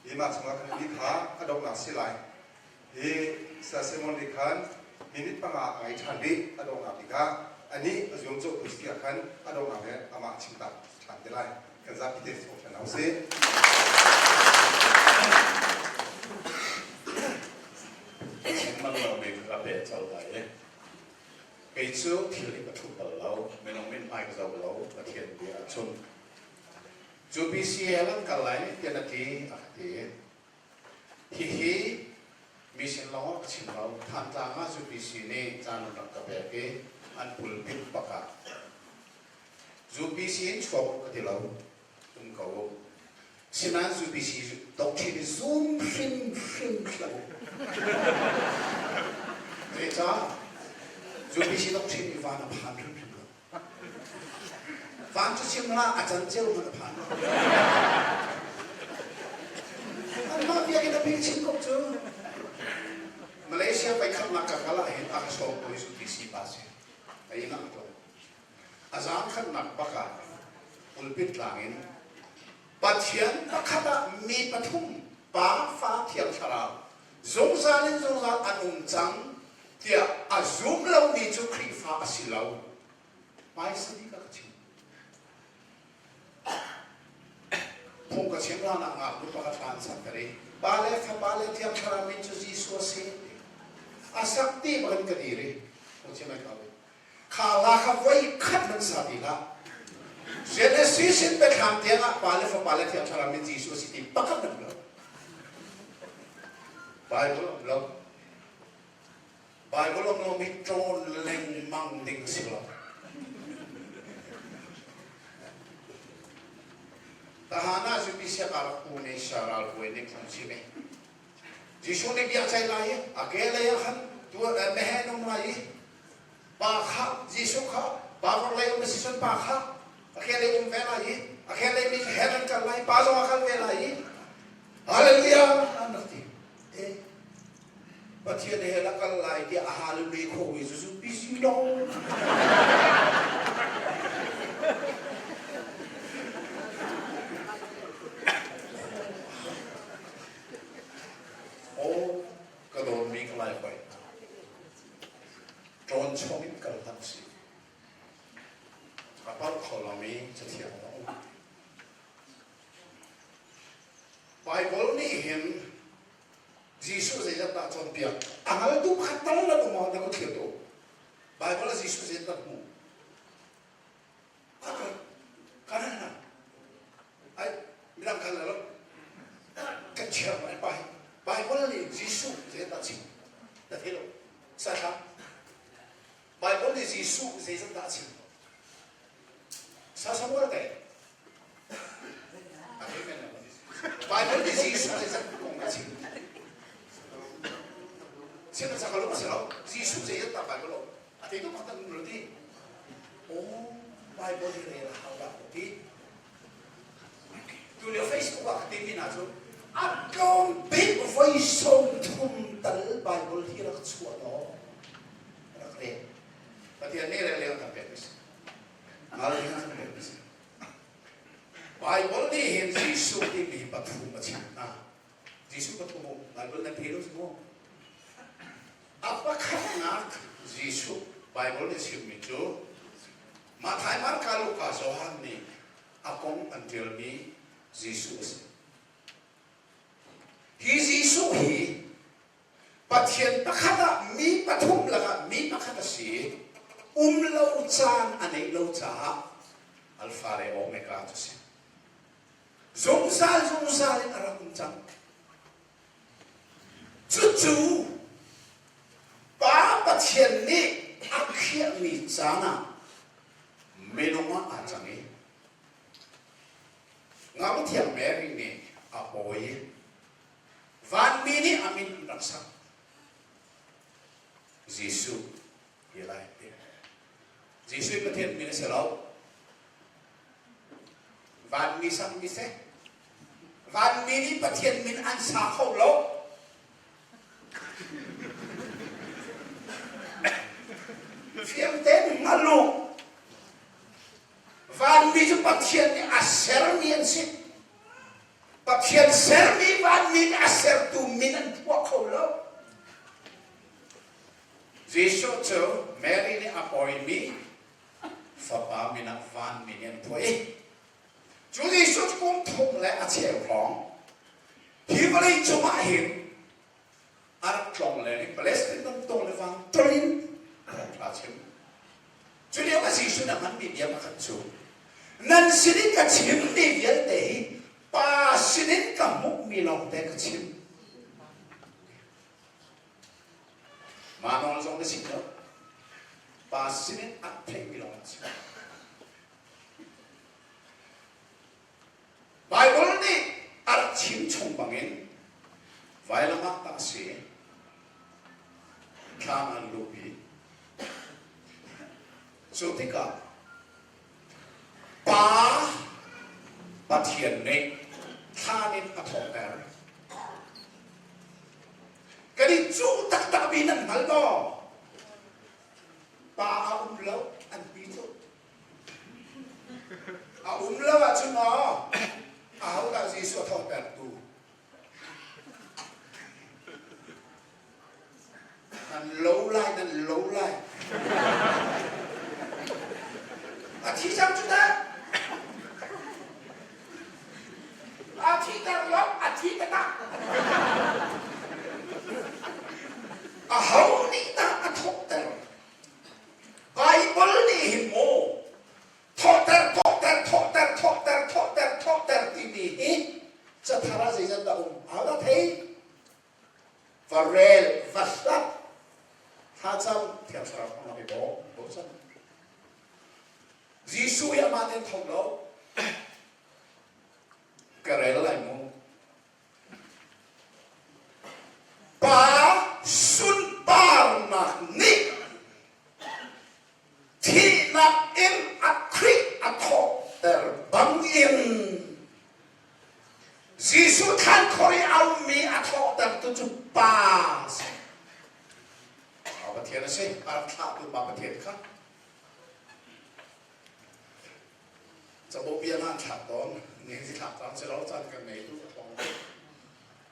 Hi mah chungah khan ni kha a donghnak si lai. Hi Sir Simon nih khan minute panga a ngei ṭhan rih a donghnak bik ah anih a zuamcawhtu si ah khan a donghnak le amah a chimtak ṭhan te lai. Kan zapi te sawm ṭhan hna usih. Chim man lo mi ka pe col lai i kei cu thil hi ka thup bal lo minung min hmai ka zoh lo Pathian bia ahcun cu BCA an kal lai tiah na ti a ka ti Hihi mi sin lawng ah ka chim lo. Thantlang ah UPC nih caan an rak ka pek i an pulpit bak ah UPC in chuak u ka ti lo. Um ko u. Sinain UPC doctrine hi zum hrimhrim hlah u. Zeicah? UPC doctrine hi van a phan hrimhrim lo. Van cu chim hlah, a canceu hmanh a phan lo. Anmah biakinn a bik chin ko cu. Malaysia pei khatnak ka kal ah hin a ka sawm ko i zu TC pa si. A inn ah ka tuah. A zang khatnak bak ah pulpit tlang in Pathian pakhat ah mi pathum Pa, Fa, Thiang Thlarau zungzal in zungzal an um cang tiah a zum lomi cu Khrihfa a si lo. Hmaisa bik ah ka chim. Phung ka chim hlan ah ngaknu pakhat hla an sak i Pa le Fapa le Thiang Thlarau min cu Jesuh a si. A sak ti bak in ka dir i phung chim ai kau Kha la kha voi khat hmanh sa ti hlah. Genesis in Biathlam tiang ah Pa le Fapa le Thiang Thlarau min Jesuh a si ti pakhat hmanh lo. Bible um lo. Bible um lomi ṭawn lengmang ding si lo. Tahan ah cu bisiak ah rak u ne sia ral buai nih phung chim i Jesuh nih bia ceih lai i a ke lei ah khan meheh an um lai i pa kha Jesuh kha pa vorlei um a si cun pa kha a ke lei um ve lai i a ke lei mi he an kal lai pa zong a kal ve lai i Hallelujah an rak ti. Eh. Pathian he la kal lai tiah a hal le kho mi cu busy lo. Aw ka dawtmi ka lai hoi. Ṭawn chom in kal hlah usih. A palh kho lomi cathiang a um. Baibal nih hin Jesuh zeizat dah cawnpiak? A hngaltu pakhat tal nan um ah na kut thlir tu. Baibal ah Jesuh zeizat dah hmu? Kanan ai midang khan lo kan chiar mai pai Bible nih Jesuh zeizat dah chim? Na thei lo. Sa thla. Bible nih Jesuh zeizat dah chim? Sa Samuel te. Bible nih Jesuh zeizat kong a chim? Chim na cakalo a si lo. Jesuh zeizat dah Bible lo? A thei tu pakhat nan ti. Oh, Bible hi rel a hau dah ti. Tu lio Facebook ah ka timi hna cu a tlawm bik voi 30 tal Bible hi rak chuah law rak rel. Pathian nih rel leng kan pek mi si. Ngal ding kan pek mi si. Bible nih hin Jesuh timi pathum a chim hna. Jesuh pathum um Bible nan thei lo si mu. A pakhatnak Jesuh Bible nih chimmi cu Matthai, Marka, Luka, Johan nih a kong an ṭialmi Jesuh a si. Hi Jesuh hi Pathian pakhat ah mi pathum lakah mi pakhat a si. Um lo caan a neih lo caah Alpha le Omega cu a si. Zungzal zungzal in a rak um cang. Cucu Pa Pathian nih a khiahmi caan ah minung ah aa cang i Ngakuthiang Mary nih a pawi i vanmi nih a min an rak sak. Jesuh ti lai ti. Jesuh Pathian min a si lo. Vanmi sakmi si. Vanmi nih Pathian min an sa kho lo. Fiang tein hngal u. Vanmi cu Pathian nih a sermi an si. Pathian sermi vanmi nih a sertu min an phuah kho lo. Jesuh cu Mary nih a pawimi fapa min ah vanmi nih an phuah i cu Jesuh cu kum thum le a cheu hrawng hi vawlei cungah hin a rak tlong leng i Palestine ram tawng le vang ṭol in a rak thla chim. Cu lio ah Jesuh nih a hmanmi bia pakhat cu nan sin i ka chimmi vialte hi Pa sinin ka hmuhmi lawngte ka chim. Mah nawl zong na chim lo. Pa sinin a theihmi lawng na chim. Baibal nih a rak chim chung bangin vailam ah tah a si. Thlam an luhpi. Cu tikah Pa Pathian nih thlan in a thawhter. Kan i cuh taktakmi nan hngal maw? Pa a um lo an ti cu. A um lo ahcun maw ahodah Jesuh a thawhtertu? Nan lo lai, nan lo lai. A thi cang cu teh. A thi ter lo, a thi taktak. A ho nih dah a thawhter? Bible nih hin maw thawhter, thawhter, thawhter, thawhter, thawhter, thawhter timi hi cathar ah zeizat dah um? Ahodah thei? Va rel, va hlat, thlacam, Thiang Thlarau hmang rak i bawm, bochan. Jesuh hi amah tein tho lo. Ka rel lai mu. Pa sunparnak nih thihnak in a Khrih a thawhter bangin Jesuh thlankhor i a ummi a thawhtertu cu Pa a si. Pathian a si. A rak thlahtu Pa Pathian kha. Capo bia nan thlak tawn. Nihin si thlak caan si lo caan kan ngei tu ka thawng.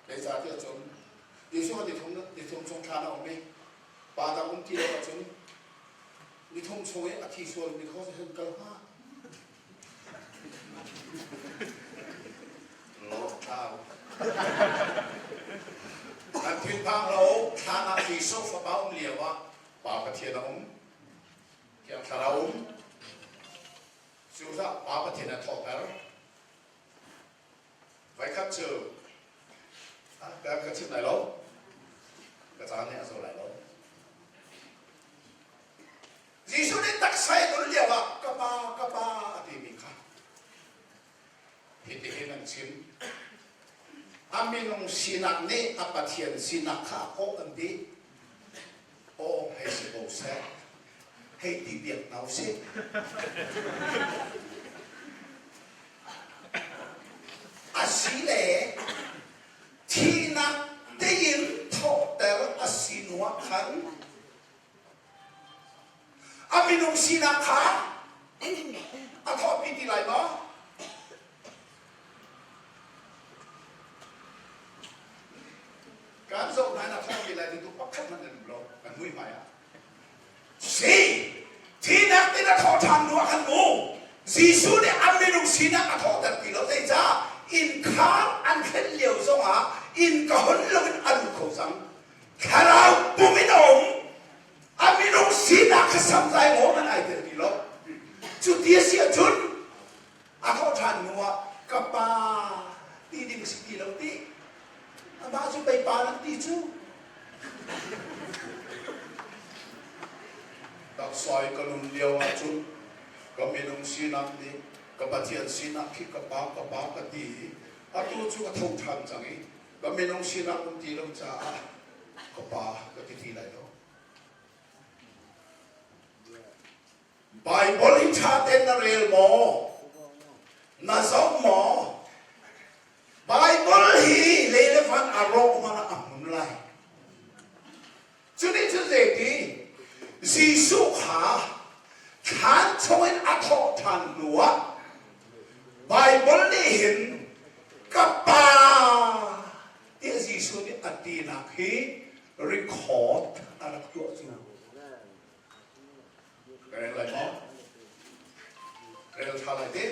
Zeicahtiah cun Jesuh kha nithum nithum chung thlan a um i pa dang um ti lo ahcun nithum chung i a thi sualmi kho hin kal hnga. Lotlau. Kan thinphang lo thlan ah Jesuh fapa um lio ah Pa Pathian a um. Thiang Thlarau um. Cucaah Pa Pathian a thawhter. Voikhat cu ka ka chim lai lo. Ka caan nih a zo lai lo. Jesuh nih taksa in ul lio ah ka pa ka pa a timi kha hitihin an chim. A minung sinak nih a Pathian sinak kha a kawh an ti. Aw hei si ko seh. Hei ti piak hna usih. Asile thihnak tein thawhter a si hnu ah khan a minung sinak kha a thawhpi ti lai maw? Kan zoh hna in a thawhpi lai ti tu pakhat hmanh an um lo kan muihmai ah. Si, thihnak tin a thawh ṭhan hnu ah khan mu Jesuh nih a minung sinak a thawhter ti lo zeicah innkhar an hrenh lio zongah inn ka hon loin a lut kho cang. Thlarau pum in a um. A minung sinak kha samtlai maw man ai tel ti lo. Cu ti a si ahcun a thawh ṭhan hnu ah ka pa ti ding si ti lo ti. Amah cu pei pa nan ti cu. Taksai ka nun lio ahcun ka minung sinak nih ka Pathian sinak khi ka pa ka pa ka ti i atu cu ka tho ṭhan cang i ka minung sinak um ti lo caah ka pa ka ti ti lai lo. Baibal hi ṭha tein na rel maw? Na zoh maw? Baibal hi lei le van a rawh hmanh ah a hmun lai. Cu nih cun zeiti? Jesuh kha thlan chungin a thawh ṭhan hnuah Baibal nih hin ka Pa tiah Jesuh nih a tinak hi record a rak tuah cu. Ka rel lai maw? Rel ṭha lai te.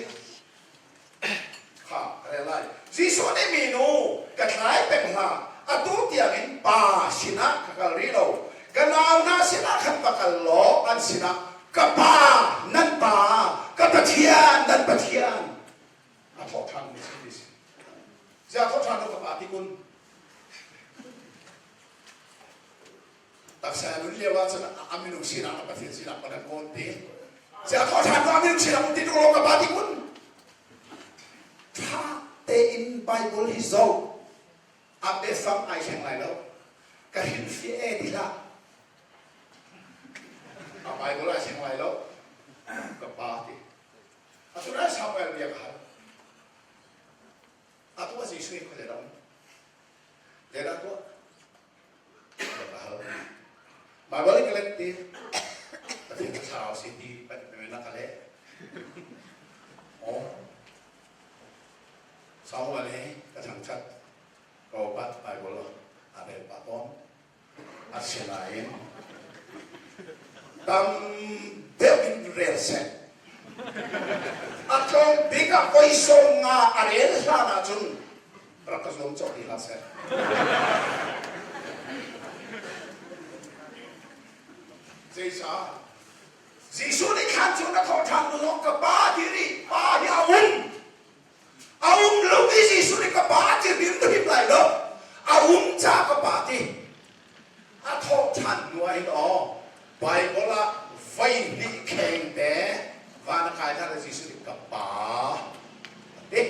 Kha, ka rel lai. Jesuh nih minu ka thlai peng hlah. Atu tiangin pa sinah ka kal rih lo. Ka nau hna sinah khan va kal law an sinah ka pa nan pa, ka Pathian nan Pathian. A thawh ṭhan mi si ti si. Ziah thawh ṭhan lo ka pa ti kun? Taksa nun lio ahcun a minung sinak le Pathian sinak kan an kawl te. Ziah thawh ṭhan a minung sinak um ti tuk lo ka pa ti kun. Ṭha tein Bible hi zoh. A biafang ai thleng lai lo. Ka hrilhfiah e ti hlah. A Bible ai thleng lai lo. Ka pa ti. Atu rai Samuel bia ka hal. Atu a Jesuh hi khuazei dah um? Zeidah tuah? Ka hal. Bible in ka let ti. Pathian thlarau si ti na ka leh. Oh. Samuel hi ka thangthat ka upat Bible a rel pah tawn. Asinain tam deuh in rel seh. A tlawm bik ah voi sawm nga a rel hlan ahcun rak ka zuam cawk ti hlah seh. Zeicah? Jesuh nih khan cu na thawh ṭhan nu zong ka pa ti rih, pa hi a um. A um lo i Jesuh nih ka pa ti hrimhrim lai lo. A um ca ka pa ti. A thawh ṭhan hnu ah hin aw Bible ah voi hnih kheng te van a kai hna le Jesuh nih ka pa a ti.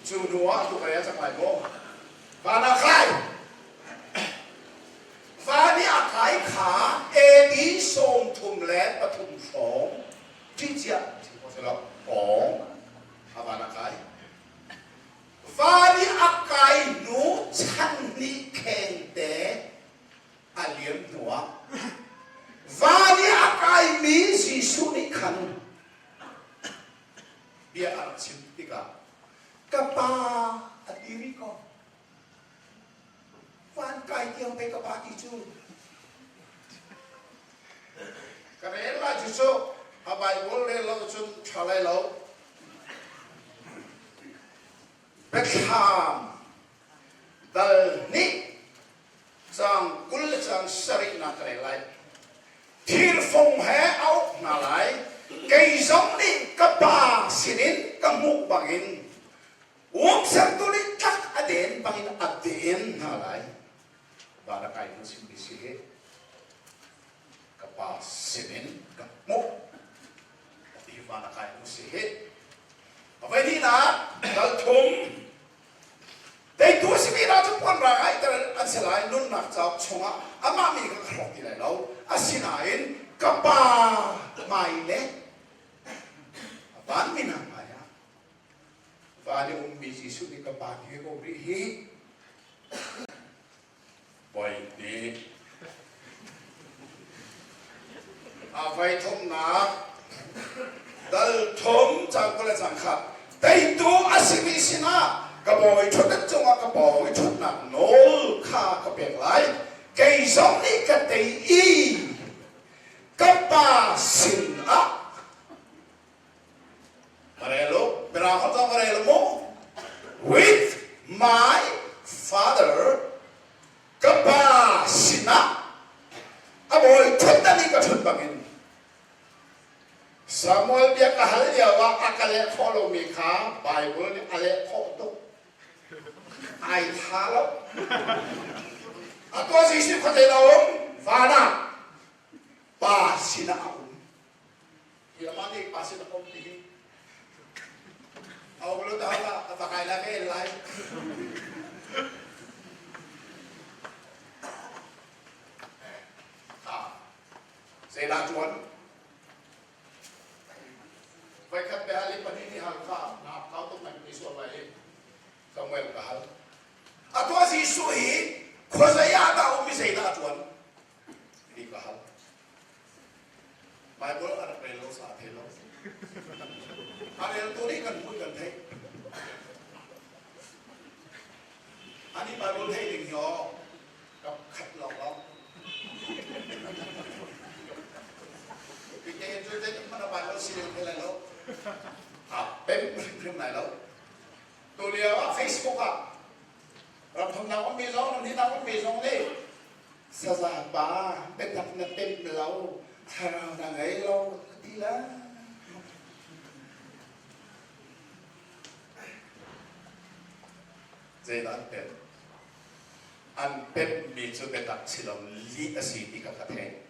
Cu hnu ah tu ka rel cang lai maw? Van a kai. Van i a kai kha AD 33 hrawng ṭihciah chim khawh si lo pawng a van a kai van i a kai hnu chan hnih khengte. kai tiang pei ka pa ti cu. Ka rel lai cu cu a Bible rel lo cun ṭha lai lo. Biathlam dal hnih caang 20 le caang sarihnak ka rel lai. Thirfung he a uk hna lai. Kei zong nih ka pa sinin ka hmuh bangin umsertu nih tlak a den bangin a den hna lai. Van a kai hnu chimmi si hi ka pa sinin ka hmuh ti van a kai hnu si hi. A voi hnihnak dal thum Teitu a simi hna cu puanrang ah iter an si lai, nunnak cauk chungah amah mi kha ka hrawk ti lai lo. Asinain ka Pa hmai le a vanmi hna hmaiah van i ummi Jesuh nih ka Pa ti ko rih hi Voi A voi thumnak dal thum cang kul le cang khat teitu a simi sinah ka bawi ṭhutdan cungah ka bawi ṭhutnak nawl kha ka pek lai. Kei zong nih ka tei i ka pa sinah Marelo, Mirang holh zong marelo mu. With my father, ka pa sinah a bawi ṭhutdan i ka ṭhut bangin Samuel bia ka hal lio ah a ka leh khawh lomi kha Bible nih a leh khawh tuk. Ai tha lo. Atu Jesuh khuate lo um, van ah pa sinah a um. Hi amah nih pa sin a pom ti hi. A um lo ta la a pakai la ka el lai. Ah, zeidah tuan? Voikhat be hal i pahnih nih hal kha na kau tuk ngai mi sual lai i Samuel ka hal. Atu Jesuh hi khuazei ah dah um i zeidah a tuan? Ti ka hal. Bible a rak rel lo sa a thei lo. A reltu nih kan hmuh kan theih. Ani Bible theih ding hi aw ka khat lawng lawng. Pite cu te hmanh a Bible si ding thei lai lo. A pem hrimhrim lai lo. Tu lio ah Facebook ah ram thumnak ummi zong ram hnihnak ummi zong nih Saza pa biatak na pemh lo, thlarau na ngei lo ka ti lai. Zeidah an pemh? An pemhmi cu biatak si lo lih a si ti kha ka theih.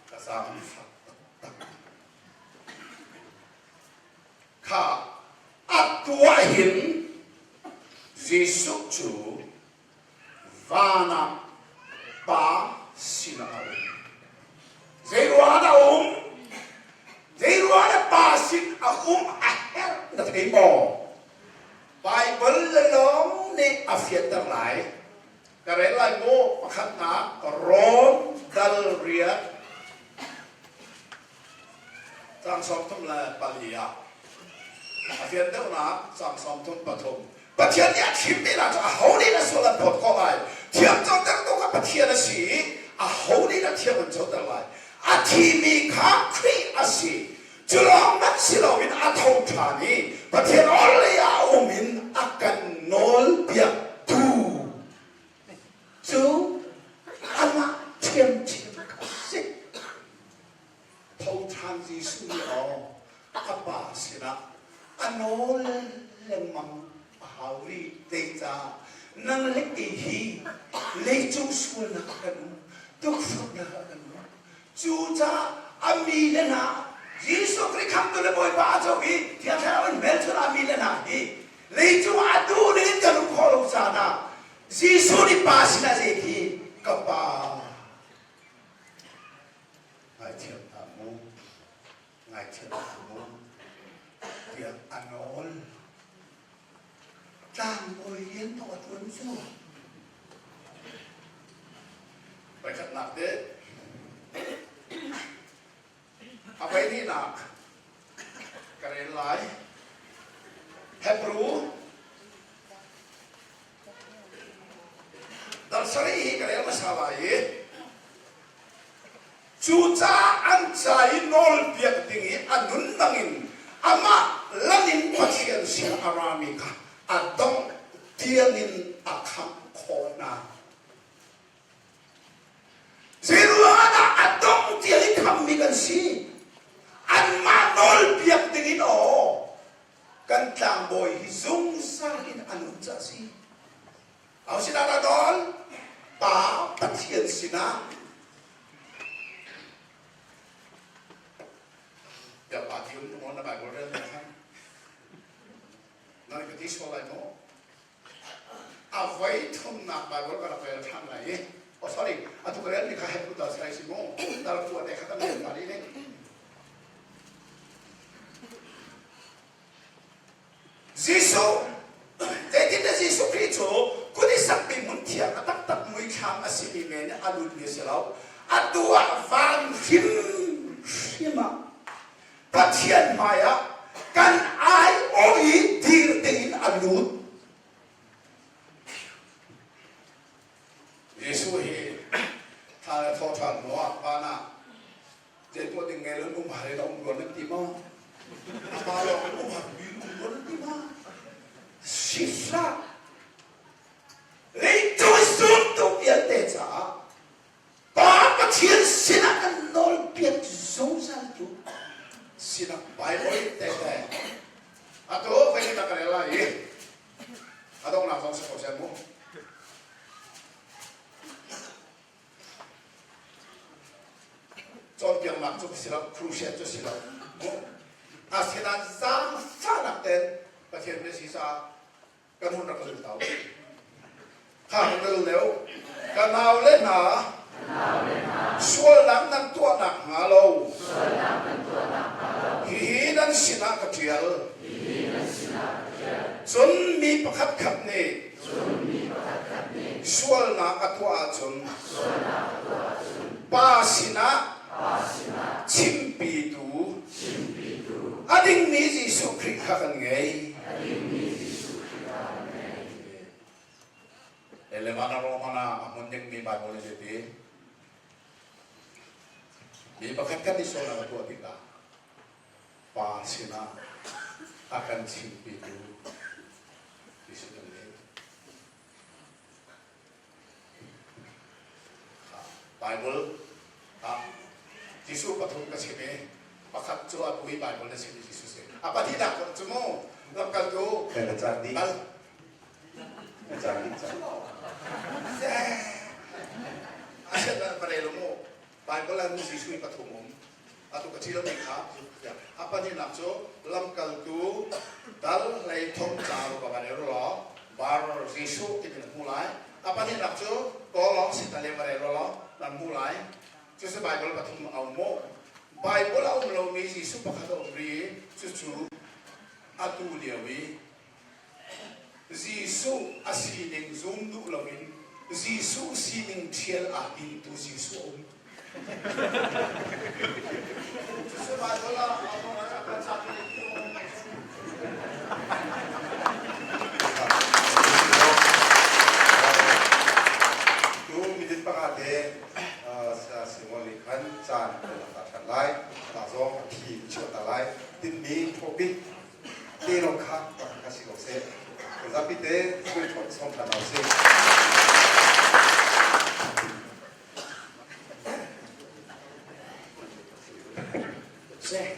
Ka zaangfak taktak. Kha a tuah hin Jesuh cu van ah Pa sinah a um. Zeiruang ah dah a um? Zeiruang ah Pa sin a um a herh na thei maw? Baibal le lawng nih a fianter lai. Ka rel lai mu pakhatnak Rom dal riat Caang 34 ah a fian deuhnak caang 33. Pathian nih a thimmi hna cu aho nih dah sual an phawt khawh lai? Thiam cotertu kha Pathian a si i aho nih dah thiam an coter lai? A thimi kha Khrih a si. Cu lawng hmanh si loin a tho ṭhan i Pathian orhlei ah a um in a kan nawlpiaktu cu amah ṭhiamṭhiam kha a si. Tho ṭhan Jesuh nih aw a Pa sinah a nawl lengmang a hau rih. Zeicah nang le kei hi leicung sualnak ah kan um, tukforhnak ah kan um. Cucaah a mi le hna Jesuh Khrih khamtu le Bawipa a co i Thiang Thlarau in hmelchunh a mi le hna hi leicung ah a duh ning in kan um khawh lo caan ah Jesuh nih Pa sinah zei ka Pa ngaithiam hna mu ngaithiam hna mu tiah a nawl tlangbawi rian thawk a ṭuan cu voikhatnak te a voihnihnak ka rel lai Hebrew. Dal sarih hi ka rel hmasa lai i cucaah an ca i nawlpiak ding i a nun bangin amah langin Pathian sin a rami kha a dongh tiangin a khamh khawh hna. Zeiruangah dah a dongh tiang i khamhmi kan si? Anmah nawlpiak dingin aw kan tlangbawi hi zungzal in a nun ca a si. Aho sinah dah nawl? Pa Pathian sinah. Ya pa ti um na Bible rel na khan. Nan ka ti sual lai maw? A voi thumnak Bible ka rak rel ṭhan lai i oh sorry atu ka relmi kha Hebrew dal sai si mu dal kua te kha kan rel ta dih ning Jesuh zeitindah Jesuh Khrih cu kut i sakmi hmun thiang a taktak muithlam a simi men a lutmi a si lo atu ah van hrimhrim ah Pathian hmaiah kan aiawh i dir dingin a lut. Jesuh hi thla le thaw ṭhan hnuah van ah zei tuah ding ngei lo um har in a um rua nan ti maw? Amah lawng in um har mi um rua nan ti maw? Sifah leicung zumtu vialte caah Pa Pathian sinah kan nawlpiak zungzaltu sinah Bible tete atu voi na ka rel lai i a donghnak zong si ko seh mu cawnpiaknak cu si lo crusade cu si lo mu asinain zaangfahnak ten Pathian bia si caah kan hun rak zul tau kha kan rel leo ka nau le hna sualnak nan tuahnak hnga lo hihi nan sinah ka ṭial cun mi pakhat khat nih sualnak a tuah ahcun pa sinah chimpitu a dingmi Jesuh Khrih kha kan ngei. Elemana Romana a hmun dingmi Bible nih zeiti? Mi pakhat kan i sualnak a tuah tikah Pa sinah a kan chimpitu Jesuh kan ngei. Bible ah Jesuh pathum ka chim i pakhat cu atu hi Bible na chim i Jesuh si. A pahnihnak cu mu lamkaltu Na caan dih. kal. Na caan dih cang. A sian va rel mu. Bible ah Jesuh hi pathum um. Atu ka ṭialmi kha a pahnihnak cu lamkaltu dal hlei thong ca ru ka van i law bar Jesuh timi na hmu lai. A pahnihnak cu kawlawng sitale va rel law nan hmu lai. Cucu Bible pathum a um mu. Bible a um lomi Jesuh pakhat a um rih i cucu atu lio i Jesuh a sining zum duh loin Jesuh sining ṭhial aa timtu Jesuh a um. Cucu Baibal ah Tu minute panga te Simon nih khan caan kan lak ta ṭhan lai. Amah zong a phi chuah ta lai. Tinhmi topic te lawng kha pakhat kha si ko seh. Kan zapi te suai ṭhawt sawm hna hna usih. Seh,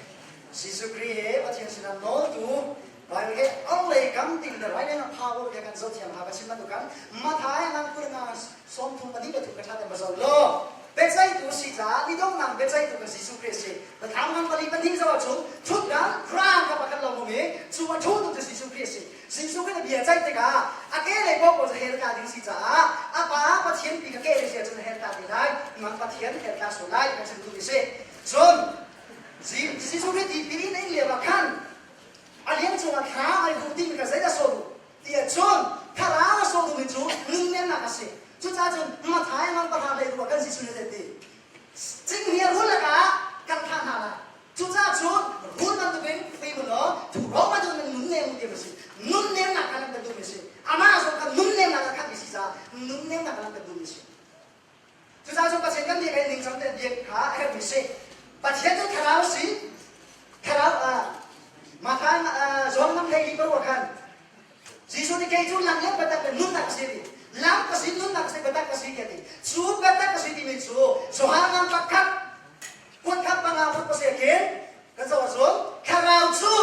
Jesuh Khrih he Pathian sinah nawltu Bible he ang lei kam ding le right and power ke kan zoh thiam ha ka chim bantuk kan Mathai ngan kur nga 34 pahnih le thum ka ṭha te ma zoh law biaceihtu si caah midonghnak biaceihtu kan Jesuh Khrih si. Biathlam ngan pali pahnih zoh ahcun ṭhutdan crown kha pakhat lawng um i cu a ṭhutu cu Jesuh Khrih a si. Jesuh Khrih a bia ceih tikah a ke lei paoh cu hell ka ding si caah a pa Pathian pi ka ke lei si ahcun hell ka ti lai, nang Pathian hell ka sual lai kan chim duhmi si. Cun Jesuh Khrih tipil in a ing lio ah khan a liang cungah thla ai huh timi kha zeidah sawh duh? Ti ahcun thlarau a sawh duhmi cu nunnemnak a si. Cucaah cun Matthai ngan pahra hlei ruah kan Jesuh nih a ti. Cinghngia rul lakah kan thah hna lai. Cucaah cun rul bantukin fei mu law thuro bantukin nan nunnem u ti a si. Nunnemnak kha nan kan duhmi a si. Amah zong kha nunnemnak a khatmi si caah nunnemnak kha nan kan duhmi. duhmi a si. Cucaah cun Pathian kan biak ning cang tein biak kha a herhmi si. Pathian cu thlarau si. Thlarau ah mah kha John lam hlei li parua khan Jesuh nih kei cu lam le biatak le nunnak ka si ti. Lam ka si, nunnak ka si, biatak ka si tiah ti. Cu biatak ka si timi cu Johan lam pakhat kuat khat panga phut pasir khin kan zoh ahcun thlarau cu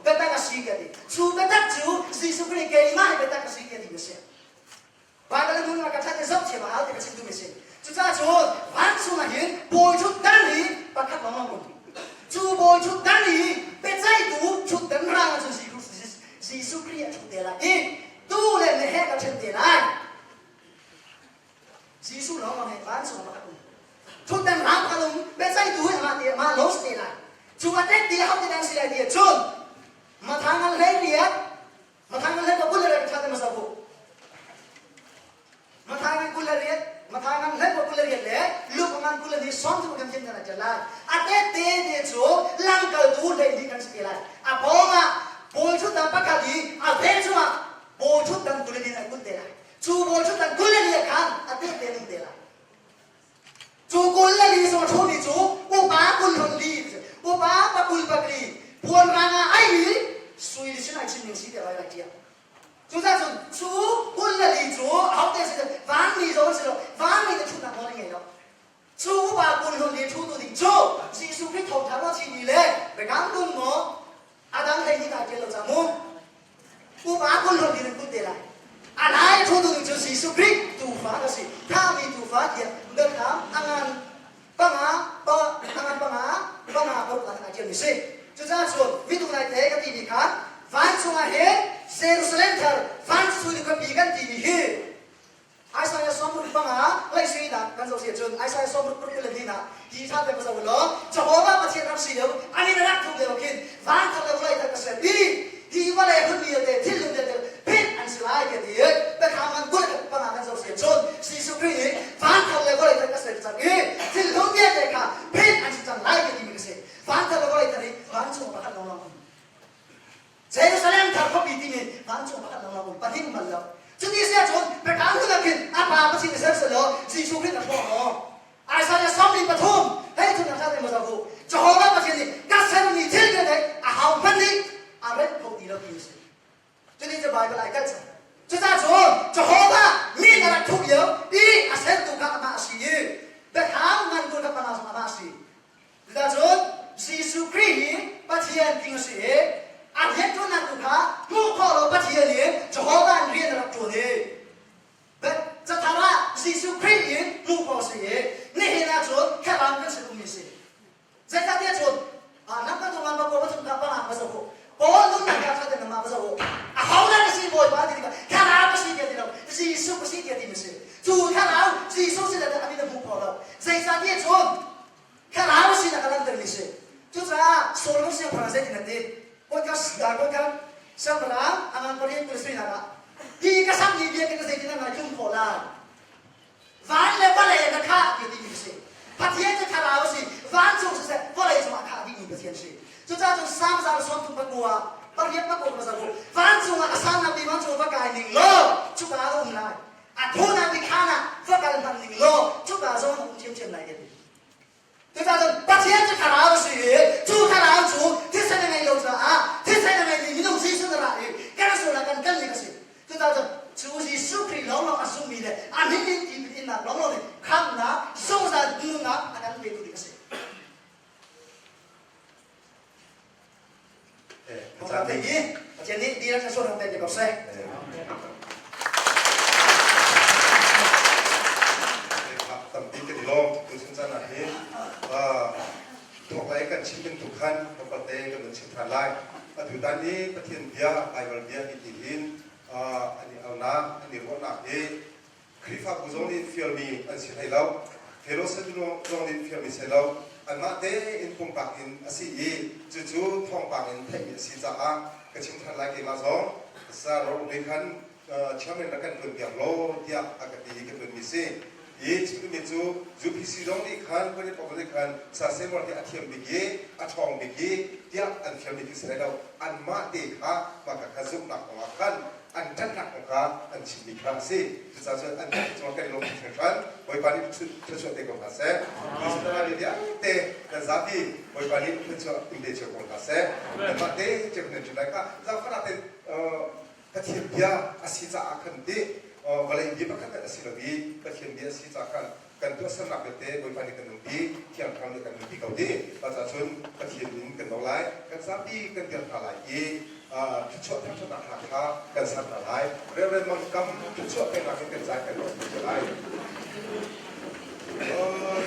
biatak a si tiah ti. Cu biatak cu Jesuh Khrih keimah hi biatak ka si tiah ti a si. Baibal a nun ka ṭhat i zoh thiam a hau ti ka chim duhmi a si. Cucaah cun vancung ah hin bawi ṭhutdan hi pakhat lawng a um. Cu bawi ṭhutdan hi biaceihtu ṭhutdan rang ah cun Jesuh Khrih a ṭhu te lai i tuu le meheh ka ṭhen te lai. Jesuh lawng lawng hi vancung ah pakhat um. Ṭhutdan rang pakhat um, biaceihtu hi amah te amah lo si te lai. Cu a tet ti a ho ti dang si lai ti cun Mathang ngan hlei riat Mathang ngan hlei kul le riat ṭha te hmasa bu. Mathang ngan kul le riat, Mathang ngan hlei kul le riat le Luke ngan kul le ni sawm cu kan thiam nan ṭial lai. A te te te cu lamkaltu hlei li kan si te lai. A pawng ah bawi ṭhutdan pakhat i a vel cungah bawi ṭhutdan kul le ni an kulh te lai. Cu bawi ṭhutdan kul le li ah khan a te te ning te lai. Cu 20 le li sawm a ṭhumi cu upa 20 hlun li upa pa 20 pakli puan rang ah ai i sui sin ai chim ning si tiah lai ṭial. Cucaah cun cu 20 le li cu ahote si vanmi zong si lo vanmi te ṭhutnak nawl a ngei lo. Cu upa 20 hlun li ṭhutu ding cu Jesuh Khrih thawngṭha maw thi ni le biakam hlun maw a dang hlei nih aa ṭial lo cang mu. Upa kul hlun in an te lai. A lai ṭhutu ding cu Jesuh Khrih tuufa a si. Thahmi tuufa tiah biathlam a ngan panga pa a ngan panga panga paruk ah aa ṭialmi si. Cucaah cun mitung lai te ka timi kha vancung ah hin Jerusalem thar vancung khuapi kan timi hi Isaiah 65 laihsuinak kan zoh si ahcun Isaiah 60 le hnih hi tha te zoh law Jehovah Pathian ram si lio ani na rak thum lio khin van thar le vawlei thar ka ser i hi vawlei hun vialte thil vialte phit an si lai tiah ti biathlam man kul panga kan zoh si ahcun Jesuh Khrih nih van thar le vawlei thar ka ser cang i thil hlun vialte kha phit an si cang lai tiah timi ka si van thar le vawlei thar hi vancung pakhat lawnglawng um Jerusalem thar khuapi timi vancung pakhat lawng um pahnih um bal lo. Cuti si ahcun biakam hlun ah khin a pa Pathian i ser selaw Jesuh Khrih a hrawh maw? Isaiah 43 hei thun a ṭha maw zoh Jehovah Pathian nih ka sermi thil vialte a hau hmanh nih a remh kho ti lo ti a si. Cuti cu Bible ai kalh cang. Cucaah cun Jehovah min a rak thuh lio i a sertu kha amah a si i biathlam ngan tu kha panga zong amah a si. Cuticun Jesuh Khrih hi Pathian king a si i a rianṭuannak tu kha hmuh khawh lo Pathian in Jehovah in rian a rak ṭuan i cathar ah Jesuh Khrih in hmuh khawh a si i nihin ah cun thlarau kan sin ummi a si. Zeicahtiah cun lamkaltu ngan pakua pathum kha panga va zoh u. Paul nunnak kha ṭha tein nangmah va zoh u. Ahodah na si Bawipa ti tikah thlarau ka si tiah ti lo Jesuh ka si tiah ti na si. Cu thlarau Jesuh sin ah a min a hmuh khawh lo. Zeicahtiah cun Thlarau sinak a langhtermi si. Cucaah Solomon siangpahrang zeitin a ti? Podcast podcast siangpahrang a ngan pariat kul suinak ah hi ka sammi biakinn na zeitin a ngai tlum khawh lai? Van le vawlei na khah ti timi si. Pathian cu thlarau a si. Vancung siseh vawlei cungah khah dihmi Pathian si. Cucaah cun Salm za le sawm thum pakua pariat pakua ka zoh vancung ah a sannak bik vancung va kai ning law cuka ah a um lai. A thunak bik khaan ah va kal hmanh ning law cuka zong a um ṭhiamṭhiam lai ka ti. Cucaah cun Pathian cu thlarau a si i cu thlarau cu thisen a ngeih lo caah thisen a ngeimi minung Jesuh na ra i kan sual ah kan kalmi a si. Cucaah cun cu Jesuh Khrih lawnglawng a zummi le a min in tipil innak lawnglawng nih khamhnak zungzal nunnak a kan petu ding a si. Pathian nih bia kan sual hram te ko seh. Tampi kan i lawm tuchun caan ah hin thawk lai kan chim bantuk khan tlawmpal te kan van chim ṭhan lai. Atu tan i Pathian bia Baibal bia hi ti hin an i alnak an i ruahnak hi Khrihfabu zong nih fialmi an si hlei lo. Fellowship zong nih fialmi si lo. Anmah tein pumpak in a si i cucu thawngpang in theihmi a si caah ka chim ṭhan lai keimah zong Saro nih khan chairman rak kan ṭuan piak law tiah a ka ti i ka ṭuanmi si. I chim duhmi cu UPC zong nih khan Pariat Pawng nih khan Sa Samuel hi a thiam bik i a ṭhawng bik i tiah an fialmi khi si hlei lo. Anmah te kha mah kha kha zumhnak kongah khan. an ṭanhnak kong kha an chimmi kha a si. Cucaah cun an cungah kan i lawm hringhran. Bawipa nih thluachuah te ko hna seh. Missionary vialte kan zapi Bawipa nih thluachuah in pe cio ko hna seh. Kanmah te cio kan ṭin lai kha zaangfahnak tein Pathian bia a si caah khan ti vawlei bia pakhat a si lo i Pathian bia a si caah khan kan tuahsernak vialte Bawipa nih kan nunpi, Thiang Thlarau nih kan nunpi ko ti. Cucaah cun Pathian min kan lo lai, kan zapi kan dir hna lai i thluachuah thangṭhatnak hna kha kan ser hna lai. Reverend Mang Kam thluachuah peknak in kan caan kan rawh cio lai.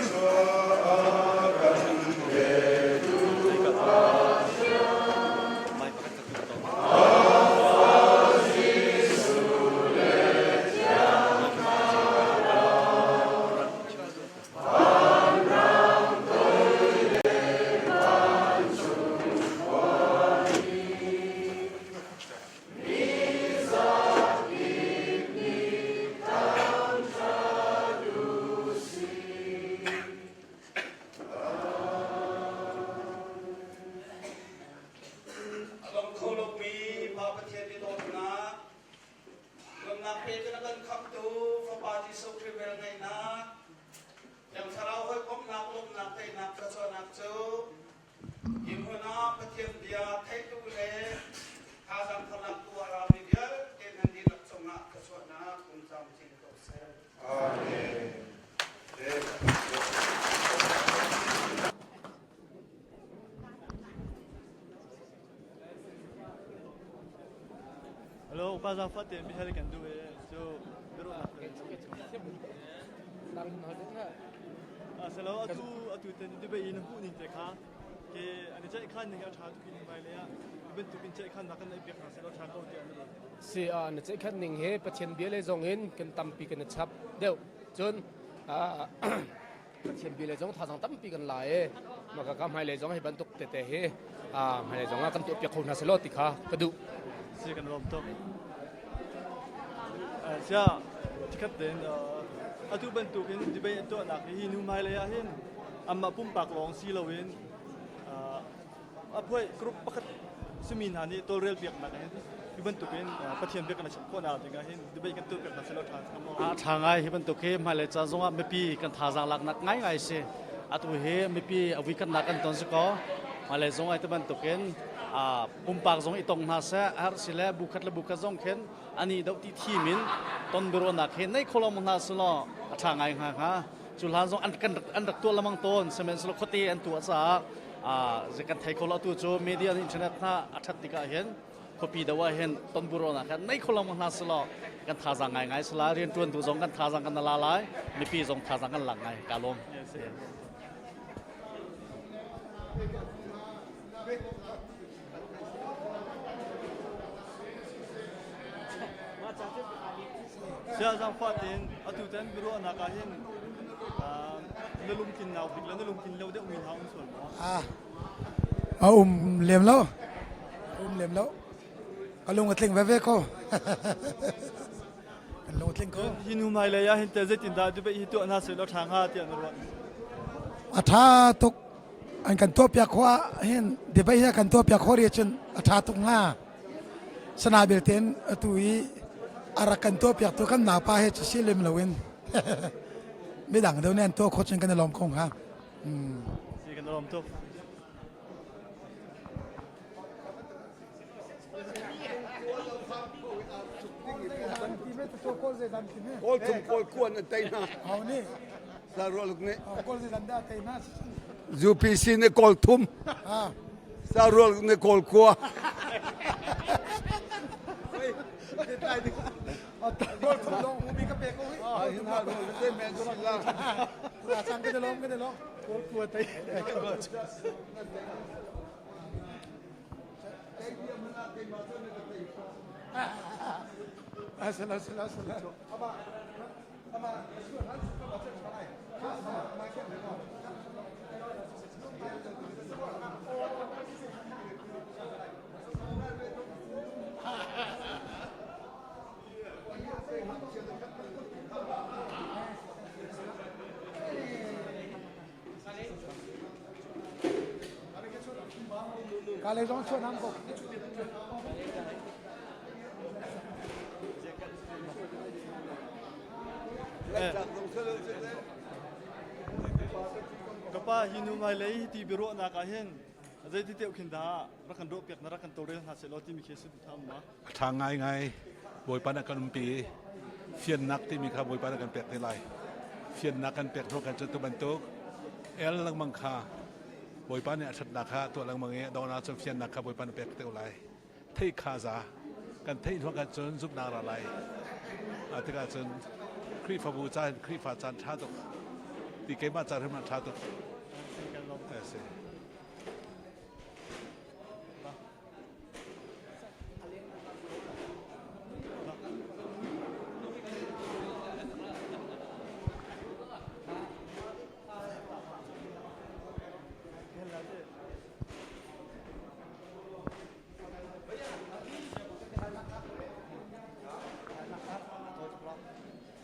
Thluachuah kan petu A dong kho lomi Pa Pathian i dawtnak, nunnak pe na kan khamhtu Fapa Jesuh Khrih velngeihnak, Thiang Thlarau hawikomhnak, lawmhnak, teinak, thluachuahnak cu hi hmun ah Pathian bia theitu le thazaang tharlaktu a rami vialte nan dihlak cungah thluachuahnak um camcin ko seh. Amen. Hello, upa zaangfah tein bia hal kan duh i cu biaruahnak Selo atu atu ten debate in hmuh ning te kha ke an i ceih khan ning a ṭha tuk in hmailei ah hi bantuk in ceih khan nak kan neih piak hna selaw ṭha ko tiah na ruat. Si a na ceih khan ning he Pathian bia le zong in kan tampi kan i chap deuh. Cun Pathian bia le zong thazaang tampi kan la i maka ka hmailei zong hi bantuk tete hi hmailei zong ah kan tuah piak kho hna selaw ti kha ka duh. Si kan lawm tuk. Sia tikhat den atu bantukin debate an tuahnak hi nu hmailei ah hin amah pumpak lawng si loin A phuai group pakhat simi hna nih tawlrel piaknak hin hi bantukin Pathian bia kan chim khawhnak dingah hin debate kan tuah piak hna selaw ṭha hnga maw? A ṭha ngai hi bantuk hi hmailei caan zongah mipi kan thazaang laknak ngaingai si. Atu hi mipi a vuikhatnak kan ton si kaw hmailei zong ai ti bantukin pumpak zong i tong hna seh har si le bu khat le bu khat zong khin ani doh ti thim in ton biaruahnak hi nei kho lo hna selaw a ṭha ngai hnga hnga. Cu hlan zong an kan an rak tuah lamang tawn sihmanhsehlaw khuate an tuah caah kan thei kho lo tu cu media internet hna a ṭhat tikah hin khuapi do ah hin tonburonak khan nei kho lo hna selaw kan thazaang ngai ngai sala rianṭuantu zong kan thazaang kan la lai mipi zong thazaang kan lak ngai ka lawm. Sia zaangfah tein atu tan biaruahnak ah hin na lungtlin nau bik le na lungtlin lo deuh mi hna um sual maw? Ah, a um lem lo. Um lem lo. Ka lung a tling veve ko. Kan lung a tling ko. Hi nu hmailei ah hin te zeitin dah debate hi tuah hna seh law ṭha hnga tiah na ruah? A ṭha tuk. An kan tuahpiak khawh ah hin debate hi kan tuahpiak khawh ri cun a ṭha tuk hnga. Sana belte in atu i a rak kan tuahpiak tu kan naupa he cu si lem loin midang deuh nih an tuah khawh cun kan i lawm ko hnga. Si kan i lawm tuk. Kawl thum kawl kuan an tei hna. Sarualuk nih. UPC nih kawl thum. Sarualuk nih kawl kua. Kawl thum lawng hmumi ka pe ko hi. Sang ka lawm ka lawm. Kawl kua tei. Asala asala asala. Ka lei zong chuah nam ko. Ka pa hi nu hmailei hi ti biaruahnak ah hin zeiti deuh khin dah rak kan ruahpiak na rak kan tawlrel hna seh law timi khi si duh tham ma? A ṭha ngaingai. Bawipa nih a kan umpi i fiannak timi kha Bawipa nih a kan pek te lai. Fiannak kan pek hnu kan cu tu bantuk el lengmang kha Bawipa nih a ṭhatnak kha tuah lengmang i a donghnak cun fiannak kha Bawipa nih pek te lai. Theih kha za. Kan theih hnu kan cun zumhnak ra lai. A tikah cun Khrihfabu ca hin Khrihfa caan ṭha tuk. Ti keimah ca hrim ah ṭha tuk. A si.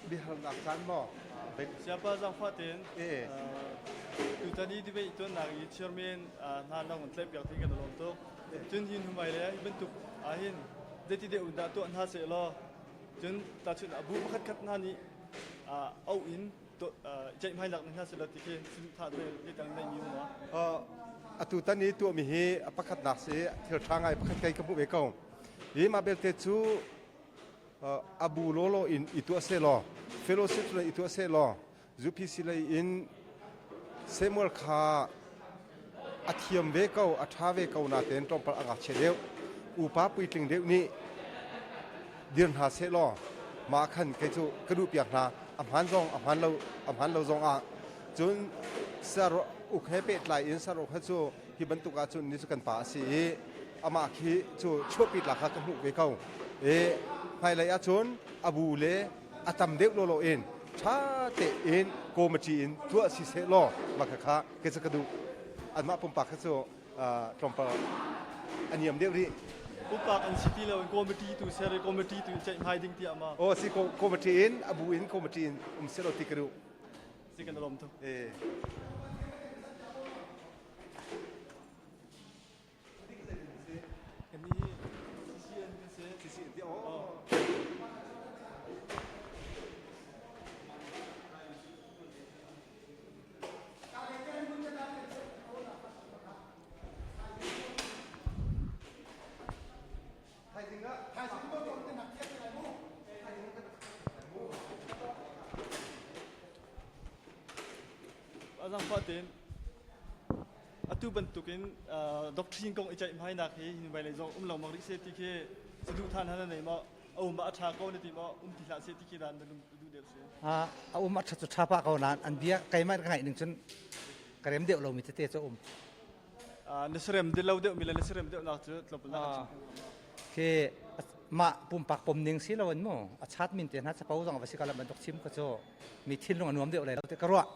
Biahalnak caan maw? Siapa zaangfah tein tutan i debate tuannak i chairman hna nang an tlaih piak ti kan lawm tuk. Cun hi hnu le hi bantuk ahhin zeiti deuh in dah tuah hna seh law cun tahchunh ah bu pakhat khat hna nih auh in ceihmainak hna seh law ti khi saduhthah te zeitang neih mi um ma? Atu tan i tuahmi hi a pakhatnak si thil ṭha ngai pakhat kei ka hmuh ve ko. Hi mah belte cu a bu lawlaw in i tuah seh law fellowship lei i tuah seh law UPC lei in Samuel kha a thiam ve ko a ṭha ve ko natein tlawmpal a ngakchia deuh upa puitling deuh nih dir hna seh law mah khan kei cu ka duh piak hna a hmaan zong a hmaan lo a hmaan lo zong ah cun sar uk he pehtlai in sar uk he cu hi bantuk ahcun ni cu kan pa a si i amah khi cu chuahpi tlak kha ka hmuh ve ko i hmailei ahcun a bu le a tam deuh lawlaw in ṭha tein committee in tuah si seh law mah kha kei cu ka duh anmah pumpak kha cu tlawmpal a niam deuh rih pumpak an si ti lo in committee tu ser i committee tu in ceihmai ding tiah ma oh si committee in a bu in committee in um seh law ti ka duh si kan lawm tuk eh Zaangfah tein atu bantukin doctrine kong i ceihmainak hi hmailei zong um lengmang rih seh ti khi saduhthah hna na nei maw? A um ah a ṭha ko na ti maw? Um ti hlah seh ti khi dah na lung duh deuh si? A um a ṭha cu ṭha pah ko nain an bia keimah ka ngaih ning cun ka rem deuh lomi tete cu a um. Na serem lo deuhmi le na serem deuhnak cu tlawmpal na kan chim. Khi mah pumpak pom ning si lo in mu a chat min te hna capo zong va si kala bantuk chim ka cu mi thinlung a nuam deuh lai lo te ka ruah.